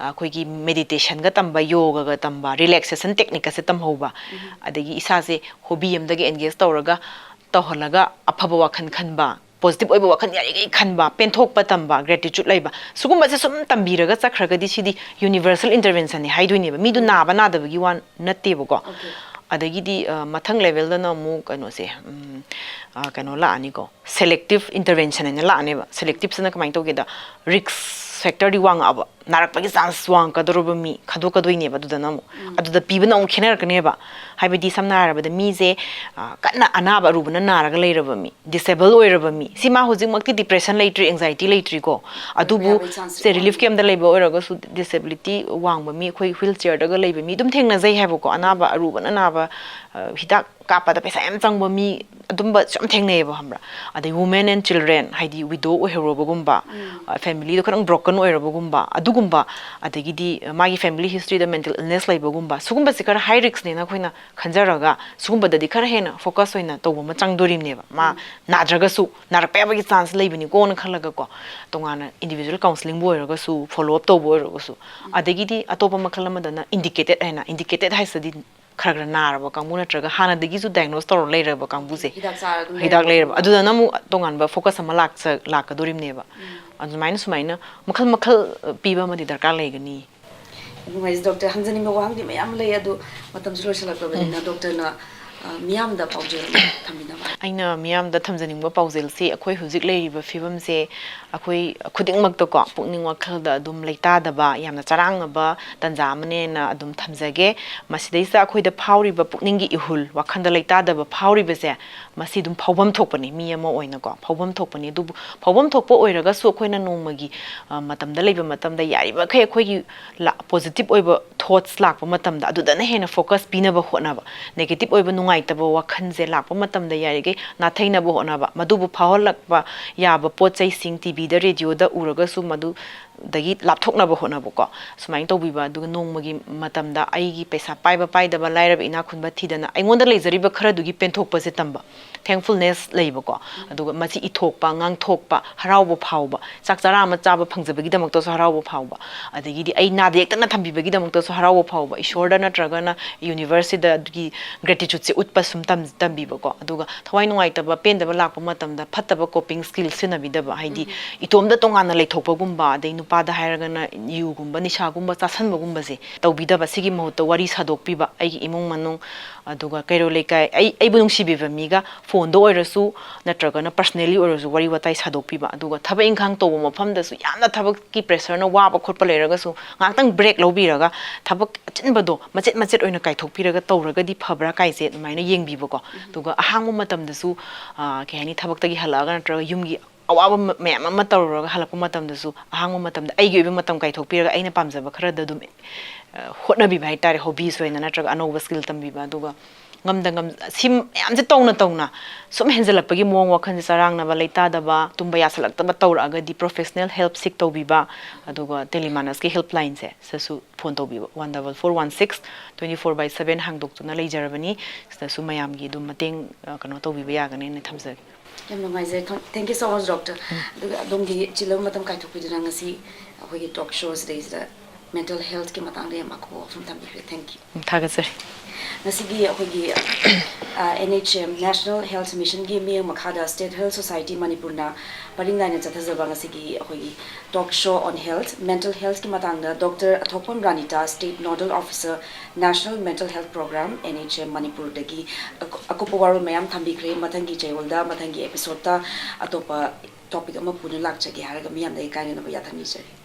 ꯑ, ꯑꯩꯈꯣꯏꯒꯤ meditationꯒ ꯇꯝꯕ, yogaꯒ ꯇꯝꯕ, relaxation techniqueꯀꯁꯦ ꯇꯝꯍꯧꯕ, ꯑꯗꯒꯤ ꯏꯁꯥꯁꯦ hobby ꯑꯃꯗꯒꯤ engage ꯇꯧꯔꯒ ꯇꯧꯍꯜꯂꯒ ꯑꯐꯕ ꯋꯥꯈꯜ ꯈꯟꯕ, positive ꯑꯣꯏꯕ ꯋꯥꯈꯜ ꯌꯥꯔꯤꯈꯩ ꯈꯟꯕ, ꯄꯦꯟꯊꯣꯛꯄ ꯇꯝꯕ, gratitude ꯂꯩꯕ, ꯁꯤꯒꯨꯝꯕꯁꯦ ꯁꯨꯝ ꯇꯝꯕꯤꯔꯒ ꯆꯠꯈ꯭ꯔꯒꯗꯤ ꯁꯤꯗꯤ universal interventionꯅꯦ ꯍꯥꯏꯗꯣꯏꯅꯦꯕ꯫ ꯃꯤꯗꯨ ꯅꯥꯕ ꯅꯥꯗꯕꯒꯤ ꯋꯥ ꯅꯠꯇꯦꯕꯀꯣ꯫ ꯑꯗꯒꯤꯗꯤ, ꯑ, ꯃꯊꯪ levelꯗꯅ ꯑꯃꯨꯛ ꯀꯩꯅꯣꯁꯦ, ꯎꯝ, ꯑ, ꯀꯩꯅꯣ ꯂꯥꯛꯑꯅꯤꯀꯣ, selective intervention ꯍꯥꯏꯅ ꯂꯥꯛꯑꯅꯦꯕ꯫ Selectiveꯁꯤꯅ ꯀꯃꯥꯏꯅ ꯇꯧꯒꯦꯗ, risk factorꯗꯤ ꯋꯥꯡꯉꯛꯑꯕ, ꯅꯥꯔꯛꯄꯒꯤ chance ꯋꯥꯡꯉꯛꯀꯗꯧꯔꯕ ꯃꯤ ꯈꯟꯗꯣꯛꯀꯗꯣꯏꯅꯦꯕ꯫ ꯑꯗꯨꯗꯅ ꯑꯃꯨꯛ, ꯑꯗꯨꯗ ꯄꯤꯕꯅ ꯑꯃꯨꯛ ꯈꯦꯠꯅꯔꯛꯀꯅꯦꯕ꯫ ꯍꯥꯏꯕꯗꯤ ꯁꯝꯅ ꯍꯥꯏꯔꯕꯗ ꯃꯤꯁꯦ, ꯑ, ꯀꯟꯅ ꯑꯅꯥꯕ ꯑꯔꯨꯕꯅ ꯅꯥꯔꯒ ꯂꯩꯔꯕ ꯃꯤ, disable ꯑꯣꯏꯔꯕ ꯃꯤ, ꯁꯤ ꯃꯥ ꯍꯧꯖꯤꯛꯃꯛꯇꯤ depression ꯂꯩꯇ꯭ꯔꯤ, anxiety ꯂꯩꯇ꯭ꯔꯤꯀꯣ, ꯑꯗꯨꯕꯨ ꯌꯥꯕꯒꯤ chances ꯁꯦ relief campꯇ ꯂꯩꯕ ꯑꯣꯏꯔꯒꯁꯨ, disability ꯋꯥꯡꯕ ꯃꯤ, ꯑꯩꯈꯣꯏ wheelchairꯗꯒ ꯂꯩꯕ ꯃꯤ ꯑꯗꯨꯝ ꯊꯦꯡꯅꯖꯩ ꯍꯥꯏꯕꯀꯣ꯫ ꯑꯅꯥꯕ ꯑꯔꯨꯕꯅ ꯅꯥꯕ, ꯑ, ꯍꯤꯗꯥꯛ ꯀꯥꯞꯄꯗ ꯄꯩꯁꯥ ꯌꯥꯝ ꯆꯪꯕ ꯃꯤ ꯑꯗꯨꯝꯕꯁꯨ ꯌꯥꯝ ꯊꯦꯡꯅꯩꯌꯦꯕ, ꯈꯪꯕ꯭ꯔꯥ? ꯑꯗꯩ women and children, ꯍꯥꯏꯗꯤ widow ꯑꯣꯏꯍꯧꯔꯕꯒꯨꯝꯕ, ꯑ, familyꯗꯣ ꯈꯤꯇꯪ broken ꯑꯣꯏꯔꯕꯒꯨꯝꯕ, ꯑꯗꯨꯒꯨꯝꯕ, ꯑꯗꯒꯤꯗꯤ ꯃꯥꯒꯤ family historyꯗ mental illness ꯂꯩꯕꯒꯨꯝꯕ, ꯁꯤꯒꯨꯝꯕꯁꯦ ꯈꯔ high riskꯅꯦꯅ ꯑꯩꯈꯣꯏꯅ ꯈꯟꯖꯔꯒ ꯁꯤꯒꯨꯝꯕꯗꯗꯤ ꯈꯔ ꯍꯦꯟꯅ focus ꯑꯣꯏꯅ ꯇꯧꯕ ꯑꯃ ꯆꯪꯗꯣꯔꯤꯕꯅꯦꯕ꯫ ꯃꯥ ꯅꯥꯗ꯭ꯔꯒꯁꯨ, ꯅꯥꯔꯛꯄ ꯌꯥꯕꯒꯤ chance ꯂꯩꯕꯅꯤꯀꯣꯅ ꯈꯜꯂꯒꯀꯣ, ꯇꯣꯉꯥꯟꯅ individual counselingꯕꯨ ꯑꯣꯏꯔꯒꯁꯨ, follow up ꯇꯧꯕ ꯑꯣꯏꯔꯒꯁꯨ, ꯑꯗꯒꯤꯗꯤ ꯑꯇꯣꯞꯄ ꯃꯈꯜ ꯑꯃꯗꯅ indicated ꯍꯥꯏꯅ, indicated ꯍꯥꯏꯁꯤꯗꯤ ꯈꯔ ꯈꯔ ꯅꯥꯔꯕ ꯀꯥꯡꯕꯨ ꯅꯠꯇ꯭ꯔꯒ ꯍꯥꯟꯅꯗꯒꯤꯁꯨ diagnose ꯇꯧꯔ ꯂꯩꯔꯕ ꯀꯥꯡꯕꯨꯁꯦ, ꯍꯤꯗꯥꯛ ꯆꯥꯔ ꯑꯗꯨꯝ ꯍꯤꯗꯥꯛ ꯂꯩꯔꯕ ꯂꯩꯔꯕ꯫ ꯑꯗꯨꯗꯅ ꯑꯃꯨꯛ ꯇꯣꯉꯥꯟꯕ focus ꯑꯃ ꯂꯥꯛꯆ-, ꯂꯥꯛꯀꯗꯣꯔꯤꯕꯅꯦꯕ꯫ ꯑꯗꯨꯃꯥꯏꯅ ꯁꯨꯃꯥꯏꯅ ꯃꯈꯜ ꯃꯈꯜ, ꯑ, ꯄꯤꯕ ꯑꯃꯗꯤ ꯗꯔꯀꯥꯔ ꯂꯩꯒꯅꯤ꯫ ꯌꯥꯝ ꯅꯨꯡꯉꯥꯏꯖꯩ ꯗꯣꯛꯇꯔ, ꯍꯪꯖꯅꯤꯡꯕ ꯋꯥꯍꯪꯗꯤ ꯃꯌꯥꯝ ꯂꯩ, ꯑꯗꯨ ꯃꯇꯝꯁꯨ ꯂꯣꯏꯁꯤꯜꯂꯛꯂꯕꯅꯤꯅ ꯗꯣꯛꯇꯔꯅ ꯑ, ꯃꯤꯌꯥꯝꯗ ꯄꯥꯎꯖꯦꯜ ꯑꯃ ꯊꯝꯕꯤꯅꯕ ꯍꯥꯏ꯫ ꯑꯩꯅ ꯃꯤꯌꯥꯝꯗ ꯊꯝꯖꯅꯤꯡꯕ ꯄꯥꯎꯖꯦꯜꯁꯤ, ꯑꯩꯈꯣꯏ ꯍꯧꯖꯤꯛ ꯂꯩꯔꯤꯕ ꯐꯤꯕꯝꯁꯦ ꯑꯩꯈꯣꯏ ꯈꯨꯗꯤꯡꯃꯛꯇꯀꯣ, ꯄꯨꯛꯅꯤꯡ ꯋꯥꯈꯜꯗ ꯑꯗꯨꯝ ꯂꯩꯇꯥꯗꯕ, ꯌꯥꯝꯅ ꯆꯔꯥꯡꯅꯕ ꯇꯥꯟꯖꯥ ꯑꯃꯅꯦꯅ ꯑꯗꯨꯝ ꯊꯝꯖꯒꯦ꯫ ꯃꯁꯤꯗꯩꯁꯤꯗ ꯑꯩꯈꯣꯏꯗ ꯐꯥꯎꯔꯤꯕ ꯄꯨꯛꯅꯤꯡꯒꯤ ꯏꯍꯨꯜ, ꯋꯥꯈꯜꯗ ꯂꯩꯇꯥꯗꯕ ꯐꯥꯎꯔꯤꯕꯁꯦ, ꯃꯁꯤ ꯑꯗꯨꯝ ꯐꯥꯎꯐꯝ ꯊꯣꯛꯄꯅꯤ, ꯃꯤ ꯑꯃ ꯑꯣꯏꯅꯀꯣ ꯐꯥꯎꯐꯝ ꯊꯣꯛꯄꯅꯤ꯫ ꯑꯗꯨꯕꯨ ꯐꯥꯎꯐꯝ ꯊꯣꯛꯄ ꯑꯣꯏꯔꯒꯁꯨ, ꯑꯩꯈꯣꯏꯅ ꯅꯣꯡꯃꯒꯤ ꯑ, ꯃꯇꯝꯗ ꯂꯩꯕ ꯃꯇꯝꯗ, ꯌꯥꯔꯤꯕꯈꯩ ꯑꯩꯈꯣꯏꯒꯤ positive ꯑꯣꯏꯕ thoughts ꯂꯥꯛꯄ ꯃꯇꯝꯗ, ꯑꯗꯨꯗꯅ ꯍꯦꯟꯅ focus ꯄꯤꯅꯕ ꯍꯣꯠꯅꯕ꯫ Negative ꯑꯣꯏꯕ ꯅꯨꯡꯉꯥꯏꯇꯕ ꯋꯥꯈꯜꯁꯦ ꯂꯥꯛꯄ ꯃꯇꯝꯗ, ꯌꯥꯔꯤꯈꯩ ꯅꯥꯊꯩꯅꯕ ꯍꯣꯠꯅꯕ, ꯃꯗꯨꯕꯨ ꯐꯥꯎꯍꯜꯂꯛꯄ ꯌꯥꯕ ꯄꯣꯠ ꯆꯩꯁꯤꯡ ꯇꯤꯚꯤꯗ, ꯔꯦꯗꯤꯑꯣꯗ ꯎꯔꯒꯁꯨ ꯃꯗꯨꯗꯒꯤ ꯂꯥꯞꯊꯣꯛꯅꯕ ꯍꯣꯠꯅꯕꯀꯣ꯫ ꯁꯨꯃꯥꯏꯅ ꯇꯧꯕꯤꯕ꯫ ꯑꯗꯨꯒ ꯅꯣꯡꯃꯒꯤ ꯃꯇꯝꯗ ꯑꯩꯒꯤ ꯄꯩꯁꯥ ꯄꯥꯏꯕ ꯄꯥꯏꯗꯕ, ꯂꯥꯏꯔꯕ ꯏꯅꯥꯛ ꯈꯨꯟꯕ ꯊꯤꯗꯅ, ꯑꯩꯉꯣꯟꯗ ꯂꯩꯖꯔꯤꯕ ꯈꯔꯗꯨꯒꯤ ꯄꯦꯟꯊꯣꯛꯄꯁꯦ ꯇꯝꯕ, thankfulness ꯂꯩꯕꯀꯣ꯫ ꯑꯗꯨꯒ ꯃꯁꯤ ꯏꯊꯣꯛꯄ, ꯉꯥꯡꯊꯣꯛꯄ, ꯍꯔꯥꯎꯕ ꯐꯥꯎꯕ, ꯆꯥꯛ ꯆꯔꯥ ꯑꯃ ꯆꯥꯕ ꯐꯪꯖꯕꯒꯤꯗꯃꯛꯇꯁꯨ ꯍꯔꯥꯎꯕ ꯐꯥꯎꯕ, ꯑꯗꯒꯤꯗꯤ ꯑꯩ ꯅꯥꯗ ꯌꯦꯛꯇꯅ ꯊꯝꯕꯤꯕꯒꯤꯗꯃꯛꯇꯁꯨ ꯍꯔꯥꯎꯕ ꯐꯥꯎꯕ, ꯏꯁꯣꯔꯗ ꯅꯠꯇ꯭ꯔꯒꯅ ꯌꯨꯅꯤꯚꯔꯁꯁꯤꯗ ꯑꯗꯨꯒꯤ gratitudeꯁꯦ ꯎꯠꯄ ꯁꯨꯝ ꯇꯝ-, ꯇꯝꯕꯤꯕꯀꯣ꯫ ꯑꯗꯨꯒ ꯊꯋꯥꯏ ꯅꯨꯡꯉꯥꯏꯇꯕ, ꯄꯦꯟꯗꯕ ꯂꯥꯛꯄ ꯃꯇꯝꯗ ꯐꯠꯇꯕ coping skill ꯁꯤꯖꯤꯟꯅꯕꯤꯗꯕ, ꯍꯥꯏꯗꯤ ꯏꯇꯣꯝꯗ ꯇꯣꯉꯥꯟꯅ ꯂꯩꯊꯣꯛꯄꯒꯨꯝꯕ, ꯑꯗꯩ ꯅꯨꯄꯥꯗ ꯍꯥꯏꯔꯒꯅ ꯌꯨꯒꯨꯝꯕ, ꯅꯤꯁꯥꯒꯨꯝꯕ ꯆꯥꯁꯟꯕꯒꯨꯝꯕꯁꯦ ꯇꯧꯕꯤꯗꯕ, ꯁꯤꯒꯤ ꯃꯍꯨꯠꯇ ꯋꯥꯔꯤ ꯁꯥꯗꯣꯛꯄꯤꯕ, ꯑꯩꯒꯤ ꯏꯃꯨꯡ ꯃꯅꯨꯡ, ꯑꯗꯨꯒ ꯀꯩꯔꯣꯜ ꯂꯩꯀꯥꯏ, ꯑꯩ, ꯑꯩꯕꯨ ꯅꯨꯡꯁꯤꯕꯤꯕ ꯃꯤꯒ ꯐꯣꯟꯗ ꯑꯣꯏꯔꯁꯨ ꯅꯠꯇ꯭ꯔꯒꯅ personally ꯑꯣꯏꯔꯁꯨ ꯋꯥꯔꯤ ꯋꯥꯇꯥꯏ ꯁꯥꯗꯣꯛꯄꯤꯕ꯫ ꯑꯗꯨꯒ ꯊꯕꯛ ꯏꯪꯈꯥꯡ ꯇꯧꯕ ꯃꯐꯝꯗꯁꯨ ꯌꯥꯝꯅ ꯊꯕꯛꯀꯤ pressureꯅ ꯋꯥꯕ ꯈꯣꯠꯄ ꯂꯩꯔꯒꯁꯨ, ꯉꯥꯏꯍꯥꯛꯇꯪ break ꯂꯧꯕꯤꯔꯒ ꯊꯕꯛ ꯑꯆꯤꯟꯕꯗꯣ ꯃꯆꯦꯠ ꯃꯆꯦꯠ ꯑꯣꯏꯅ ꯀꯥꯏꯊꯣꯛꯄꯤꯔꯒ ꯇꯧꯔꯒꯗꯤ ꯐꯕ꯭ꯔꯥ ꯀꯥꯏꯁꯦ ꯑꯗꯨꯃꯥꯏꯅ ꯌꯦꯡꯕꯤꯕꯀꯣ꯫ ꯑꯗꯨꯒ ꯑꯍꯥꯡꯕ ꯃꯇꯝꯗꯁꯨ, ꯑ, ꯀꯩ ꯍꯥꯏꯅꯤ, ꯊꯕꯛꯇꯒꯤ ꯍꯜꯂꯛꯑꯒ ꯅꯠꯇ꯭ꯔꯒ ꯌꯨꯝꯒꯤ ꯑꯋꯥꯕ ꯃ-, ꯃꯌꯥꯝ ꯑꯃ ꯇꯧꯔꯨꯔꯒ ꯍꯜꯂꯛꯄ ꯃꯇꯝꯗꯁꯨ, ꯑꯍꯥꯡꯕ ꯃꯇꯝꯗ ꯑꯩꯒꯤ ꯑꯣꯏꯕ ꯃꯇꯝ ꯀꯥꯏꯊꯣꯛꯄꯤꯔꯒ ꯑꯩꯅ ꯄꯥꯝꯖꯕ ꯈꯔꯗ ꯑꯗꯨꯝ, ꯑ, ꯍꯣꯠꯅꯕꯤꯕ ꯍꯥꯏꯇꯥꯔꯦ, hobbies ꯑꯣꯏꯅ ꯅꯠꯇ꯭ꯔꯒ ꯑꯅꯧꯕ skill ꯇꯝꯕꯤꯕ꯫ ꯑꯗꯨꯒ ꯉꯝꯗ ꯉꯝ-, ꯁꯤ ꯃꯌꯥꯝꯁꯦ ꯇꯧꯅ ꯇꯧꯅ ꯁꯨꯝ ꯍꯦꯟꯖꯜꯂꯛꯄꯒꯤ ꯃꯑꯣꯡ, ꯋꯥꯈꯜꯁꯦ ꯆꯔꯥꯡꯅꯕ, ꯂꯩꯇꯥꯗꯕ, ꯇꯨꯝꯕ ꯌꯥꯁꯜꯂꯛꯇꯕ ꯇꯧꯔꯛꯑꯒꯗꯤ professional help seek ꯇꯧꯕꯤꯕ꯫ ꯑꯗꯨꯒ Telemanasꯀꯤ helplineꯁꯦ, ꯁꯤꯗꯁꯨ phone ꯇꯧꯕꯤꯕ, one double four one six, twenty four by seven ꯍꯥꯡꯗꯣꯛꯇꯨꯅ ꯂꯩꯖꯔꯕꯅꯤ꯫ ꯁꯤꯗꯁꯨ ꯃꯌꯥꯝꯒꯤ ꯑꯗꯨꯝ ꯃꯇꯦꯡ, ꯑ, ꯀꯩꯅꯣ ꯇꯧꯕꯤꯕ ꯌꯥꯒꯅꯦꯅ ꯊꯝꯖꯒꯦ꯫ ꯌꯥꯝ ꯅꯨꯡꯉꯥꯏꯖꯔꯦ꯫ Thank you so much, doctor꯫ ꯑꯗꯨꯒ ꯑꯗꯣꯝꯒꯤ ꯆꯤꯜꯂꯕ ꯃꯇꯝ ꯀꯥꯏꯊꯣꯛꯄꯤꯗꯨꯅ ꯉꯁꯤ ꯑꯩꯈꯣꯏꯒꯤ talk showꯁꯤꯗꯩꯁꯤꯗ mental healthꯀꯤ ꯃꯇꯥꯡꯗ ꯌꯥꯝ ꯑꯀꯨꯞꯄ ꯋꯥꯐꯝ ꯊꯝꯕꯤꯈ꯭ꯔꯦ꯫ Thank you꯫ ꯎꯝ, ꯊꯥꯒꯠꯆꯔꯤ꯫ ꯉꯁꯤꯒꯤ ꯑꯩꯈꯣꯏꯒꯤ N H M, National Health Missionꯒꯤ ꯃꯤꯠꯌꯦꯡ ꯃꯈꯥꯗ State Health Society ꯃꯅꯤꯄꯨꯔꯅ ꯄꯔꯤꯡ ꯅꯥꯏꯅ ꯆꯠꯊꯖꯕ ꯉꯁꯤꯒꯤ ꯑꯩꯈꯣꯏꯒꯤ talk show on health, mental healthꯀꯤ ꯃꯇꯥꯡꯗ doctor Athokpam Ranita, State Nodal Officer, National Mental Health Program, N H M ꯃꯅꯤꯄꯨꯔꯗꯒꯤ ꯑꯀꯨ-, ꯑꯀꯨꯞꯄ ꯋꯥꯔꯣꯜ ꯃꯌꯥꯝ ꯊꯝꯕꯤꯈ꯭ꯔꯦ꯫ ꯃꯊꯪꯒꯤ ꯆꯌꯣꯜꯗ, ꯃꯊꯪꯒꯤ episodeꯇ ꯑꯇꯣꯞꯄ topic ꯑꯃ ꯄꯨꯅ ꯂꯥꯛꯆꯒꯦ ꯍꯥꯏꯔꯒ ꯃꯤꯌꯥꯝꯗ ꯑꯩ ꯀꯥꯏꯅꯅꯕ ꯌꯥꯊꯪ ꯅꯤꯖꯔꯤ꯫